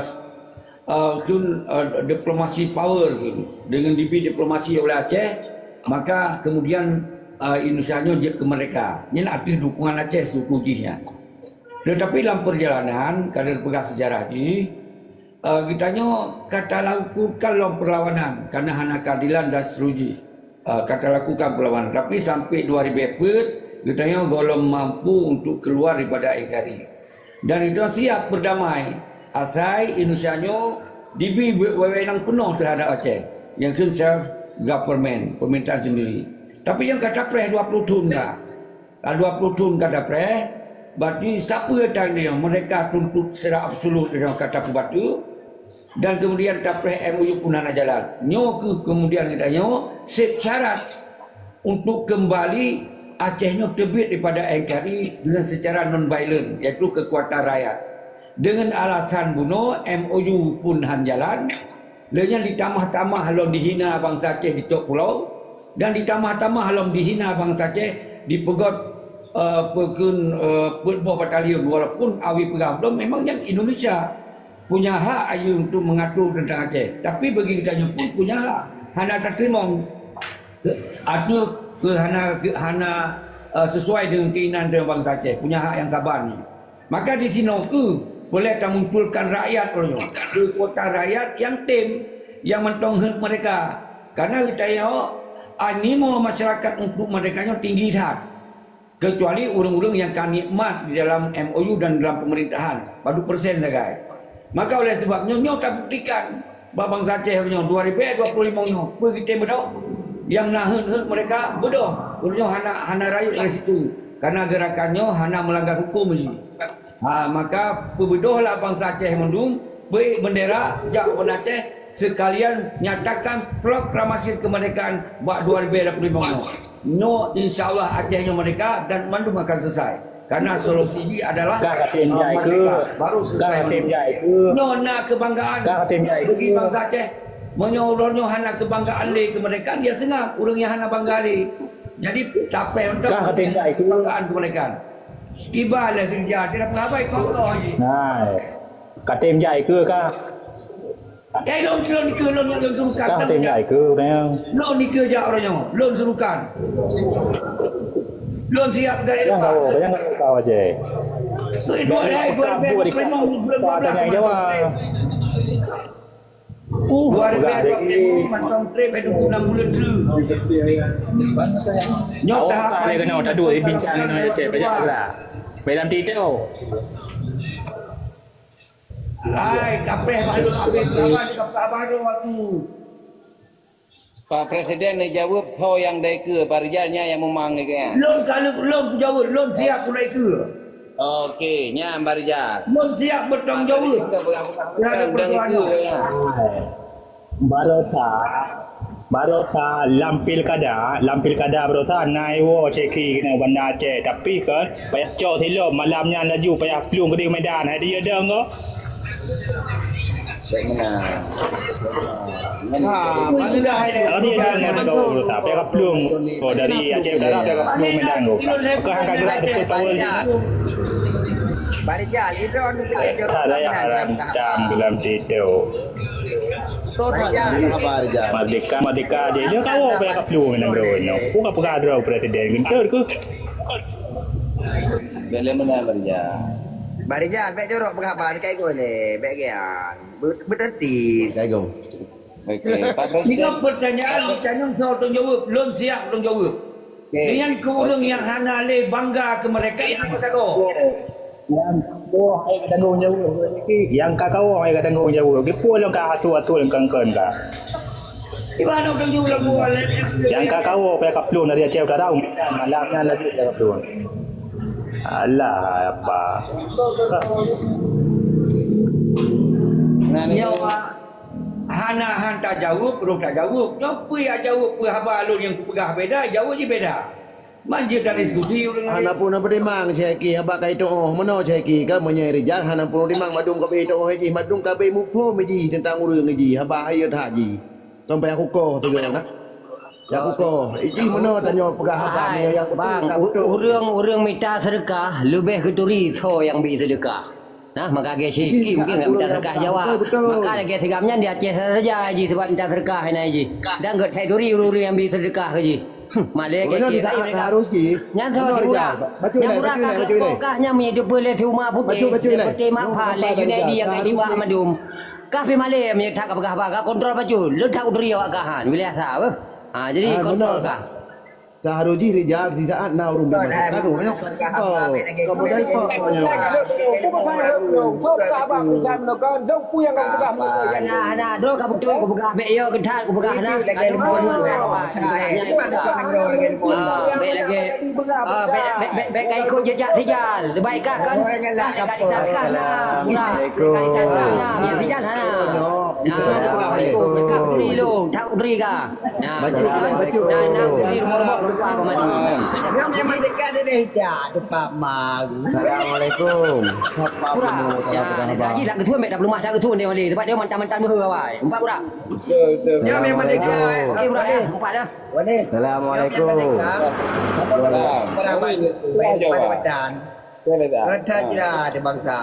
eh, kun, eh, diplomasi power kun. Dengan dibi diplomasi oleh Aceh, maka kemudian, eh, Indonesia nyoe jeuet keu mereka. Nyan ateueh dukungan Aceh suku jih nyan. Tetapi lam perjalanan, ka lheueh peugah sejarah jih, eh, geutanyoe ka talakukan lom perlawanan karena hana keadilan dan seterusnya. Eh, ka talakukan perlawanan. Tapi sampai dua ribu peuet, geutanyoe gohlom mampu untuk keluar daripada N K R I. Dan geutanyoe siap berdamai asai Indonesia nyoe Dibi we-, wewenang peunoh teuhadap Aceh, nyang kheun self government, pemerintahan sendiri. Tapi nyang ka tapreh dua puluh thon ka. Ka dua puluh thon ka tapreh, berarti sapeue tan nyoe mereka tuntut secara absolut nyoe ka tapeubateue, dan kemudian tapreh M O U pun hana jalan. Nyoe keuh kemudian geutanyoe seb syarat untuk kembali Aceh nyoe teubiet daripada N K R I dengan secara non violent, yaitu kekuatan rakyat. Dengan alasan bunoe M O U pun han jalan, lheueh nyan ditamah-tamah lom dihina bansa Aceh dicok pulo, dan ditamah-tamah lom dihina bansa Aceh dipeugöt, eh, peukheun, eh, peuet boh batalion, walaupun awi peugah belom, memang nyan Indonesia punya hak ayue untuk mengatur tentang Aceh. Tapi bagi geutanyoe pun punya hak. Hana tateurimong ateueh keu hana, hana, eh, sesuai dengan keinginan bansa Aceh. Punya hak yang saban. Maka di sinoe keuh boleh tamunculkan rakyat uroe nyoe. Kekuatan rakyat yang tem, yang mantong heuet mereka. Karena geutanyoe animo masyarakat untuk mereka nyoe tinggi that. Kecuali ureuëng-ureuëng nyang ka nikmat di dalam M O U dan dalam pemerintahan, padub persen sagai. Maka oleh sebab nyoe, nyoe tabuktikan bak bansa Aceh uroe nyoe, dua ribu dua puluh lima nyoe, peue geutem beudôh? Nyang na heuet-heuet mereka beudôh. Uroe nyoe hana, hana rayeuk dari situ. Karena gerakan nyoe hana melanggar hukum lagi. Ha, maka peubeudôhlah bansa Aceh mandum, beuék bendera, jak u Aceh, sekalian nyatakan proklamasi kemerdekaan bak dua ribu dua puluh lima nyoe. Nyoe, insya Allah, Aceh nyoe merdeka dan mandum akan selesai. Karena solusi jih adalah, ka katem jai merdeka, ke, baru ka selesai katem mandum. Jai ke. Nyoe na kebanggaan ka katem jai ke. Bagi bansa Aceh. Meunyoe uroe nyoe hana kebanggaan lé kemerdekaan, ya seungab ureuëng nyang hana bangga lé. Jadi, tapéh untuk ka katem jai ke. Kebanggaan kemerdekaan. Tiba lé seuja, tidak penghabai kau kau lagi. Nah, katem jai ke ka? Eh, lôn, lôn nikeue, lôn, lôn surukan. Kang tem jai keu urang. Lôn nikeue jak urang nyoe, lôn surukan. Lôn siap gaya lepas. Jangan kau, jangan kau aja. Dua ribu dua puluh lima, bulan dua belas. Dua ribu dua puluh lima, mantong trip, eh, tunggu enam bulan dulu. Nyoe tahap lagi kena, tak dua, eh, bincang kena, cek, banyak lah. Dalam TikTok. Hai, kapeh baru habis kawan, kapeh baru aku. Pak Presiden neujaweueb soe nyang dai keue, Pak Rijal nyan nyang meumang lagèe nyan. Lôn ka lheueh, lôn kujaweueb, lôn siap kudai keue. Oke, nyan Pak Rijal. Lôn siap beutanggung jaweueb. Kita pegang-pegang. Terhadap persoalan nyan. Baroesa, baroesa lam pilkada, lam pilkada baroesa na iwoe Syeki keunoe Banda Aceh, tapi kan payah cok silop malam nyan laju payah plueng keudeh Medan, hai dia dong ko. Kalau dia dong ko baroesa, payah plueng ko dari Aceh Utara payah plueng Medan ko. Maka hang ka gerak betul power. Barijal, idon pilih jorok. Ada yang haram tam dalam tidur. Merdeka, merdeka aja. Dia kau apa yang kau dengan bro? Kau apa kau ada presiden gentar ke? Boleh mana Barijal? Barijal, baik jorok berapa sekali gol eh, baik gian. Berhenti. Sekali gol. Okey, Pak Presiden. Tiga pertanyaan ditanya soal tanggung jawab, belum siap tanggung jawab. Okey. Dengan ke ureueng nyang hana lé bangga keu mereka nyang apa sagoe? Nyang kawoe hai ka tanggung jaweueb. Nyang ka kawoe hai ka tanggung jaweueb. Kipeue lôn ka asu-asu lôn kangkon ka? Di mana tanggung jawab lôn buat lé? Nyang ka kawoe payah kaplueng dari Aceh Utara, malam nyan laju payah kaplueng. Alah, apa? Nah, ni. Nyawa. Hana han tajaweueb, rôh tajaweueb. Nyoe peue jak jaweueb, peue haba lôn nyang kupeugah beda, jaweueb jih beda. Man jeuet tadiskusi ureueng laén. Hana pun na peutimang, Syeki, haba ka itu'oh. Meunoe, Syeki, ka meunyoe Rijal hana pun peutimang, mandum ka beuitu'oh jih, mandum ka beumuphom jih teuntang ureueng jih, haba hayeu that jih. Kon payah kukoh sigoe na. Jak kukoh. Ijih meunoe tanyoe peugah haba meunyoe nyang beutôi, bang, ka beutôi. Ureueng-ureueng mita seudeukah leubeh geuturi soe nyang bi seudeukah. Nah, maka lagèe Syeki mungkin nggak mita seudeukah Jawa. Betul, betul. Maka lagèe sigam nyan di Aceh saja jih sebab mita seudeukah inan jih. Dan geuthèe turi ureueng-ureueng nyang bi seudeukah keu jih. Hmm, malèe kèe-kèe. Harus jih. Nyan soe jih udah. Baca ilai, baca ilai, baca ilai. Kah nyan meunyoe teupeue lé si Uma Putéh. Baca, baca ilai. Seperti Mak Fah, lé Junaidi nyang ka tibak mandum. Kah pih malèe meunyoe that ka peugah haba, ka kontrol bacut. Lôn that kuturi awak kah han, wilayah sa beuh. Ha, jadi kontrol kah. Taharujih rijal di saat na ureuëng beumasukkan ureuëng nyoe. Kamu dari apa nyoe? Hana, hana, droe ka beutôi, kupeugah bék yo keutat, kupeugah hana. Bèk lagèe, ah, bèk, bèk, bèk, bèk ka ikot jejak rijal. Leubèh ka kan? Ka ditakah na, murah. Ka ditakah na, biar rijal hana. Nah, assalamualaikum. Ka kudri lôn, tak kudri ka. Nah, baca, nah, baca. Nah, nah, kudri rumoh-rumoh, lupa apa mati. Dia memang dekat dia dah hijab, tu Pak Mar. Assalamualaikum. Pura. Ya, lagi tak ketua, mek tak berumah, tak ketua dia oleh. Sebab dia mantan-mantan meuheu awai. Empat pura. Betul, betul. Dia memang dekat. Okey, pura, ya. Empat dah. Assalamualaikum. Apa kata? Barang baik, baik pada badan. Kata je lah ada bangsa.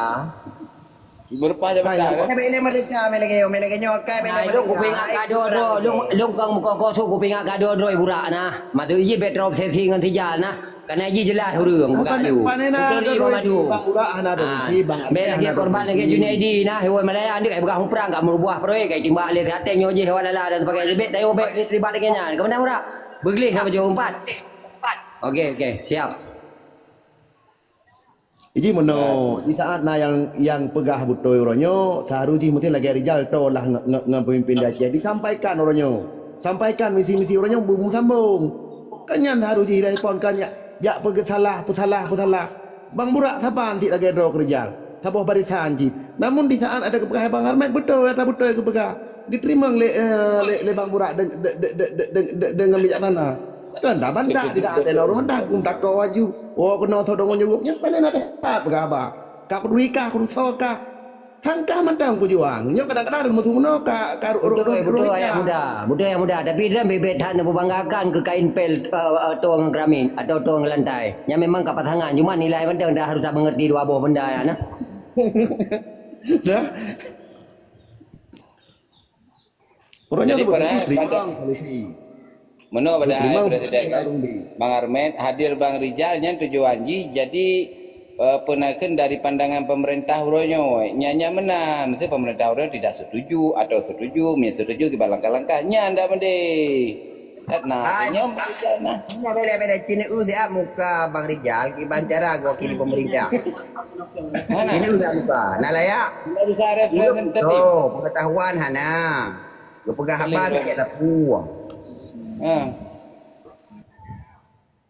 Berpah je bangsa. Kan bela merdeka, bela nyoe, bela nyoe, kan bela merdeka. Lôn kupingat kado droe, lôn, lôn kong muka kosong kupingat kado droe burak nah. Maksud jih bèk terobsesi ngon sijal nah. Karena jih jelas ureueng bukan lu. Puteri Bang Madu. Bang Urak hana ada si Bang. Bèk lagèe korban lagèe Junaidi nah, hewan Malaya ndeuk ai peugah muprang ka meurubuah proyek ka timbak lé siateng nyoe jih hewan lala dan sebagainya. Bèk tayo bèk terlibat lagèe nyan. Kemudian Urak. Beugléh sama jauh empat. Okey, okey, siap. Jadi meunoe, di saat na nyang, nyang peugah beutôi uroe nyoe, seharusnya mesti lagèe rijal to lah nge-, nge-, ngon pemimpin di Aceh. Disampaikan uroe nyoe. Sampaikan misi-misi uroe nyoe beumeusambong. Kan nyan seharusnya direspon kan jak, jak peugeusalah, peusalah, peusalah. Bang Burak saban cit lagèe droe keu rijal. Saboh barisan cit. Namun di saat ada keupeugah Bang Armet beutôi, ata beutôi keupeugah. Geuteurimong lé, eh, lé, lé Bang Burak deng-, de-, de-, deungon bijaksana. Kan dah bandak di dalam tenda ureueng dah gum tako aju. Oh, keunoe tho deungon nyurup nyan, pane na that peugah haba. Ka kuduri kah, kurusoe kah. Sangkah mantong peujuang. Nyoe kadang-kadang meusu meunoe ka, ka ru-, ru-, ru-, beutôi, beutôi, Ayah Muda. Beutôi, Ayah Muda. Tapi dia bebet that neubanggakan keu kain pel, eh, eh, tueng keramik atau tueng lantai. Nyan memang ka pasangan. Cuma nilai mantong dah harus mengerti dua boh benda nyan, nah. Dah. Jadi, padahal, padahal, meunoe padahal Presiden kan, Bang Armet, hadir Bang Rijal nyan tujuan jih jadi, eh, peunaikheun dari pandangan pemerintah uroe nyoe. Nyan, nyan meunan, mesti pemerintah uroe nyoe tidak setuju atau setuju, meunyo setuju kiban langkah-langkah. Nyan dak meudeh. Nah, nyoe Bang Rijal nah. Hana bela-bela cina u siap muka Bang Rijal kiban cara gua kiri pemerintah. Hana. Cina u siap muka. Nah, layak. Tidak bisa representatif. Tuh, pengetahuan hana. Geupeugah haba bijak laku. Ha.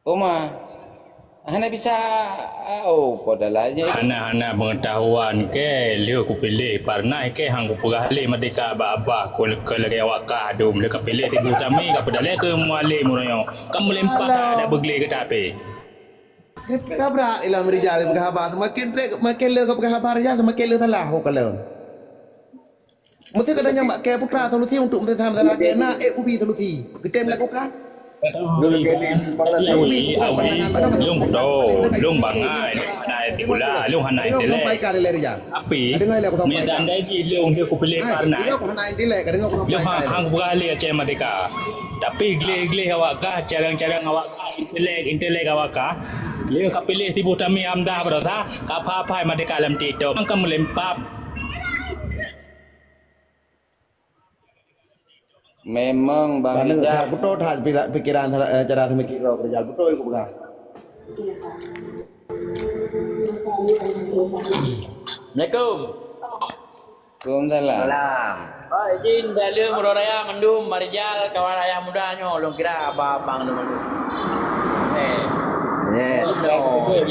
Oma. Hana bisa, ah, oh, padahal nya. Hana, hana pengetahuan ke, lheueh kupiléh Parnas ke, hang kupeugah lé merdeka bak abah, ku leuka lagèe awak kah dum, lheueh kapiléh Teungku Sami, kapeudalé keu Mualem uroe nyoe. Ka meulempah dak beugleh geuta pih. Kabrak ilom Rijal peugah haba, semakin trek, semakin le peugah haba Rijal, semakin le salah, oh, kalon. Mesti kadang nyang bak ke putra solusi untuk mesti sama salah ke na, eh, ubi solusi. Kita melakukan. Awi, awi, lung beutôi, lung bangai, lung hana sikula, lung hana intelek. Tapi, meunyo seandai jih lung lheueh kupiléh Parnas, lung hang, hang kupeugah lé Aceh Merdeka. Tapi gleh-gleh awak kah, carang-carang awak kah, intelek-intelek awak kah, lheueh kapiléh Teungku Sami Hamzah Baroesa, kapha-pha Merdeka lam TikTok, kan meulempah. Memang Bang Rijal. Beutôi that pila-, pikiran, eh, cara seumikiran droe keu Rijal. Beutôi kupeugah. Assalamualaikum. Waalaikumsalam. Salam. Oh, izin, saleuem uroe raya mandum, Bang Rijal, kawan Ayah Muda nyoe, lôn kira abang-abang lôn mandum. Eh. Yes. Nyoe,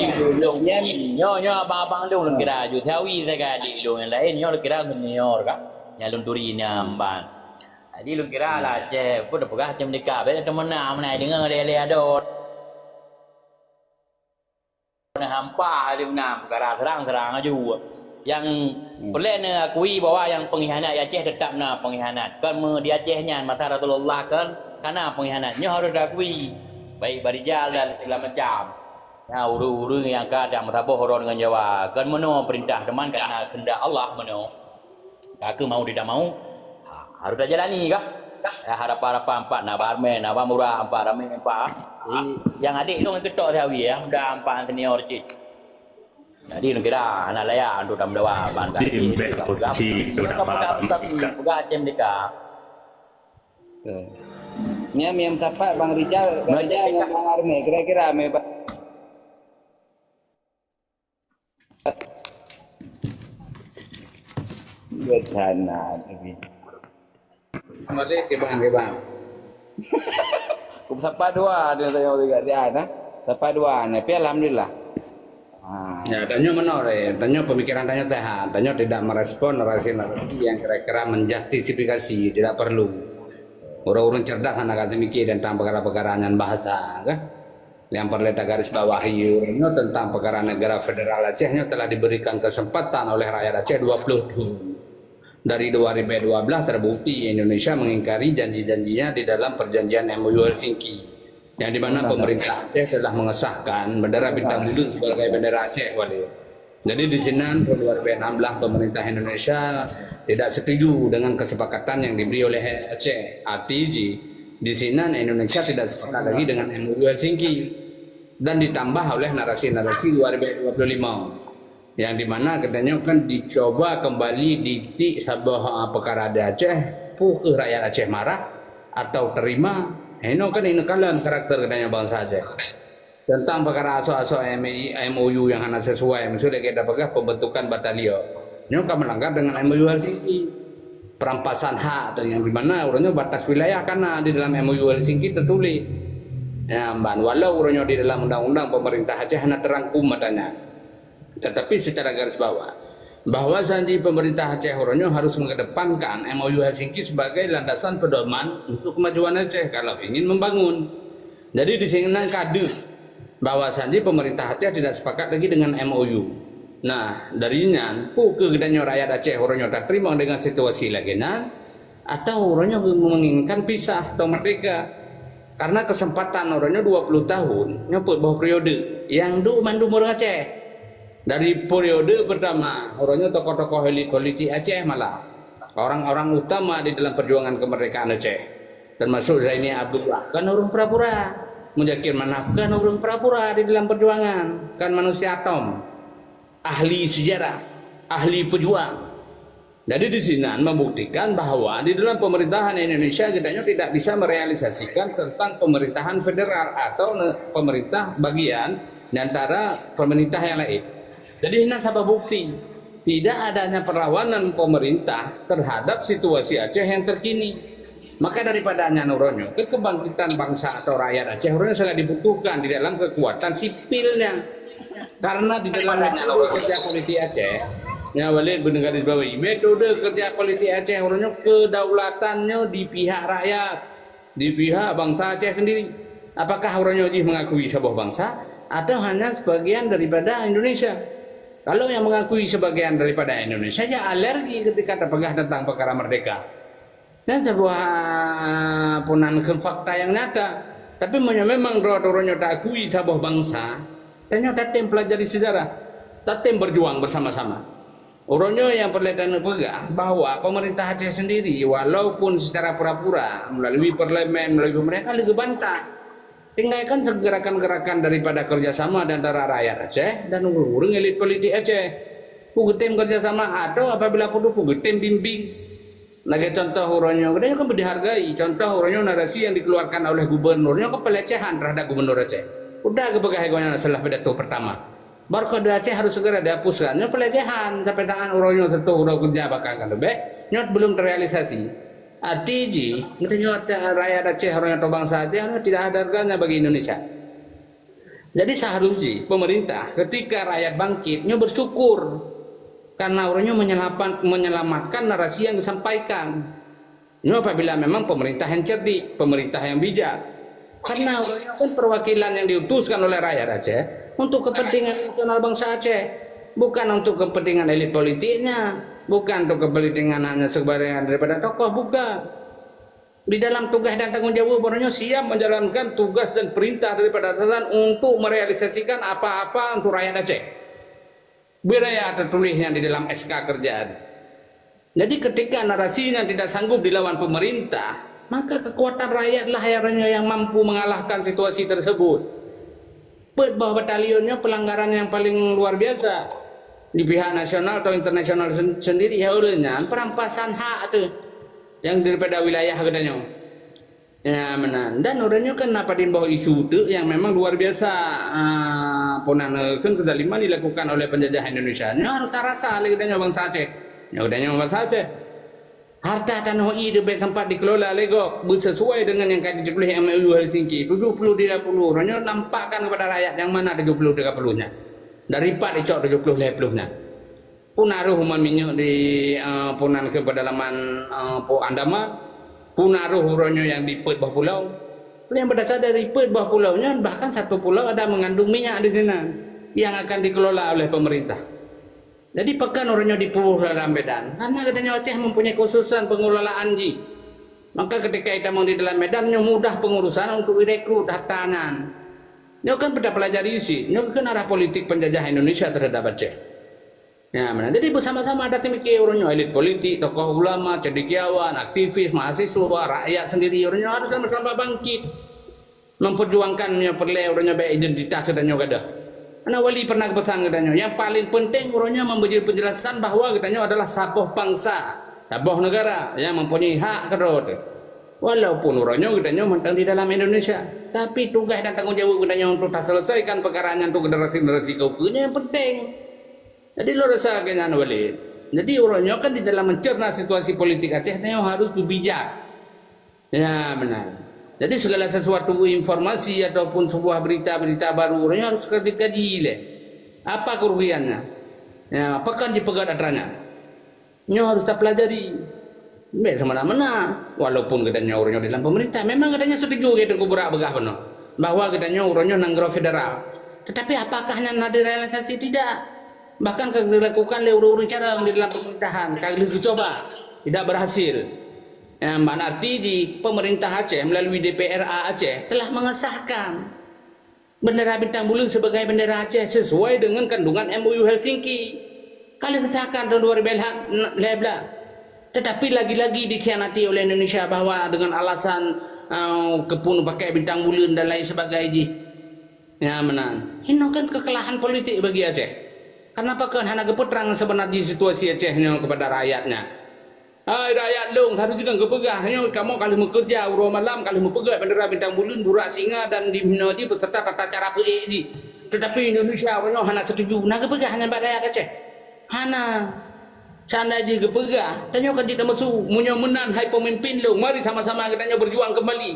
nyoe, nyoe abang-abang lôn, lôn kira aju. Sawi sagai adik lôn nyang laén, nyoe lôn kira senior kah. Nyang lôn turi nyan ban. Jadi lôn kira lah Aceh, peue tapeugah Aceh Merdeka, bèk teumeunan meunan deungoe lé-lé adoe. Hampa lé meunan peukara serang-serang aju. Nyang peureulèe neuakui bahwa nyang pengkhianat di Aceh teutap na pengkhianat. Kon meu di Aceh nyan masa Rasulullah kon kana pengkhianat. Nyoe harôh teuakui. Baik Bang Rijal dan segala macam. Nah, ureueng-ureueng nyang ka dak meusaboh uroe ngon Jawa. Kon meunoe peurintah, teuma karena kehendak Allah meunoe. Ka keuh mau tidak mau, ha, harôh tajalani kah? Ya, harapan-harapan empat, na Bang Armet, na Bang Murah, empat ramé empat. Jadi, nyang adék lôn keudroe sawi, ya, muda empat senior cit. Jadi, lôn kira hana layak untuk tameudawa ban kaki. Peugah Aceh Merdeka. Nyan nyang sapat Bang Rijal, Bang Rijal ngon Bang Arme, kira-kira ame ba-, Beutana tapi. Balik ke Bang, ke Bang. Sapat dua dia tanya juga dia, nah. Sapat dua, nah, tapi alhamdulillah. Ha. Ya, tanyoe meunoe, tanyoe pemikiran tanyoe sehat. Tanyoe tidak merespon narasi-narasi yang kira-kira menjustifikasi, tidak perlu. Ureueng-ureueng cerdas hana ka teumikir tentang peukara-peukara nyan bahasa, kan? Nyang peureulée tagaris bawahi, ureueng nyoe tentang peukara negara federal Aceh nyoe telah diberikan kesempatan oleh rakyat Aceh dua puluh tahun. Dari dua ribu dua belas terbukti Indonesia mengingkari janji-janjinya di dalam perjanjian M O U Helsinki, yang di mana pemerintah Aceh telah mengesahkan Bendera Bintang Bulu sebagai bendera Aceh, Walid. Jadi di sinan tahun dua ribu enam belas pemerintah Indonesia tidak setuju dengan kesepakatan yang diberi oleh Aceh. Arti jih, di sinan Indonesia tidak sepakat lagi dengan M O U Helsinki dan ditambah oleh narasi-narasi dua ribu dua puluh lima. Yang di mana katanya kan dicoba kembali ditik saboh, ah, peukara di Aceh, peu kheueh rakyat Aceh marah atau terima. Inoe kan ineuk kalon karakter katanya bansa Aceh. Tentang peukara asoe-asoe M I, M O U nyang hana sesuai, maksud lagée tapeugah pembentukan batalion. Nyoe ka melanggar dengan M O U Helsinki. Perampasan hak atau yang di mana ureueng nyoe batas wilayah kana di dalam M O U Helsinki tertulis. Ya, ban walau ureueng nyoe di dalam undang-undang pemerintah Aceh hana terangkum matanya. Tetapi secara garis bawah, bahwa janji pemerintah Aceh ureueng nyoe harus mengedepankan M O U Helsinki sebagai landasan pedoman untuk kemajuan Aceh kalau ingin membangun. Jadi di sinan ka deuh bahwa janji pemerintah Aceh tidak sepakat lagi dengan M O U. Nah, dari nyan, peu kheueh geutanyoe rakyat Aceh ureueng nyoe tateurimong dengan situasi lagée nyan, atau ureueng nyoe menginginkan pisah atau merdeka? Karena kesempatan ureueng nyoe dua puluh tahun, nyoe peuet boh periode, nyang duek mandum ureueng Aceh. Dari periode pertama, ureueng nyoe tokoh-tokoh elit politik Aceh malah orang-orang utama di dalam perjuangan kemerdekaan Aceh. Termasuk Zaini Abdullah, kan ureueng pura-pura. Muzakir Manaf, kan ureueng pura-pura di dalam perjuangan, kan manusia atom, ahli sejarah, ahli pejuang. Jadi di sinan membuktikan bahwa di dalam pemerintahan Indonesia kita nyoe tidak bisa merealisasikan tentang pemerintahan federal atau ne-, pemerintah bagian di antara pemerintah yang lain. Jadi ini saboh bukti tidak adanya perlawanan pemerintah terhadap situasi Aceh yang terkini. Maka daripada nyan ureueng nyoe, ke-, kebangkitan bangsa atau rakyat Aceh ureueng nyoe sangat dibutuhkan di dalam kekuatan sipilnya. Karena di dalam metode kerja politik Aceh, ya, Walid, beuneugaris bawahi, metode kerja politik Aceh ureueng nyoe kedaulatannya di pihak rakyat, di pihak bangsa Aceh sendiri. Apakah ureueng nyoe jih mengakui saboh bangsa atau hanya sebagian daripada Indonesia? Kalau yang mengakui sebagian daripada Indonesia, ya alergi ketika tapeugah tentang perkara merdeka. Dan sebuah, ah, punan kheun fakta yang nyata. Tapi meunyoe memang droe ureueng nyoe taakui saboh bangsa, tanyoe tatem pelajari sejarah, tatem berjuang bersama-sama. Ureueng nyoe nyang peureulée taneuk peugah bahwa pemerintah Aceh sendiri, walaupun secara pura-pura, melalui parlemen, melalui pemerintah, ka lheueh geubantah. Tinggai kan gerakan-gerakan daripada kerjasama di antara rakyat Aceh dan ureueng-ureueng elit politik Aceh. Peu geutem kerjasama atau apabila perlu peu geutem bimbing. Lagée contoh uroe nyoe, geutanyoe kan beu dihargai. Contoh uroe nyoe narasi nyang dikeluarkan oleh gubernur nyoe kan pelecehan terhadap gubernur Aceh. Peue geupeugah lé gobnyan setelah pidato pertama? Barcode Aceh harus segera dihapuskan. Nyoe pelecehan sampai saat uroe nyoe, contoh uroe keureuja bahkan ka leubeh, nyoe belum terrealisasi. Arti jih, geutanyoe rakyat Aceh, uroe nyoe atau bansa Aceh, nyoe tidak ada harganya bagi Indonesia. Jadi seharus jih pemerintah ketika rakyat bangkit nyoe bersyukur karena uroe nyoe menyelamat-, menyelamatkan narasi yang disampaikan. Nyoe apabila memang pemerintah yang cerdik, pemerintah yang bijak. Karena uroe nyoe kan perwakilan yang diutuskan oleh rakyat Aceh untuk kepentingan nasional bangsa Aceh, bukan untuk kepentingan elit politiknya, bukan untuk kepentingan hanya sebagian daripada tokoh, bukan. Di dalam tugas dan tanggung jaweueb, uroe nyoe siap menjalankan tugas dan perintah daripada atasan untuk merealisasikan apa-apa untuk rakyat Aceh. Beu raya teutuléh nyan di dalam S K kerja. Jadi ketika narasi nyan tidak sanggup dilawan pemerintah, maka kekuatan rakyatlah yang, yang mampu mengalahkan situasi tersebut. Peuet boh batalion nyoe pelanggaran yang paling luar biasa di pihak nasional atau internasional sen-, sendiri, ya, oleh nyan perampasan hak tu yang daripada wilayah geutanyoe. Ya, meunan. Dan uroe nyoe kan na padum boh isu teuk nyang memang luar biasa, ah, peue nan, eh, kan kezaliman dilakukan oleh penjajah Indonesia. Nyoe harus tarasa lé geutanyoe bansa Aceh. Nyoe geutanyoe bansa Aceh. Harta tanoh ie teuh bèk sempat dikelola lé gob, beusesuai dengan nyang ka jituléh M O U Helsinki, tujuh puluh tiga puluh. Uroe nyoe nampakkan kepada rakyat nyang mana tujuh puluh tiga puluh nyan. Dari pat icok tujuh puluh lhèe puluh nyan. Peue na rôh umat minyeuk di, eh, peue nan keu pedalaman, eh, Pok Andaman, peue na rôh uroe nyoe nyang di peuet boh pulau. Nyang berdasar dari peuet boh pulau nyan, bahkan satu pulau ada mengandung minyak di sinan yang akan dikelola oleh pemerintah. Jadi, pakon uroe nyoe dipuruh dalam Medan? Karena geutanyoe Aceh mempunyai kekhususan pengelolaan jih. Maka ketika itamong di dalam Medan, nyoe mudah pengurusan untuk direkrut harta nyan. Nyoe kan peuta pelajari cit, nyoe kan arah politik penjajah Indonesia terhadap Aceh. Ya, meunan. Jadi bersama-sama ada seumiké uroe nyoe, elit politik, tokoh ulama, cendekiawan, aktivis, mahasiswa, rakyat sendiri, uroe nyoe harus sama-sama bangkit. Memperjuangkan nyoe peureulèe uroe nyoe bèk identitas geutanyoe gadoh. Aneuk Wali pernah geupesan geutanyoe, yang paling penting uroe nyoe memberi penjelasan bahwa geutanyoe adalah saboh bangsa, saboh negara yang mempunyai hak keudroe teuh. Walaupun uroe nyoe geutanyoe mantong di dalam Indonesia, tapi tugaih dan tanggong jaweueb geutanyoe untuk taselesaikan peukara nyan untuk generasi-generasi keu ukeue nyan yang penting. Jadi lôn rasa keu nyan Walid. Jadi uroe nyoe kan di dalam mencerna situasi politik Aceh nyoe harus beubijak. Ya, meunan. Jadi segala sesuatu informasi ataupun sebuah berita-berita baru uroe nyoe harus dikaji lé. Apa kerugiannya? Ya, pakon jipeugét atra nyan? Nyoe harus tapelajari. Bèk semena-mena. Walaupun geutanyoe uroe nyoe dalam pemerintah, memang geutanyoe setuju lagèe Teungku Burak peugah bunoe, bahwa geutanyoe uroe nyoe nanggroe federal. Tetapi apakah nyan na direalisasi? Tidak. Bahkan ka dilakukan lé ureueng-ureueng carông di dalam pemerintahan, ka lheueh geucoba, tidak berhasil. Nyan ban arti jih pemerintah Aceh melalui D P R A Aceh telah mengesahkan bendera bintang buleuen sebagai bendera Aceh sesuai dengan kandungan M O U Helsinki. Ka lheueh geusahkan tahun dua ribu lhèe belas. Tetapi lagi-lagi dikhianati oleh Indonesia bahwa dengan alasan, eh, keupeue pakèk bintang buleuen dan lain sebagainya jih. Ya, meunan. Inoe kan kekalahan politik bagi Aceh. Kenapa kan hana geupeutrang sebenar jih situasi Aceh nyoe kepada rakyatnya? Hai rakyat lôn, harus juga geupeugah, nyoe kamoe ka lheueh meukeureuja uroe malam, ka lheueh meupeugét bendera bintang buleuen, burak singa dan di meunoe jih beserta tata cara peuék jih. Tetapi Indonesia uroe nyoe hana setuju. Na geupeugah nyan bak rakyat Aceh? Hana. Seandai jih geupeugah, tanyoe ka jeuet tameusu. Meunyoe meunan hai pemimpin lôn, mari sama-sama geutanyoe berjuang kembali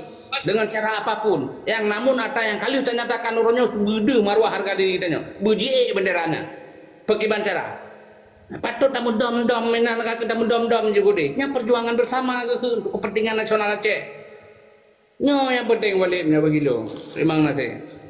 dengan cara apapun. Yang namun atra nyang ka lheueh tanyatakan uroe nyoe beudeuh maruah harga diri geutanyoe. Beujiék bendera na. Pakriban cara? Patôt tameudom-dom, meunan ka keu tameudom-dom jih udeh. Nyan perjuangan bersama geuh untuk kepentingan nasional Aceh. Nyoe nyang penting Walid nyoe bagi lôn. Terima kasih.